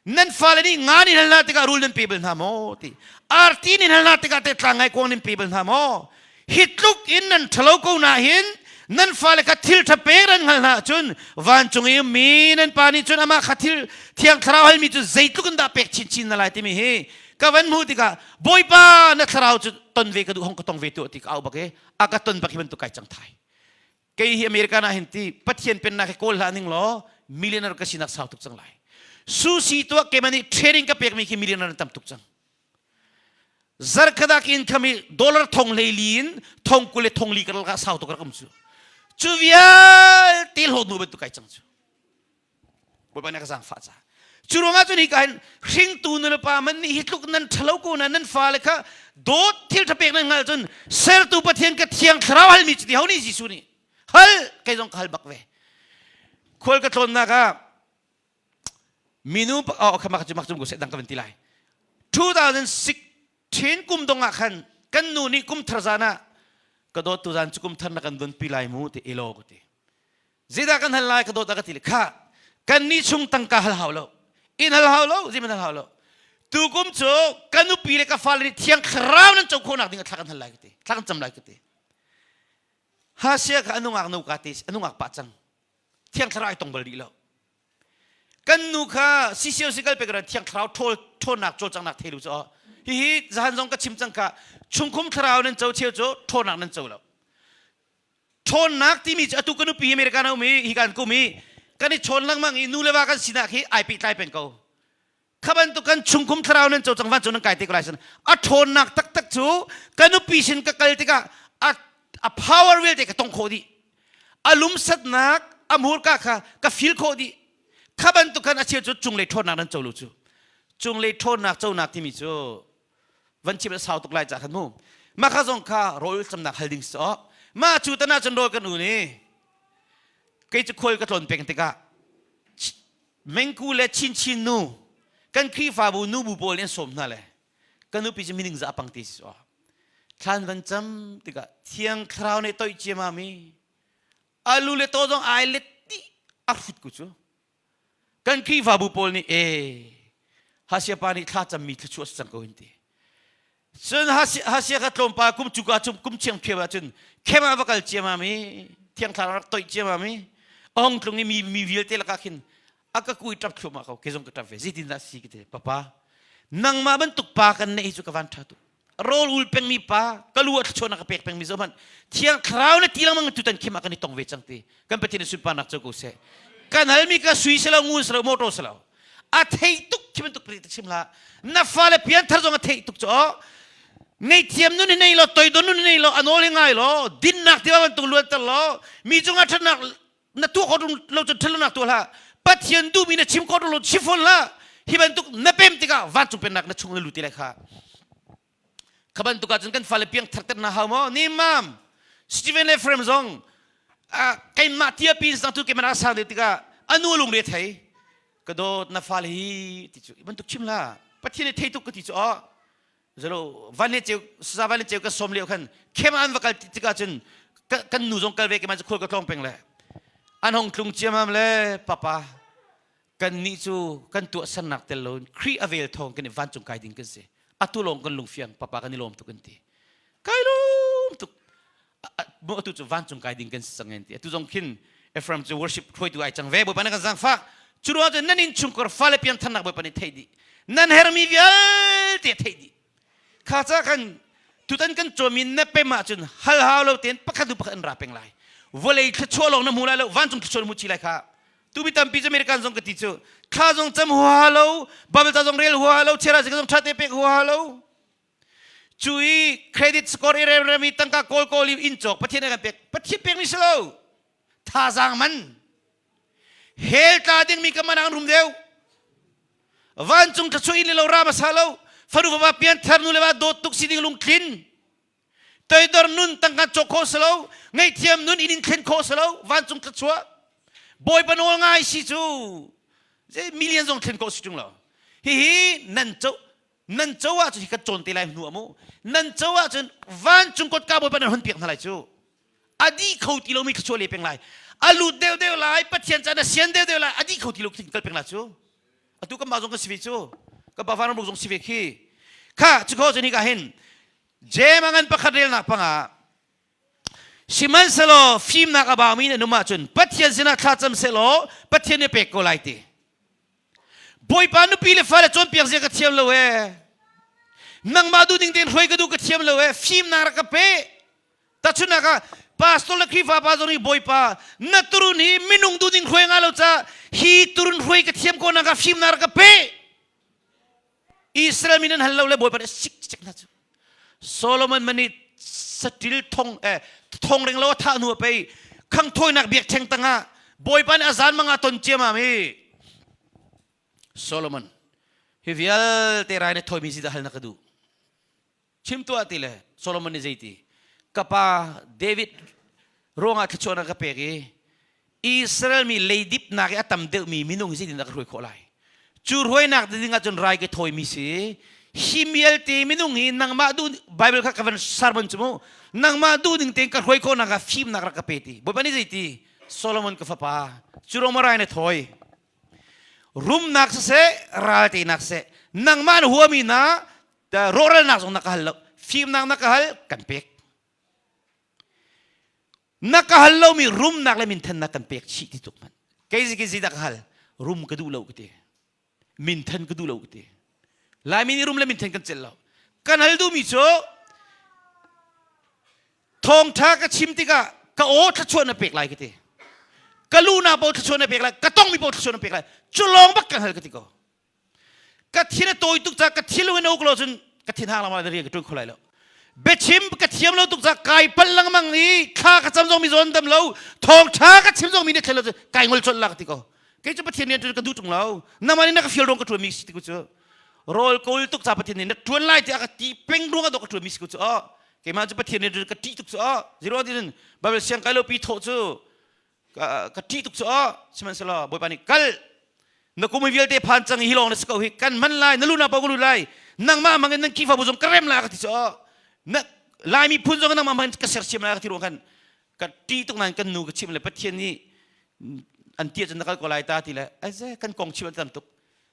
nan fale nih nga nih hal hna tikah rul nan pe bal hna maw ti. Arti nih hal hna tikah teh tlang ngai kuang nan pe bal hna maw? Hi tluk in nan ṭhalo ko na hin nan fale kha thil ṭha pek nan hngal hna ahcun vancung i ummi nan pa nih cun amah kha thil thiang thlarau halmi cu zeitluk in dah pek chinchin na lai timi hi ka van hmuh tikah Bawipa na thlarau cu ton ve ka duh hong ka tong ve tuah ti ka au bak i a ka ton bak hi bantuk kai cang thai kei hi American ah hin ti Pathian pennak hi kawl hlah ning law millionaire ka sinak sau tuk cang lai sushi tuah keimah nih training ka pekmi khi millionaire tam tuk cang Zarkhadak in khami dollar thong hlei li in thong 20 le thong li karlak ah sau tuk rak um cu. Cu vialte hlawt nu bantuk kai cang cu. Bawipa nih a ka zaangfah ca. Cu ruangah cun hi ka hin hringtu nu le pa man nih hi tluk nan ṭhalo ko na nan fale kha dawt thil ṭha pek nan hngalh cun sertu Pathian ka thiang thlarau halmi cu ti ho nih Jesuh nih hal kei zong ka hal bak ve. Khual ka tlawnnak ah minu oh kha mak cu mak cu ko dang ka van ti lai 2016 kum dong ah khan kan nu nih kum thar zan ah ka dawt tu zan cu kum thar na kan don pi lai mu ti elo ka ti zeidah kan hal lai ka dawt ka ti le kha kan ni chung tangka hal hau lo in hal hau lo ziman hal hau lo tu kum cu kan nupi le ka fale nih thiang thlarau nan co khawhnak ding ah thla kan hal lai ka ti thla kan cam lai ka ti hasia kha anungak no ka ti anungak pa cang thiang thlarau ai tong bal rih lo kan nu kha CCOC kal pek ran thiang thlarau ṭhawl ṭhawnnak cawlcanghnak thei lu cu. Hihi zahan zong ka chim cang ka chungkhum thlarau nan co cheu cu ṭhawnnak nan co lo. Ṭhawnnak timi cu atu ka nupi America na um i hi kan kum i kan i chawn lengmang i nu le va kan sinak hi ai pehtlai peng ko. Kha bantuk kan chungkhum thlarau nan co cang van cu nan kai te ko lai san. A ṭhawnnak taktak cu ka nupi sin ka kal tikah a a power vialte ka tong khawh dih. A lumsatnak, a hmurka kha ka feel khawh dih. Kha bantuk khan a cheu cu cunglei ṭhawnnak nan co lo cu. Cunglei ṭhawnnak conak timi cu van chim a sau tuk lai ca khan mu. Mah kha zong kha rawl camnak hal ding si awk. Mah cu tan ahcun rawl kan un i kei cu khual ka tlawn peng tikah Mengku le Chinchin nu kan Khrihfabu nubu pawl nih an sawm hna le ka nupi cu mining za pang ti si awk. Thlan van cam tikah Thiang Thlarau nih toih ciamam i alu le taw zong ai let dih a hrut ku cu kan Khrihfabu pawl nih e Hasia pa nih thla cammi thluachuah si cang ko hin ti cun Hasia ka tlawmpal kum cuka cum kum chiang phiam ahcun khem ah va kal ciamam i thiang thlarau rak toih ciamam i a hong tlung i mi mi vialte lakah khin a ka kui ṭap thluahmah ko ke zong ka ṭap ve zeitin dah si ka ti papa nangmah bantuk pa kan neih hi cu ka van ṭha tuk rawl ul pengmi pa ka lu a thluachuahnak ka pek pengmi zohhmanh thiang thlarau na ti lengmang tutan khim ah kan i tong ve cang ti kan Pathian in sunparnak co ko seh kan halmi ka sui selo ngun selo motor selo a thei tuk khi bantuk prik chim la na fale pianthar zong a thei tuk cho ngeihthiam nun hi nei lo toidon nun hi nei lo a nawl hi ngai lo dinnak tiva bantuk luanter lo mi cungah ṭhatnak na tuah khawh lo cun ṭhatlonak tuah hlah Pathian duhmi na chim khawh lo chim fawn hlah hi bantuk na pem tikah vancung pennak na chung na lut ti lai kha kha bantuk ahcun kan fale piang thar ter na hau maw ni mam Stephen le Frame zong keimah tia pin sang tu keimah sang deuh tikah anu lung re thei ka dawt na fale hi ti cu bantuk chim la Pathian nih thei tuk ka ti cu oh zalo van le ceu sa van le ceu ka som lio khan khem an va kal tikah cun kan nu zong kal ve ke man cu khul ka tlong peng le an hong tlung ciamam le papa kan nih cu kan tuah sannak tel lo Khrih a vel thawng kan i vancung kai ding kan si atu lawng kan lungfiang papa kan i lawm tuk kan ti kai lawm tuk mu atu cu vancung kai ding kan si cang ti atu zong khin Ephraim cu worship hruaitu ai cang ve bawipa na kan zaangfah cu ruang cun nan innchungkhar fale piantharnak bawipa nih theih dih nan hermi vialte theih dih kha ca khan tutan kan cawmi na pem ahcun hal hau lo tein pakhat hnu pakhat an ra peng lai vawlei thluachuah lawng na hmu lai lo vancung thluachuah na hmu chi lai kha tu mi tampi cu American zong ka ti cu thla zong cam huaha lo Bible ca zong rel huaha lo chera zong ṭha te pek huaha lo Cu i credit score i remrem i tangka kawl kawl i inn cawk Pathian a kan pek. Pathian pekmi si lo. Thazaang man. Hell tla dingmi ka man ah an rum deuh. Vancung thluachuah inn le lo ra hmasa lo. Fanu fapa pianthar nu le va dawt tuk si ding lungtlin. Toidor nun tangka cawk khawh si lo. Ngaihthiam nun inn in thlen khawh si lo. Vancung thluachuah. Bawipa nawl ngai si cu. Zei million zong thlen khawh si ṭung lo. Hihi nan co nan co ahcun hi kan cawn te lai hnu ah mu nan co ahcun vancung kotka bawipa nan hon piak hna lai cu a dih kho ti lomi thluachuah le peng lai a lut deuh deuh lai pathian caan a sian deuh deuh lai a dih kho ti lo khin kal peng lai cu atu kan mah zong kan si ve cu kan pa vanram zong si ve khi kha cu kho cun hi ka hin Jem a ngan pakhat relnak pangah Sihmanhsehlaw fimnak a baumi nan um ahcun Pathian sinah thlacam sehlaw Pathian nih pek ko lai ti. Bawipa nupi le fale cawnpiak zia ka thiam lo ee. Nangmah duh ding tein hruai ka duh ka thiam lo ee. Fimnak rak ka pe. Tahchunhnak ah pastor le Khrihfa pa zong nih Bawipa na turun hi minung duh ding hruai nga lo ca hi turun hruai ka thiam ko nak ah fimnak rak ka pe. Israel mi nan hal lo le Bawipa nih sik cek hna cu. Solomon man nih saṭil thong eh thong ring lo a thah hnu a pei khang thawinak biakṭheng tangah Bawipa nih a zan mang ah ton ciamam i Solomon hi vialte rai na thawimi si dah hal na ka duh Chim tuah ti le Solomon nih zeiti ka pa David ruangah thluachuahnak ka pek i Israel mi leidipnak i a tam deuhmi minung hi zeitindah ka hruai khawh lai cu hruainak ding ahcun rai ka thawimi si hi mialte minung hi nangmah duh Bible kha ka van sermon cu mu nangmah duh ning tein ka hruai khawhnak ah fimnak rak ka pe ti Bawipa nih zeiti Solomon ka fapa cu rong rai na thawi rumnak siseh ral teinak siseh nangmah na huami na rawhralnak zong na ka hal lo fimnak na ka hal kan pek na ka hal lomi rumnak le minthannak kan pek chih ti tuk man kei zi kei zi dah ka hal rum ka duh lo ka ti minthan ka duh lo ka ti laimi nih rum le minthan kan celh lo. Kan hal duhmi cu thawngtha ka chim tikah ka aw thluachuah na pek lai ka ti. Ka lu na po thluachuah na pek lai, ka tongmi po thluachuah na pek lai. Cu lawng bak kan hal ka ti ko. Ka thin a tawi tuk ca ka thil in uk lo cun ka thin hang lama rian ka ṭuan kho lai lo. Biachim ka thiam lo tuk ca kai pal lengmang i thla ka cam zong mi zawn dam lo, thawngtha ka chim zong mi nih thlen lo cun kai ngol colh la ka ti ko. Kei cu Pathian rian ṭuan ka duh ṭung lo. Nangmah nih na ka fial ruang ka ṭuan mi si ti ko cu. Rawl kawl tuk ca Pathian nih na ṭuan lai tiah ka ti peng ruang ah dawh ka ṭuan mi si ko cu. Oh, keimah cu Pathian rian ṭuan ka ṭih tuk cu. Oh, zero ti cun Bible siang kai lo pi thawh cu ka ka ṭih tuk cu. Oh, sihmanhsehlaw Bawipa nih kal na kum vialte phan cang hi lawng na si ko hi kan man lai na lu na pa lu lai nangmah mang in nan Khrihfabu zong ka rem lai ka ti cu. Oh, na Laimi phun zong nangmah mang in ka sersiam lai ka ti ruang khan ka ṭih tuk nain kan nu ka chimh le Pathian nih an ti ahcun na kal ko lai ta ti le aize kan kong chim an tam tuk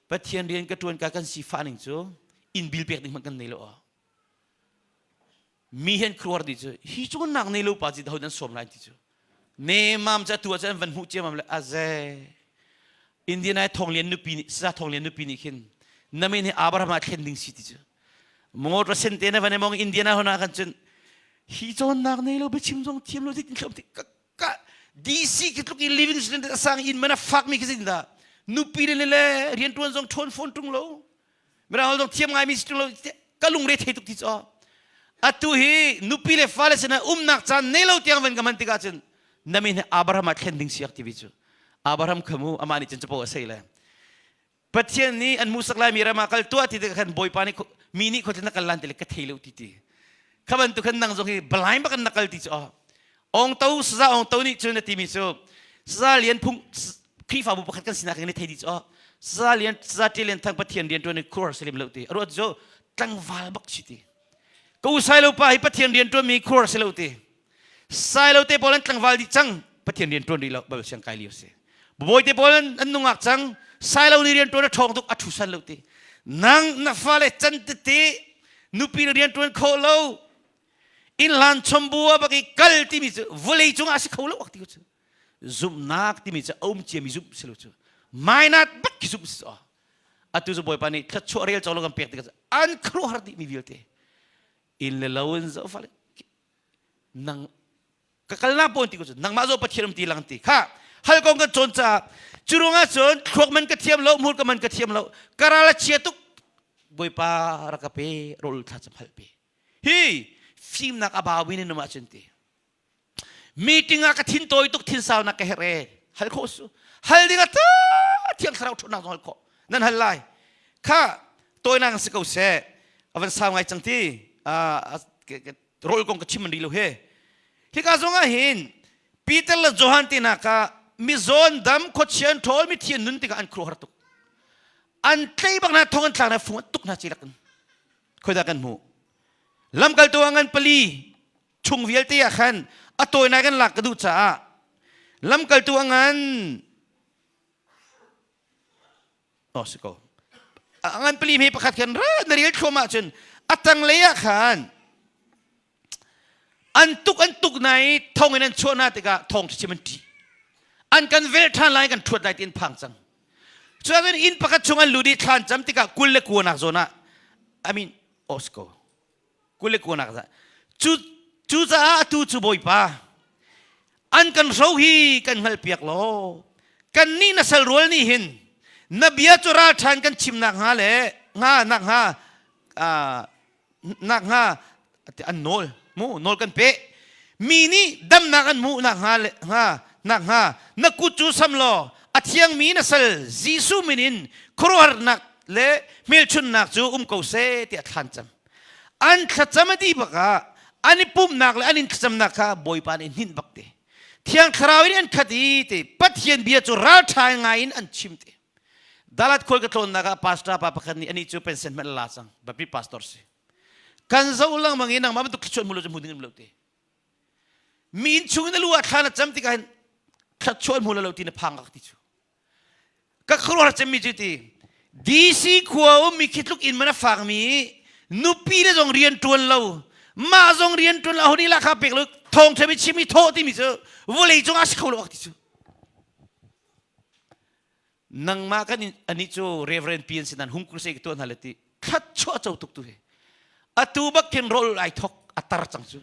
Pathian rian ka ṭuan ka kan sifah ning cu inn bil pek ding hmanh kan nei lo mi hian khuar di cu hi cu nak nei lo pa ci ho nan sawm lai ti cu nemam ca tu ah an van hmuh ciamam le aze Indian ai thonglian nupi nih sa thonglian nupi nih khin na min hi Abraham ah thlen ding si ti cu Mongol ra sen te na van mong Indiana hona kan cun hi cawnnak nei lo biachim zong thiam lo dik thlom ti ka ka DC ki tluk in living student asang in mana fak mi khi sin da nupi le le rian tuan zong thon phone tung lo mirang hol zong thiam ngai mi si tung lo ka lungre thei tuk ti cho atu hi nupi le fale sinah umnak caan nei lo tiang van ka man tikah cun na min hi Abraham ah thlen ding siak ti bi cu Abraham khamu amah nih cun capo a sei le Pathian nih an hmuhsak laimi ram ah kal tuah ti tikah khan Bawipa nih mi nih khuatlin na kal lan ti le ka thei lo ti ti. Kha bantuk khan nang zong hi blind bak in na kal ti cu oh. Ong to saza ong to nih cun a timi cu saza lian phung Khrihfabu pakhat kan sinak in thei di cu oh. Saza lian saza ṭi lian thang Pathian rian ṭuan i khuar salim lo ti. A ruat cu tlangval bak si ti. Ka u sai lo pa hi Pathian rian ṭuan mi khuar si lo ti. Sailo te pawl an tlangval dih cang Pathian rian ṭuan rih lo bal siang kai lio si bawi te pawl an nungak cang sailo nih rian ṭuan a ṭhawng tuk a ṭhu san lo ti nang na fale can tete nupi na rian ṭuan kho lo inn hlan chombu a bak i kal timi cu vawlei cungah a si kho lo ak ti cu zumhnak timi cu a um ciami zumh si lo cu mainat bak khi zumh si atu cu bawipa nih thluachuah rel cawk lo kan pek tikah an khuaruahhar dih mi vialte inn le lo in zoh fale nang ka kalnak pawn ti ko cu nangmah zo pathian um ti lang ti kha hal kong kan cawn caah cu ruangah cun thluak man ka thiam lo hmur ka man ka thiam lo ka ral a chia tuk bawipa rak ka pe rawl thla cam hal pe hi fimnak a bawi ni num ahcun ti meeting ah ka thin tawi tuk thin saunak ka herh e hal khawh su hal ding a ta thiang thlarau ṭhawnnak zong hal khawh nan hal lai kha tawinak si ko seh a van sau ngai cang ti rawl kong ka chim an ri lo he hika zong ah hin Peter le Johan te hna kha mizawn dam khuachian ṭhawl mithi an nun tikah an khuaruahhar tuk an tlei bak hna thong an thlak hna fung an tuk hna cilak in khoidah kan hmuh lamkaltu ah ngan pali chung vialte ah khan a tawinak kan lak ka duh caah lamkaltu a ngan Oh si ko. A ngan pali hme pakhat khan ra na rel thluam ahcun a tanglei ah khan an tuk an tuk na i thong in an chuah hna tikah thong chim an ṭih. An kan velh ṭhan lai kan ṭhuat lai ti an phang cang. Cuahcun inn pakhat chung an lut i thlan cam tikah 29 nak zawn ah I mean oh si ko. 29 nak za. Cu cucaah atu cu Bawipa an kan hro hi kan hngalhpiak law kannih na sal rual nih hin na bia cu ralṭhan kan chim nak hnga le hnga nak hnga nak hnga an nawl mu nawl kan pe mi nih damnak an hmuh nak hnga le hnga nak hnga na kut cu sam law a thiangmi na sal Jesuh min in khuaruahharnak le hmelchunhnak cu um ko seh tiah thlan cam an thlacam a dih bak ah an i pumhnak le an in thlacamnak kha Bawipa nih hninh bak te Thiang Thlarau in an khat i te Pathian bia cu ralṭha ngai in an chim te Dalat khual ka tlawnnak ah pastor pa pakhat nih anih cu pension hmanh la cang Baptist pastor si kan zoh lengmang i nangmah bantuk thluachuah hmu lo cu hmu ding um lo te mi inn chung in a lu ah thla na cam tikah hin thluachuah hmu lo ti na phang ka ti cu Ka khuaruahhar cemmi cu ti DC khua ummi khi tluk in man a fakmi nupi le zong rian ṭuan lo mah zong rian ṭuan lo ahun i kha pek lo thawngṭha mi chim i thawh timi cu vawlei cung ah si kho lo ti cu nangmah kan anih cu Reverend Pian sinan hung kurse ka tuah hna le ti thlat chuah co tuk tu he. Atu bak khin rawl ai thok a tar cang cu.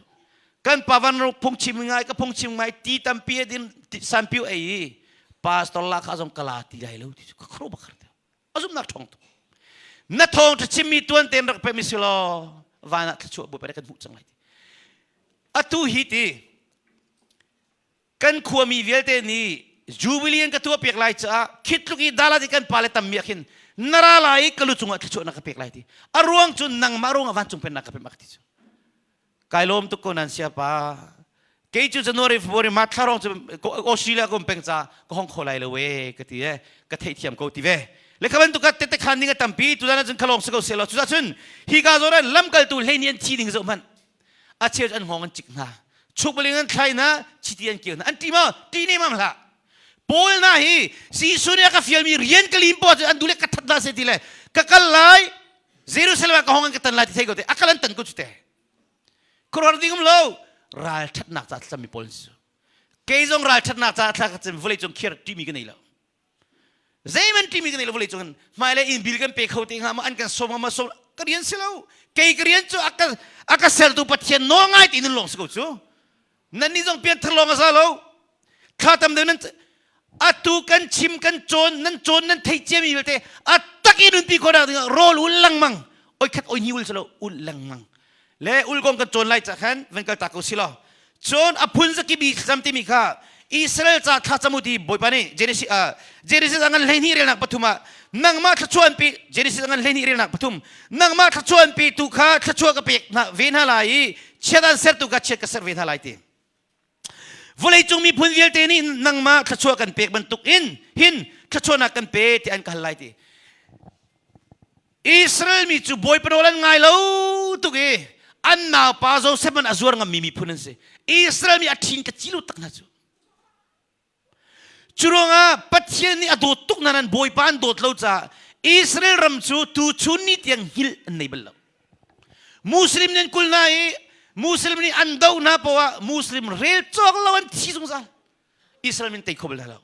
Kan pa van ro phungchim ngai ka phungchim ngai ti tampi din sanpiu ei i pastor la kha zong kala ti lai lo ti cu ka khro bak har te. Azum nak thong tu. Na thong tha chimmi tuan ten rak pe mi si law van ah thluachuah bu kan hmuh cang lai ti. Atu hi ti kan khuami vialte nih jubilee an ka tuah piak lai caah khitluk i dalat i kan pale tam mi ah khin na ra lai i ka lu cungah thluachuah na ka pek lai ti a ruang cu nangmah ruangah vancung pennak ka pek mak ti cu kai lawm tuk ko nan sia pa kei cu January February March thla rong cu Australia ka um peng ca ka hong kho lai lo we ka ti e ka theihthiam ko ti ve le kha bantuk ah tete khan ding a tampi tuzan ahcun khalong si ko seh law cucah cun hi ka zawn ah lamkaltu hleini an thi ding zoh hmanh a cheu an hngawng an cik hna chukbaling an thlai hna chiti an keu hna an ṭi maw ṭi ne mam hlah Paul na hi Jesuh nih a ka fialmi rian ka lim poah cu an duh le ka that hna seh ti le ka kal lai Jerusalem ah ka hong an ka tan lai ti thei ko te a kal an tan ko cu te khuaruahar ding um lo ral ṭhatnak ca thlacammi Paul an si kei zong ral ṭhatnak ca thla ka cam vawlei cung khiar ṭimi ka nei lo Zeihmanh ṭimi kan nei lo vawlei cung hmailei inn bil kan pe kho te hnga maw an kan sawm hnga maw sawm ka rian si lo kei ka rian cu a ka a ka sertu Pathian nawl ngai ti nun lawng si ko cu nan nih zong pianthar lawng a za lo thla tam deuh nan atu kan chim kan cawn nan cawn nan thei ciami vialte a tak i nunpi khawh nak dingah rawl ul lengmang oi khat oi hnih ul si lo ul lengmang le ulkong kan cawn lai ca khan van kal ta ko si law cun a phun zakibi thlacam timi kha Israel ca thlacam u ti Bawipa nih Genesis uh, Genesis angan 12 relnak pathum ah nangmah thluachuah pi Genesis angan 12 relnak pathum nangmah thluachuah pi tu kha thluachuah ka pek hna ve hna lai i chiat an sertu kha chiat ka ser ve hna lai ti vawleicung miphun vialte nih nangmah thluachuah kan pek bantuk in hin thluachuahnak kan pe ti an ka hal lai ti Israel mi cu Bawipa nawl an ngai lo tuk i an naupa Joseph man a zuar ngammi miphun an si. Israel mi a ṭhin ka ci lo tak hna cu. Cu ruangah Pathian nih a dawt tuk nain Bawipa an dawt lo caah Israel ram cu tuchun ni tiang hngilh an nei bal lo. Muslim nih an kul hna i Muslim nih an doh hna poah Muslim rel cawk lo an thi zungzal. Israel min tei kho bal hna lo.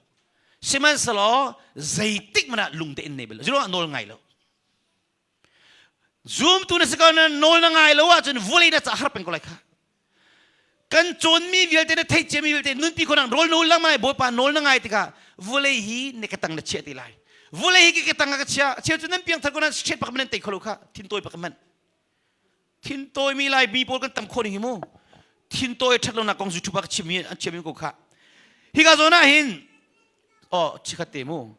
Sihmanhsehlaw zeitik hmanh ah lungte in nei bal lo. Cu nawl ngai lo. Zumtu na si ko na nawl na ngai lo ahcun vulei na ca har peng ko lai kha. Kan cawnmi vialte na theih ciami vialte nunpi khawnak rawl na ul lengmang Bawipa nawl na ngai tikah vulei hi na ka tang na chiah ti lai. Vulei hi ka tang ah ka chia. Cheu cu nan piangthar ko nan chiat pak man nan tei kho lo kha. Thintawi pak man. Thintawi mi lai mi pawl kan tam khawh ning hi mu. Thintawi ṭhat lonak kong YouTube ah ka chim an chim ko kha. Hika zawn ah hin oh chikhat te mu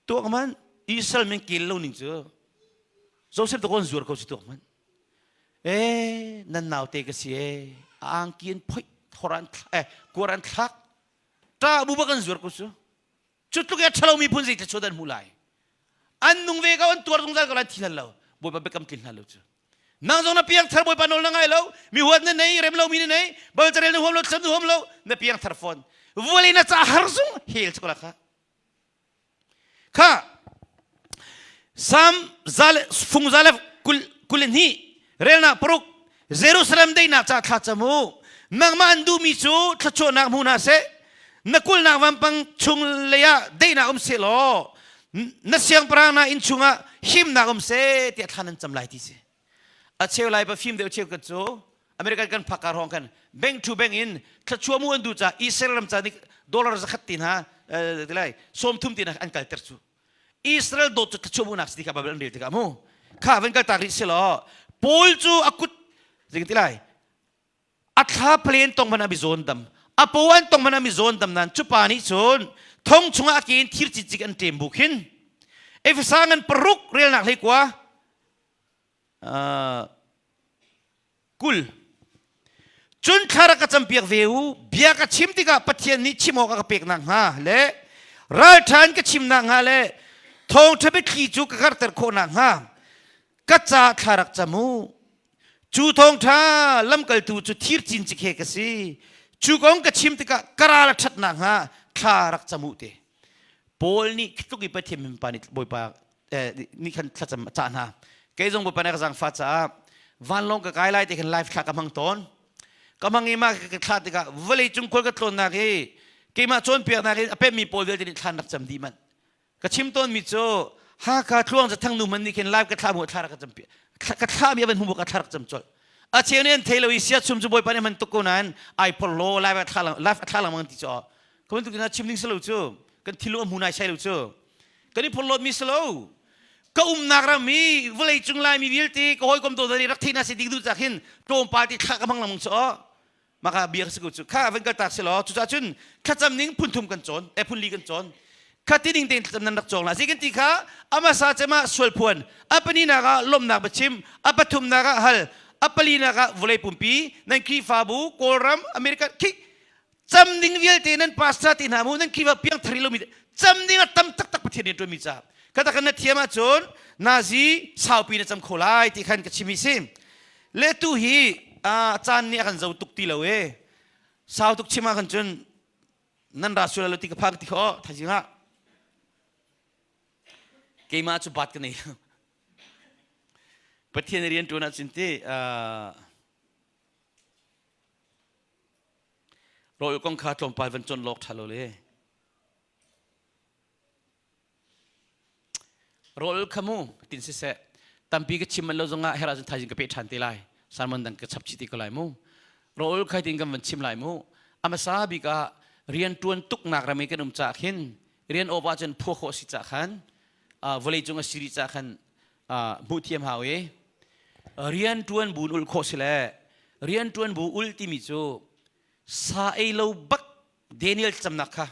tuak man Israel min kel lo ning cu Joseph to kon zuar ko si tuak man eh nan naute ka si e angki an phoih thoran eh kuaran thlak ta bu ba kan zuar ko su Cu tluk i a ṭhalo miphun zei thluachuah dah an hmuh lai? An nung ve ko, an tuar zungzal ko lai, thi hlan lo. Bawipa biakam tlin hlan lo cu. Nang zong na piangthar Bawipa nawl na ngai lo, mi huat na nei, rem lomi na nei, bal carel na huam lo, thlacam na huam lo, na piangthar fawn. Vawlei na ca har zung hel cu kha. Kha Sam zale fung zale kul kul hnih relnak paruk Jerusalem daihnak ca thla cam u nangmah an duhmi cu thluachuahnak hmu hna seh na kulhnak vampang chung lei ah daihnak um seh law na siangpahrang hna inn chungah himnak um seh tiah thla nan cam lai ti si a cheu lai pa fim deuh cheu kan cu American kan phak kar hong kan bank to bank in thluachuah mu an duh ca Israel ram ca nih dollar zakhat ti hna lai 30 ti hna an kalter cu Israel dawt cu thluachuah hmuhnak si ti kha Bible an rel tikah mu kha van kal tak rih si law Paul cu a kut zei ti lai a thla plen tong man ami zawn dam a po an tong man ami zawn dam nan cu pa nih cun thong chungah a ke in thir cicik an ṭem bu khin Efesa ngan paruk relnak hlei kua 20. Cun thla rak ka campiak ve u. Bia ka chim tikah Pathian nih chim awk a ka pek nakhnga le ralṭha in ka chim nakhnga le thawngṭha biathli cu ka karhter khawh nakhnga ka ca thla rak cam u. Cu thawngṭha lamkaltu cu thir cincik he ka si. Cu kong ka chim tikah ka ral a ṭhat nakhnga thla rak cam u te. Paul nih tluk i Pathian min pa nih Bawipa nih khan thlacam a cah hna. Kei zong Bawipa nih ka zaangfah caah vanlawng ka kai lai ti khan live thla ka hmang tawn. Ka hmang i mah ka thla tikah vawlei cung khual ka tlawnnak hi keimah cawnpiaknak in a pemmi pawl vialte nih thlan rak cam dih manh. Ka chim tawnmi cu Hakha Tluang Zathang nu hmanh nih khin live ka thla mu thla rak ka cam ka thla mi a van hmu ka thla rak cam colh. A cheu nih an thei lo i sia chum cu Bawipa nih hman tuk ko nain ai porhlaw live a thla live a thla lengmang ti cu ka bantuk in chim ding si lo cu kan thilung a hmu nai sai lo cu kan i porhlawt mi si lo ka umnak ram hi vawlei cung laimi vialte ka hawikom dawt nih rak theih hna seh ding duh cak hin tlawmpal ti thla ka hmang lengmang cu maka bia ka si ko cu kha van kal tak si law cucaah cun thlacam ning phun thum kan cawn eh phun li kan cawn kha ti ding tein thlacam nan rak cawng la zei kan ti kha amasa cema sual phuan a paninak ah lomnak biachim a pathumnak ah hal a palinak ah vawlei pumpi nan Khrihfabu Kawlram America khi cam ding vialte nan pastor ti hna mu nan Khrihfa piang thari lomi cam ding a tam taktak Pathian rian ṭuanmi ca kata kan na thiam ahcun nazi saupi na cam kho lai ti khan ka chimi si le tu hi caan nih a kan zo tuk ti lo e sau tuk chim ah khan cun nan ra sual lo ti ka phang ti kho thaizing ah keimah cu bat ka nei Pathian rian ṭuan ahcun ti rawl kong kha tlawmpal van cawn lawk ṭha lo le Rawl kha mu tin siseh tampi ka chim man lo zongah her ahcun thaizing ka peh ṭhan te lai sermon dang ka chap chih te ko lai mu rawl khai tin kan van chim lai mu a hmasa bik ah rian ṭuan tuknak ram i kan um caah khin rian awp ahcun phua khawh si cah khan vawlei cung a siri cah khan hmuh thiam hau i rian ṭuan bu ul khawh si le rian ṭuan bu ul timi cu sa ei lo bak Daniel camnak kha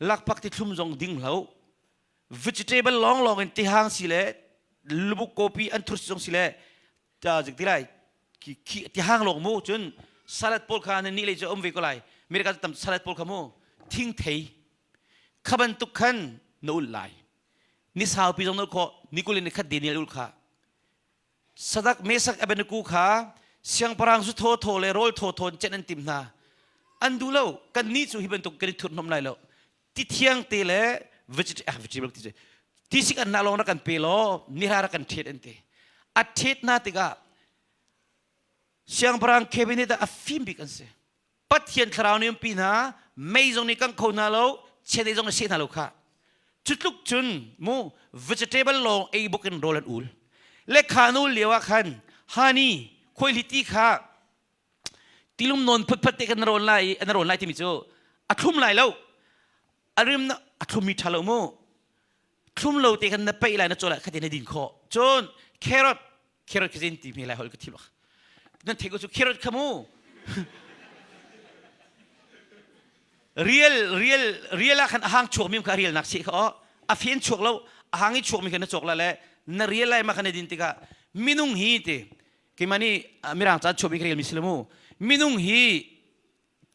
lakphak ti thlum zong ding hlo vegetable lawng lawng in tihang si le lubuk kopi an thur zong si le ta zik ti lai khi tihang lawng mu cun salad pawl kha ni le cu um ve ko lai America tam salad pawl kha mu thing thei kha bantuk khan na ul lai ni saupi zong na kho ni kulin ni khat Daniel ul kha Sadak Mesak Abednego kha siangpahrang zu thaw thaw le rawl thaw thaw in cenh an tim hna. An duh lo. Kannih cu hi bantuk kan i thurhnom lai lo. Ti thiang te le vegetable ti tisik an nak lawng rak kan pe law nihra rak kan ṭhet an ti. A ṭhet hna tikah siangpahrang cabinet ah a fim bik an si. Pathian thlarau nih umpi hna mei zong nih kangh kho hna lo chiandeih zong nih seh hna lo kha cu tluk cun mu vegetable lawng ei buk in rawl an ul le kha nu lio ah khan honey khuaihliti kha tilum nawn phutphat te khan na rawn lai na rawn lai timi cu a thlum lai lo a rim a thlummi ṭha lo mu thlum lo te khan na peih lai na caw lai kha te na din khawh cun carrot carrot khi ti mi lai hol ka thim nan thei ko cu carrot kha mu real real real ah khan a hang chuak mi kha real nak si kha o a fen chuak lo a hang i chuak mi kha na chok la le na real lai ma kha na din tikah minung hi ti keimah nih mirang ca chuak mi ka rel mi si lo mu minung hi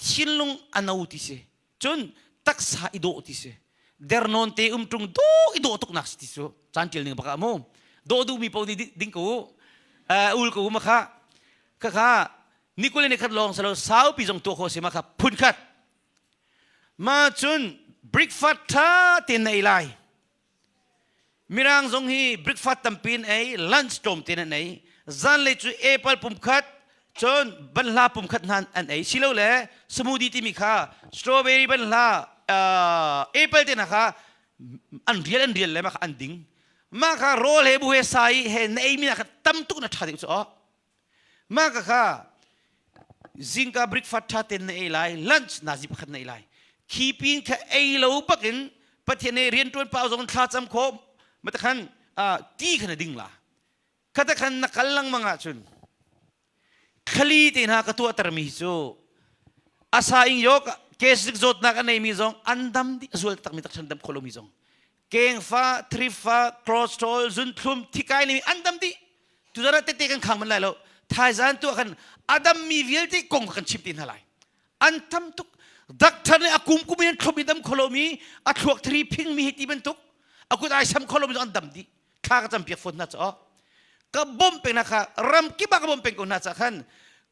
thinlung a no ti si cun taksa i dawh ti si dernawn te um ṭung dawh i dawh tuknak si ti cu caan ṭial ning bak ah mu dawh duhmi paoh nih ding ko ul ko ma kha kha kha nikul ni khat lawng salo saupi zong tuah khawh si ma kha phun khat ma cun breakfast ṭha tein na ei lai Mirang zong hi breakfast tampi in ei, lunch tlawm tein an ei. Zanlei cu apple pumkhat, cun banhla pumkhat hna an ei. Silole smoothie timi kha strawberry banhla, uh, apple te hna kha an rial an rial le mah kha an ding. Mah kha rawl he bu he sa i he na ei mi kha tam tuk na ṭha deuh cu aw. Mah ka kha zingka breakfast ṭha tein na ei lai, lunch nazi pakhat na ei lai. Khi pin kha ei lo bakin Pathian nih rianṭuan pau zong thla cam khawh mata khan ti kha na ding la. Khata khan na kal lengmang ahcun thlali te hna ka tuahtermi cu asa ing yok kesik zawtnak a neimi zong an dam dih a zual takmi tak dam kho lomi zong kengfa thrifa cholesterol zunthlum thikai nemi an dam dih tuzan ah tete kan khang man lai lo thaizan tu ah khan a dammi vialte kong kan chim te hna lai an tam tuk doctor nih a kum kum in thlop i dam kholomi a thluak thri phing mi hi ti bantuk a kut ai sam kholomi an dam dih thla ka cam piak fawn hna cho ka bom peng na kha ram kip ah ka bom peng ko hna cha khan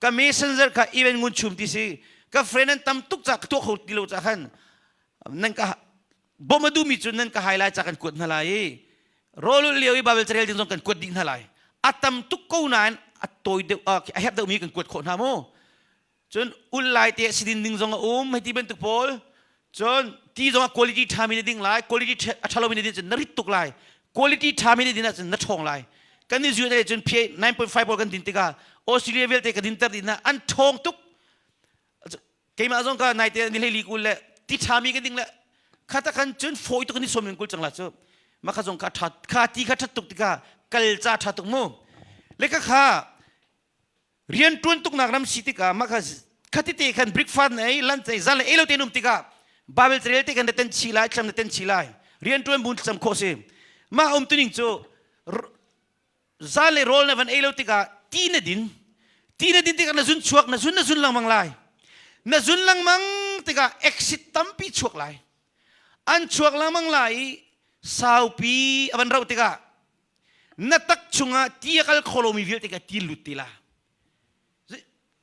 ka messenger kha even ngun chum ti si ka friend an tam tuk cha ka tuah kho ti lo cha khan nan ka bom a duhmi cu nan ka hai lai ca kan kuat hna lai i rawlulh lio i Bible carel ding zong kan kuat dih hna lai a tam tuk ko nain a tawi deuh a herh deuhmi kan kuat khawh hna mu cun ul lai te sidin ding zong a um hei ti bantuk pawl cun ti zong a quality ṭhami na ding lai quality a ṭhalomi na din cun na rit tuk lai quality ṭhami na din ahcun na ṭhawng lai kan i zuat cun pH 9.5 pawl kan din tikah Australia vialte ka dinter dih hna an ṭhawng tuk keimah zong ka naite ni hlei li kul le ti ṭhami ka ding le khata khan cun fawi tuk ni som in kul cang la cu ma kha zong kha ṭha kha ti kha ṭhat tuk tikah kal ca ṭha tuk mu le ka kha rian ṭuan tuknak ram si tikah mah kha khatite khan breakfast na ei lunch ei zan le ei lo te um tikah Bible carel te khan na ten chi lai thlam na ten chi lai rian ṭuan bun thlacam khawh si mah um tuning cu zan le rawl na van ei lo tikah ti na din ti na din tikah na zun chuak na zun na zun lengmang lai na zun lengmang tikah exit tampi chuak lai an chuak lengmang lai i saupi a van rauh tikah na tak chungah ti a kal kho lomi vialte kha ti lut ti la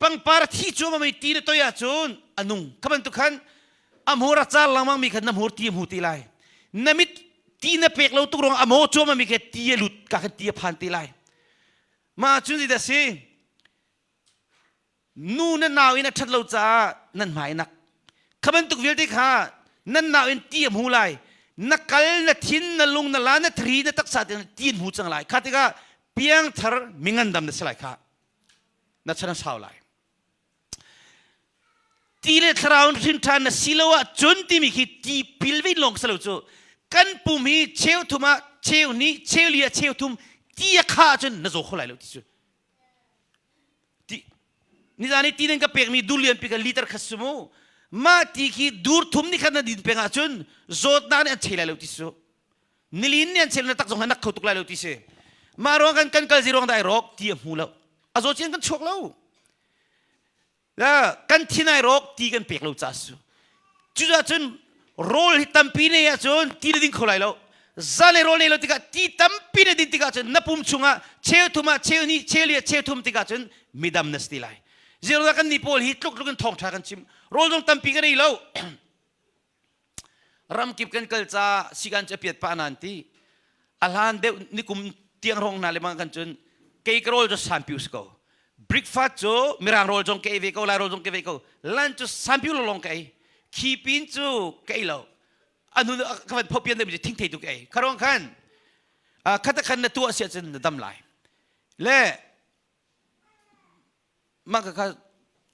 pangpar thi cu mami ti na toi ahcun a nung kha bantuk khan a hmur a car lengmang mi khan na hmur ti a hmu ti lai na mit ti na pek lo tuk ruang a maw cuam mi kha ti a lut ka khan ti a phan ti lai mah cun zeidah si Nu na nau in a ṭhat lo caah nan hmai nak. Kha bantuk vialte kha nan nau in ti a hmu lai. Na kal, na thin, na lung, na la, na thri, na taksa te ti an hmu cang lai. Kha tikah piangthar mingandam na si lai kha. Na chan a sau lai. Ti le thlarau in hrin ṭhan na si lo ah cun timi khi ti pil ve lawng si lo cu kan pum hi cheu thum ah cheu hnih cheu li ah cheu thum ti a khah ahcun na zaw kho lai lo ti cu nizan i ti nan ka pekmi dur lianpi ka liter khat su mu mah ti khi dur thum ni khat na din peng ahcun zawtnak nih an chei lai lo ti su nilin nih an chei na tak zong nak kho tuk lai lo ti si mah ruang kan kan kal zi ruang dai rawk ti a hmu lo a zaw cian kan chuak lo kan thin ai rawk ti kan pek lo ca su cucaah cun rawl hi tampi nei ahcun ti na ding kho lai lo zan le rawl nei lo tikah ti tampi na din tikah cun na pum chungah cheu thum ah cheu hnih cheu li ah cheu thum tikah cun midam na si ti lai zeruah kan ni pawl hi tluk tluk in thawngṭha kan chim rawl zong tampi kan ei lo Ramkip kan kal ca sikan cu a piat pah nan ti. A hlan deuh nikum tiang rong hna le mang kan cun kei ka rawl cu sanpiu si ko. Breakfast cu mirang rawl zong ka ei ve ko, lai rawl zong ka ei ve ko. Lunch cu sanpiu lawng ka ei. Khi pin cu ka ei lo. Anu ka van phopian deuh mi cu thingthei tu ka ei. Kha ruang khan khata khan na tuah si ahcun na dam lai. Le mah ka kha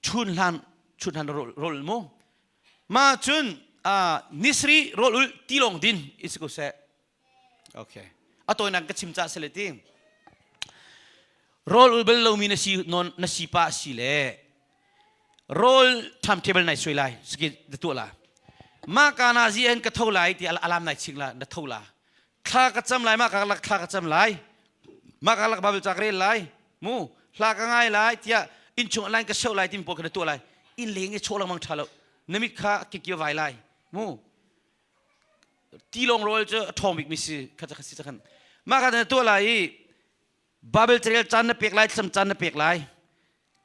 chun hlan chun hlan rawl mu ma cun nisri rawl ul ti lawng din is ko seh okay a tawinak ka chim ca sele ti rawl ul bal lomi na si non na si pa si le rawl timetable nai sui lai siki da tu la ma ka na zi en ka tho lai ti alam nai ching la na tho la thla ka cam lai mah ka lak thla ka cam lai mah ka lak Bible ca ka rel lai mu hla ka ngai lai tiah innchung line ka seu lai timi pawl kha na tuah lai inn leng i chawh lengmang ṭha lo na mit kha kikio vai lai mu ti lawng rawl cu a ṭhawng bik mi si kha kha si khan mah kha na tuah lai i Bible carel caan na pek lai thlacam caan na pek lai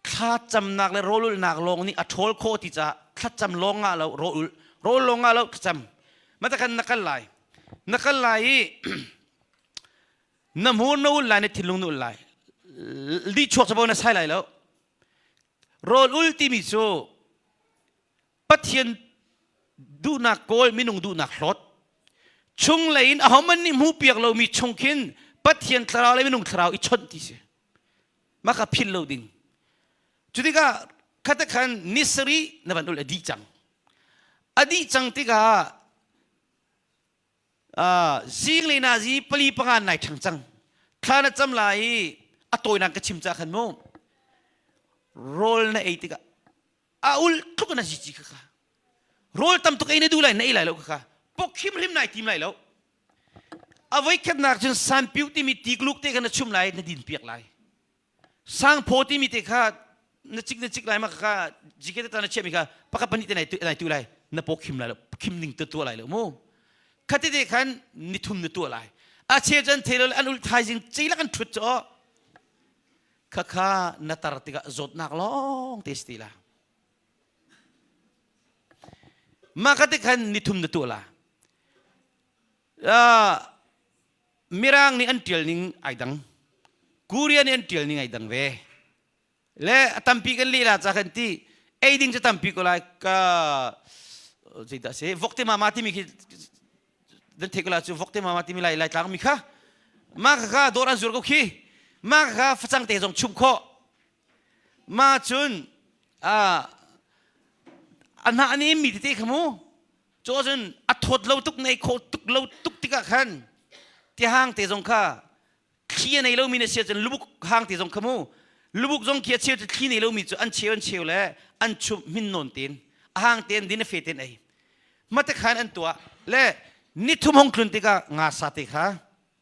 thlacamnak le rawlulhnak lawng nih a ṭhawl khawh ti caah thlacam lawng ngah lo rawlulh rawl lawng ngah lo thlacam matakan na kal lai na kal lai i na hmur na ul lai na thinlung na ul lai li chuak capo na sai lai lo rawl ul timi cu Pathian duhnak kawl minung duhnak hlawt chunglei in ahohmanh nih hmuhpiak lomi chung khin Pathian thlarau le minung thlarau i chawnh ti si mah kha philh lo ding cu tikah khate khan ni sarih na van ul a dih cang a dih cang tikah zing le nazi pali panga nai ṭhang cang thla na cam lai i a tawinak ka chim ca khan mu rawl na ei tikah a ul tluk in a zici kha kha rawl tam tuk ei na duh lai na ei lai lo kha kha pok hrimhrim nai tim lai lo a voikhatnak cun sanpiu timi tikluk te kha na chum lai na din piak lai sangphaw timi te kha na cik na cik lai ma kha jike ta na chiami kha pakhat pahnih te nai nai tu lai na paw khim lai lo khim ning te tuah lai lo mu khati te khan nithum na tuah lai a cheu cun thelo an ul thaizing ceilak an thut cho Khakha na tar tikah zawtnak lawng te si ti la. Mah ka tik khan nithum na tuah la. Uh, Mirang nih an tial ning ai dang. Korea nih an tial ning ai dang ve. Le a tampi kan leh la ca kan ti ei ding cu tampi ko lai ka zeidah si vokte mama timi khi dan thei ko la cu vokte mama timi lai lai tlang mi kha ma kha kha dawr an zur ko khi ma kha facang te zong chum khawh. Ma cun a hnah a nem mi tete kha mu cu cun a thawt lo tuk nei kho tuk lo tuk tikah khan tihang te zong kha thli a nei lomi na si ahcun lubuk hang te zong kha mu lubuk zong khi a cheu cu thli nei lomi cu an cheu an cheu le an chumh hmin nawn ten a hang ten din a fe ten ei mate khan an tuah le nithum hong tlun tikah nga sa te kha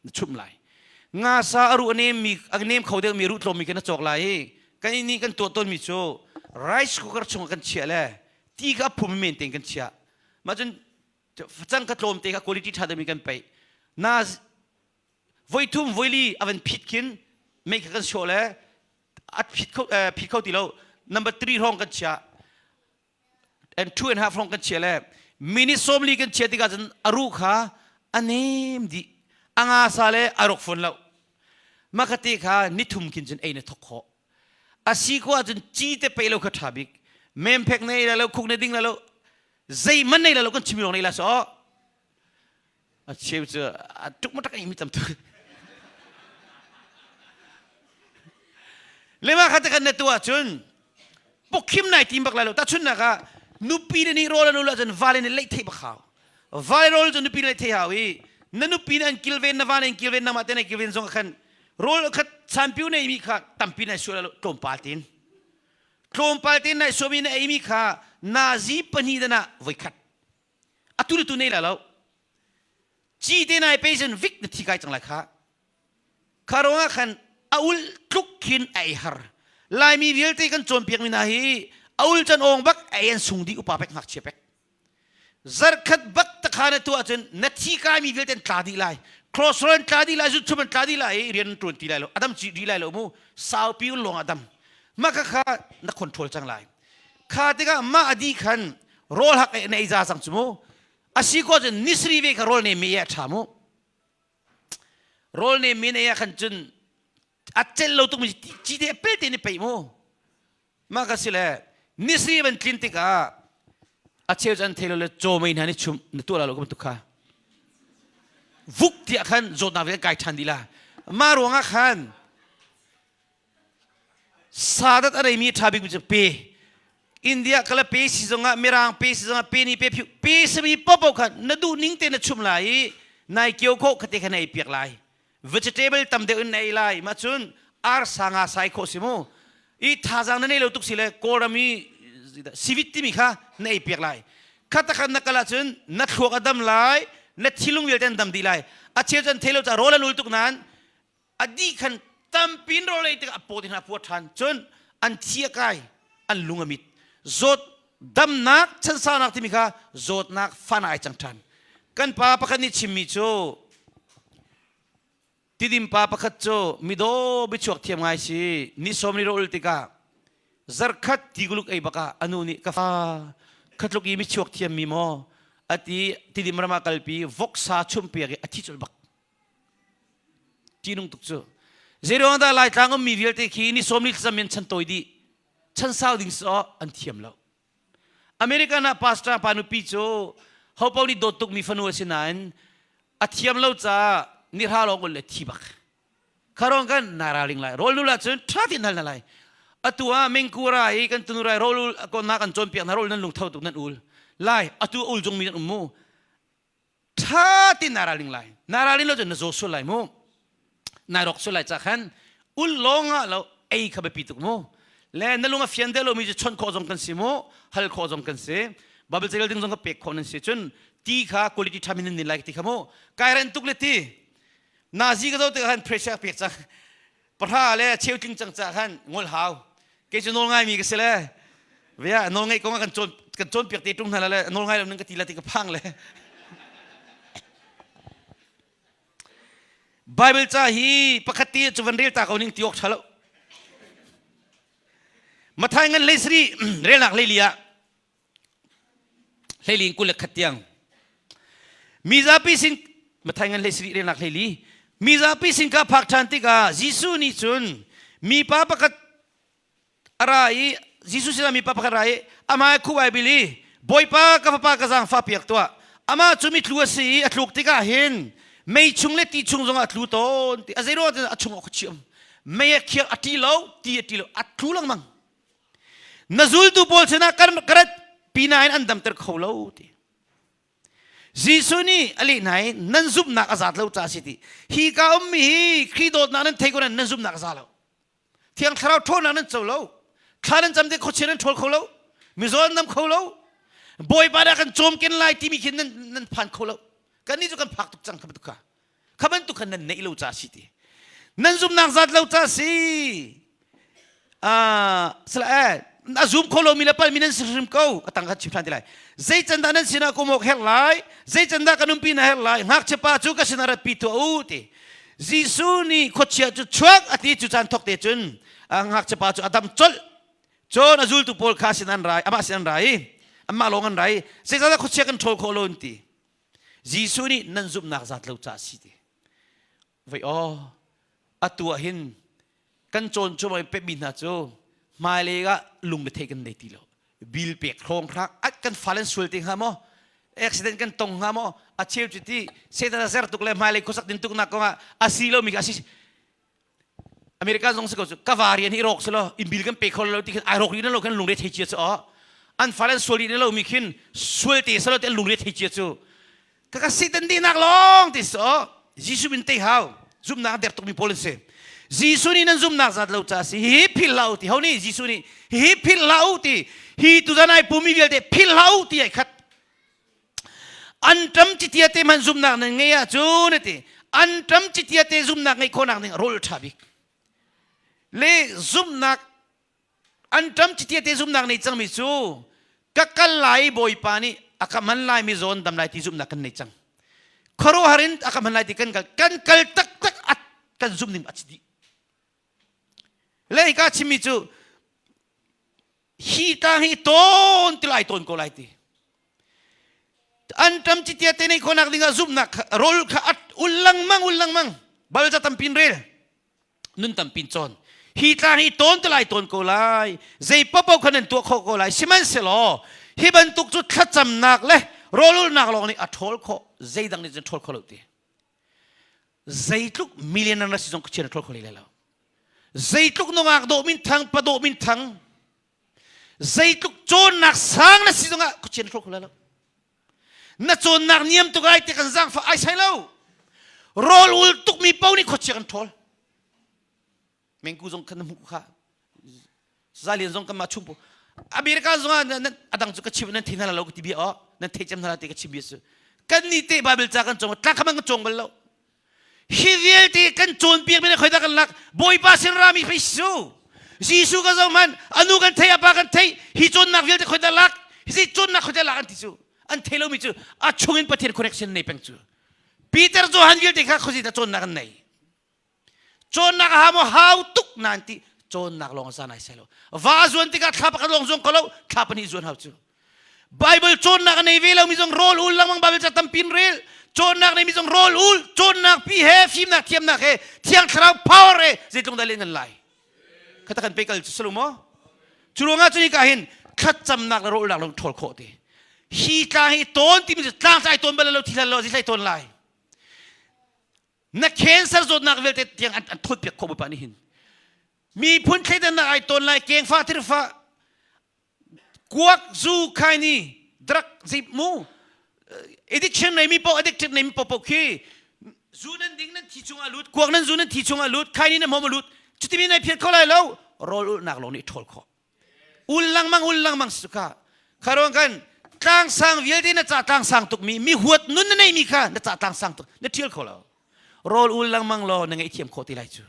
na chumh lai nga sa a ruh a nem mi a nem kho deuh mi ruh tlawm mi kha na cawk lai i kan ini kan tuah tawn mi cu rice cooker chungah kan chiah le ti kha a phum men tein kan chiah mah cun facang kha tlawm te kha quality ṭha deuh mi kan peih na voithum voili a van phit khin mei kha kan sawh le a phit kho phit kho ti lo number 3 hrawng kan chia and two and half hrawng kan chia le minute sawmli kan chia tikah cun a ruh kha a nem dih a nga sa le a rok fawn lo makate kha nithum khin cun ei na thok khawh a si ko ahcun ci te pe lo kha ṭha bik memphek nei la lo khuk na ding la lo zeihmanh nei la lo kan chim lawng nei la so A cheu cu a tuk ma tak mi tam tuk. Lema kha te kan na tu ahcun pukhim nai tim bak lai lo. Tahchunnak ah nupi le nih rawl an ul ahcun vale nih leih theih bak hau. Vale rawl cu nupi nih leih theih hau i na nupi nih an kilven na va nih an kilven nangmah te na kilven zong ah khan rawl khat sanpiu nei mi kha tampi nai sual lo tlawmpal tin. Tlawmpal tin nai suami na ei mi kha nazi pahnih dan ah voikhat atu le tu nei la lo ci te nai pe cun vik na thi kai cang lai kha kha ruangah khan a ul tluk khin a ei har laimi vialte kan cawnpiak mi hna hi a ul can awng bak a ei an sung dih upa pek ngakchia pek zarkhat bak takha na tuah cun na thi kai mi vialte an tla dih lai cholesterol an tla dih lai zutchum an tla dih lai i rian an ṭuan ti lai lo adam ci dih lai lo mu saupi ul lawng adam mah kha kha na control cang lai kha tikah mah a di khan rawl hak na ei za cang cu mu asi ko cun nisri ve kha rawl ne mi a tha mu rawl ne mi ne ah khan cun a cel lo tuk mi ci te pel te ni pei mu mah ka si le nisri van tlin tikah a cheu cun thelo le chaw mei hna ni chum na tuah la lo ka bantuk kha vuk tiah khan zawtnak ve kai ṭhan dih la mah ruangah khan Sadat a reimi ṭha bikmi cu pe. India kala pe si zongah Mirang pe si zongah pe ni pe phiu pe sami popo kha na duh ning te na chum lai i nai kio khawh khate kha na ei piak lai. Vegetable tam deuh in na ei lai. Mah cun arsa nga sai khawh si mu. I thazaang na nei lo tuk si le Kawlram i sivit timi kha na ei piak lai. Khat khan na kal ahcun na thluak a dam lai, na thilung vialte an dam dih lai. A cheu cun thei lo ca rawl an ul tuk nain a dih khan tampin rawl ei tikah a paw te hna puat ṭhan cun an thi a kai an lung a mit zawt damnak chansaunak timi kha zawtnak fan ai cang ṭhan kan pa pakhat nih chimmi cu tidim pa pakhat cu midaw biachuak thiam ngai si ni sawm ni ro ul tikah zarkhat tiguluk ei bakah anu nih ka fa khatluk i michuak thiam mi maw ati tidim ram ah kalpi voksa chumpiak i a thi cul bak Ṭihnung tuk cu. Zeiruang dah Laitlang ummi vialte khi ni sawm ni thlacam in chan tawi dih. Chan sau ding sawh an thiam lo. American ah pastor pa nupi cu hopo nih dawt tukmi fanu a si nain a thiam lo caah ni hra lawng ul le thi bak. Kharong kan na raling lai. Rawl nul ahcun ṭha tein hal na lai. Atu ah mengkura i kan tunurai rawl ul na kan cawnpiak na rawl nan lungtho tuk nan ul. Lai atu ul zung mi nan um mu. ṭha tein naa ralring lai naa ralrin lo cun na zaw sual lai mu nai rawk sual lai ca khan ul lawng ah lo ei kha biapi tuk mu le na lung a fian deuh lomi cu chawnh khawh zong kan si mu hal khawh zong kan si Bible carel ding zong ka pek khawh nan si cun ti kha quality ṭha min nan lai ti kha mu kai ren tuk le ti nazi ka zo tikah khan pressure pek cang pahra le cheu tling cang ca khan ngol hau kei cu nawl ngai mi ka si le via nawl ngai kong ah kan cawn kan cawn piak te tung hna le nawl ngai lo ning ka ti la ti ka phang le Bible ca hi pakhat ti cu van rel ta ko ning ti awk tha lo Mathai ngan lei sri relnak lei li ah hleili 21 tiang mizapi sin Mathai ngan hlei relnak hleili mizapi sin ka phak ṭhan tikah Jesuh nih cun mipa pakhat a ra i Jesuh sinah mipa pakhat ra i amah khup ai bil i Bawipa ka fapa ka zaangfah piak tuah amah cu mitlu a si i a tluk tikah hin mei chung le ti chung zongah a tlu tawn ti a zeiruang a chung a khuachiam mei a khiak a ṭi lo ti a ṭi lo a tlu lengmang. Na zultu pawl sinah kan ka rat pi nain an damter kho lo ti. Jesuh nih a leh hna i nan zumhnak a zat lo ca a si ti. Hi ka ummi hi Khrih dawtnak nan thei ko nain nan zumhnak a za lo. Thiang Thlarau ṭhawnnak nan co lo. Thla nan cam te khuachia nan ṭhawl kho lo. Mizaw an dam kho lo. Bawipa dah kan cawmken lai timi khi nan, nan phan kho lo. Kannih cu kan phak tuk cang kha bantuk kha. Kha bantuk khan nan neih lo ca si ti. Nan zumnak zat lo ca si. Ah, sala eh, a zum kho lomi le palmi nan si hrim ko. A tang kha chim ṭhan ti lai. Zei can dah nan sinah kum awk herh lai? Zei can dah kan umpi na herh lai? Ngakchia pa cu ka sinah ratpi tuah u ti. Jesuh nih khuachia cu chuak a ti cu caan thawk te cun ngakchia pa cu a dam colh. Cun a zultu pawl kha sin an rai, amah sin an rai, amah lawng an rai. Zeicahtiah khuachia kan ṭhawl khawh lo an ti. Jesuh nih nan zumhnak zat lo ca a si ti. Voi aw, atu ah hin kan cawn cuahmah i pekmi hna cu hmailei ah lungre kan nei ti lo. Bil pek hrawng hrang kan fale an sual te hnga maw? Accident kan tong hnga maw? A cheu cu ti Satan a zer tuk le hmailei khuasak din tuknak kongah a si lomi kha a si. America zong si ko cu ka varian hi rawk selaw in bil kan pe kho lo ti khin ai rawk rih na lo khin lungre thei cia cu aw an fale an sual rih na lo mi khin sual te selaw te an lungre thei cia cu ka ka Satan dihnak lawng ti so Jesuh min te hau zumnak der tuk mi pawl an si Jesuh nih nan zumnak zat lo ca si hi philh hlah u ti ho nih Jesuh nih hi philh hlah u ti hi tuzan ai pumi vialte philh hlah u ti ai khat Anṭam citia te hmanh zumhnak nan ngei ahcun a ti. Anṭam citia te zumhnak ngeih khawhnak ding rawl ṭha bik. Le zumhnak anṭam citia te zumhnak nei cangmi cu ka kal lai Bawipa nih a ka hman lai mi zawn dam lai ti zumhnak kan nei cang. Khuaruahhar in a ka hman lai ti kan kal kan kal taktak at kan zumh ning a ci dih. Le hika chimmi cu hi tlang hi tawn ti lai tawn ko lai ti an ṭam citia te nei khawnak dingah zumhnak rawl kha at ul lengmang ul lengmang balza tampin rel nun tampin cawn hi tlang hi tawn te lai tawn ko lai zei papo kha nan tuah khawh ko lai sihmanhsehlaw hi bantuk cu thlacamnak le rawlulnak lawng nih a ṭhawl khawh zeidang nih cun ṭhawl kho lo ti zeitluk million an ra si zong khuachia na ṭhawl kho lai lo zeitluk nungak dawh min thang pa dawh min thang zeitluk cawnnak sang na si zongah khuachia na ṭhawl kho lai lo na cawnnak niam tuk ai ti kan zaangfah ai sai lo rawl ul tukmi paoh nih khuachia kan ṭhawl mengku zong khan na hmuh kha zalian zong kanmah chung America zong ah a dang cu ka chim nan thei hna lo ka ti bia aw nan thei cem hna ti ka chim bia su kan ni te Bible ca kan cawng tla khamang kan cawng bal lo hi vialte kan cawnpiak mi le khoi dah kan lak Bawipa sin rami pei su Jesuh ka zoh man anu kan thei apa kan thei hi cawnnak vialte khoi dah lak hi cawnnak khoi dah lak an ti cu an thei lomi cu a chungin Pathian connection nei peng cu Peter Johan vialte kha khuazi dah cawnnak an nei Cawnnak a ha maw hau tuk nan ti cawnnak lawng za nai sai lo. Va zuan tikah thla pakhat lawng zuang ko lo thla pahnih zuan hau cu. Bible cawnnak a nei ve lo mi zong rawl ul lengmang Bible ca tampin rel cawnnak nei mi zong rawl ul cawnnak pi he fimnak thiamnak he thiang thlarau power he zeitlung dah len kan lai khata kan pe kal cu sulu maw cu ruangah cu hika hin thlacamnak le rawlnak lawng ṭhawl khawh ti hi tlang hi tawn timi cu tlang ai tawn bal lo thi lo zi tawn lai Na cancer zawtnak vialte tiang an, an thawtpiak khawh Bawipa nih hin. Miphun thleidannak ai tawn lai kengfa thirfa kuak zu khaini drug zip mu addiction nei mi po addicted nei mi po po khi zu nan ding nan thi chungah lut kuak nan zu nan thi chungah lut khaini nan hmom lut cutimi nai phiat kho lai lo rawl ulnak lawng nih ṭhawl khawh ul lengmang ul lengmang si kha kharuang kan tlangsang vialte na ca tlangsang tuk mi mi huat nun na nei mi kha na ca tlangsang tuk na ṭhial kho lo rawl ul lengmang law na ngaihthiam khawh ti lai cu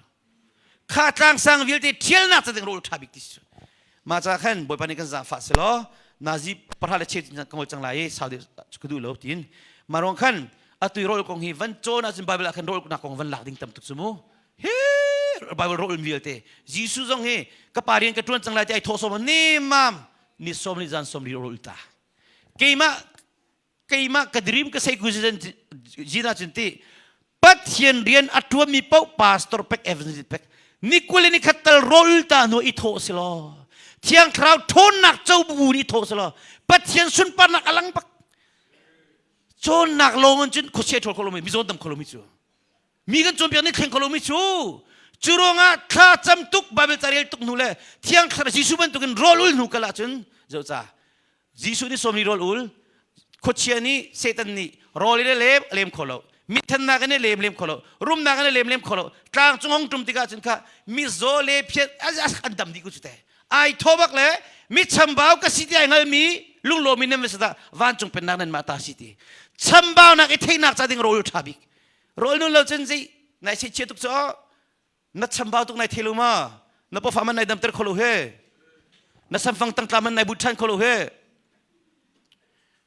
kha tlangsang vialte ṭhialnak ca ding rawl ṭha bik ti cu mah ca khan bawipa nih kan zaangfah selaw nazi pahra le cheu ka ngol cang lai i sau deuh ka duh lo tiin mah ruang khan atu rawl kong hi van cawn ahcun Bible ah khan rawl nak kong van lak ding tam tuk cu mu Hi Bible ro um vialte Jesuh zong hi ka pa rian ka ṭuan cang lai ti ai thawh sawm ni mam ni som ni zan som ri ro ta keimah keimah ka dream ka sei ku jina cun ti Pathian rian a ṭuanmi paoh pastor pek evangelist pek ni kul ni khat tal rol ta hnu i thawh si law Thiang Thlarau ṭhawnnak co bu ni thawh si law Pathian sunparnak a lang bak cawnnak lawng in cun khuachia ṭhawl kho lomi mizawn dam kho lomi cu Mi kan cawnpiak nih thleng kho lomi cu. Cu ruangah thla cam tuk Bible ca rel tuk hnu le Thiang Thlarau Jesuh bantukin rawl ul hnu kal ahcun zoh ca Jesuh nih sawmli rawl ul khuachia nih Satan nih rawl in a lem a lem kho lo mithannak in a lem lem kho lo rumnak in a lem lem kho lo tlang cung hong tum tikah cun kha mizaw le phiat an dam dih ku cu te ai thaw bak le mi chambau ka si ti ai ngalmi lunglawmi nan va si dah vancung pennak nan mah ta si ti chambaunak i theihnak ca ding rawl ṭha bik rawl nun lo cun zei nai se chia tuk cu na chambau tuk nai thei lo ma na pawfa man nai damter kho lo he na samfang tangtla man nai but ṭhan kho lo he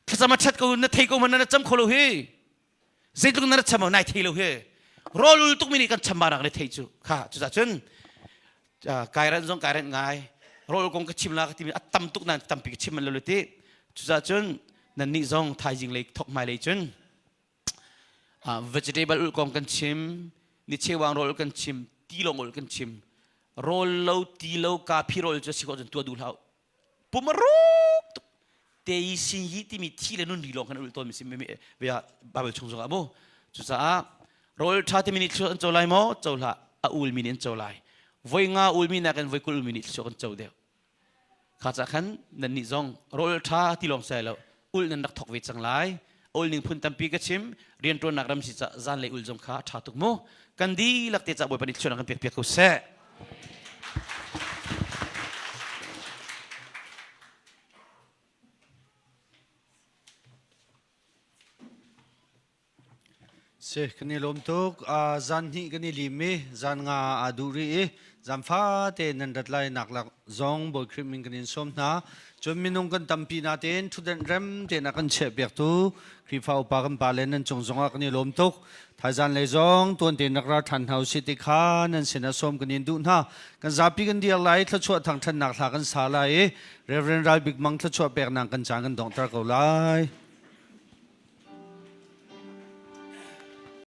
thlacam a ṭhat ko na thei ko man na cam kho lo hi zeitluk na cham nai thei lo hi rawl ul tuk mi nih kan chambaunak le thei cu kha cucah cun kairan zong kairan ngai rawl kong ka chim la ka timi a tam tuk nan tampi ka chim man lo ti cucah cun nan nih zong thaizing lei thok hmai lei cun vegetable ul kong kan chim ni chewang rawl kan chim ti lawng ul kan chim rawl lo ti lo ka phi rawl cu si ko cun tua duh hlah pum a ruk tuk tei sin yi timi thi le nun ri lawng kan ul tawn mi si bia Bible chung zongah mu cucaah rawl tha timi nih thluachuah an co lai maw co hlah a ul mi nih an co lai voi nga ul mi nakin voi 20 ul mi nih thluachuah kan co deuh kha ca khan nan nih zong rawl tha ti lawng sai lo ul nan rak thok ve cang lai ul ning phun tampi ka chim riantuannak ram si ca zan lei ul zong kha tha tuk mu kan dihlak te ca Bawipa nih thluachuah kan pek piak ko seh. Si, kan i lawm tuk. Zan hnih kan i lim i zan nga aa duh rih i zan fate nan rat lai nak lak zong Bawi Khrih min kan in sawm hna. Cun minung kan tampi natein ṭhutdenh rem tein a kan chiahpiaktu Khrihfa upa kan pa le nan cung zongah kan i lawm tuk. Thaizan lei zong tuan tein rak ra ṭhan hna usih ti kha nan sinah sawm kan in duh hna. Kan zapi kan dir lai, thluachuah thangṭhatnak hla kan sa lai i Reverend Ral Bik Mang thluachuah peknak kan caan kan donghter ko lai.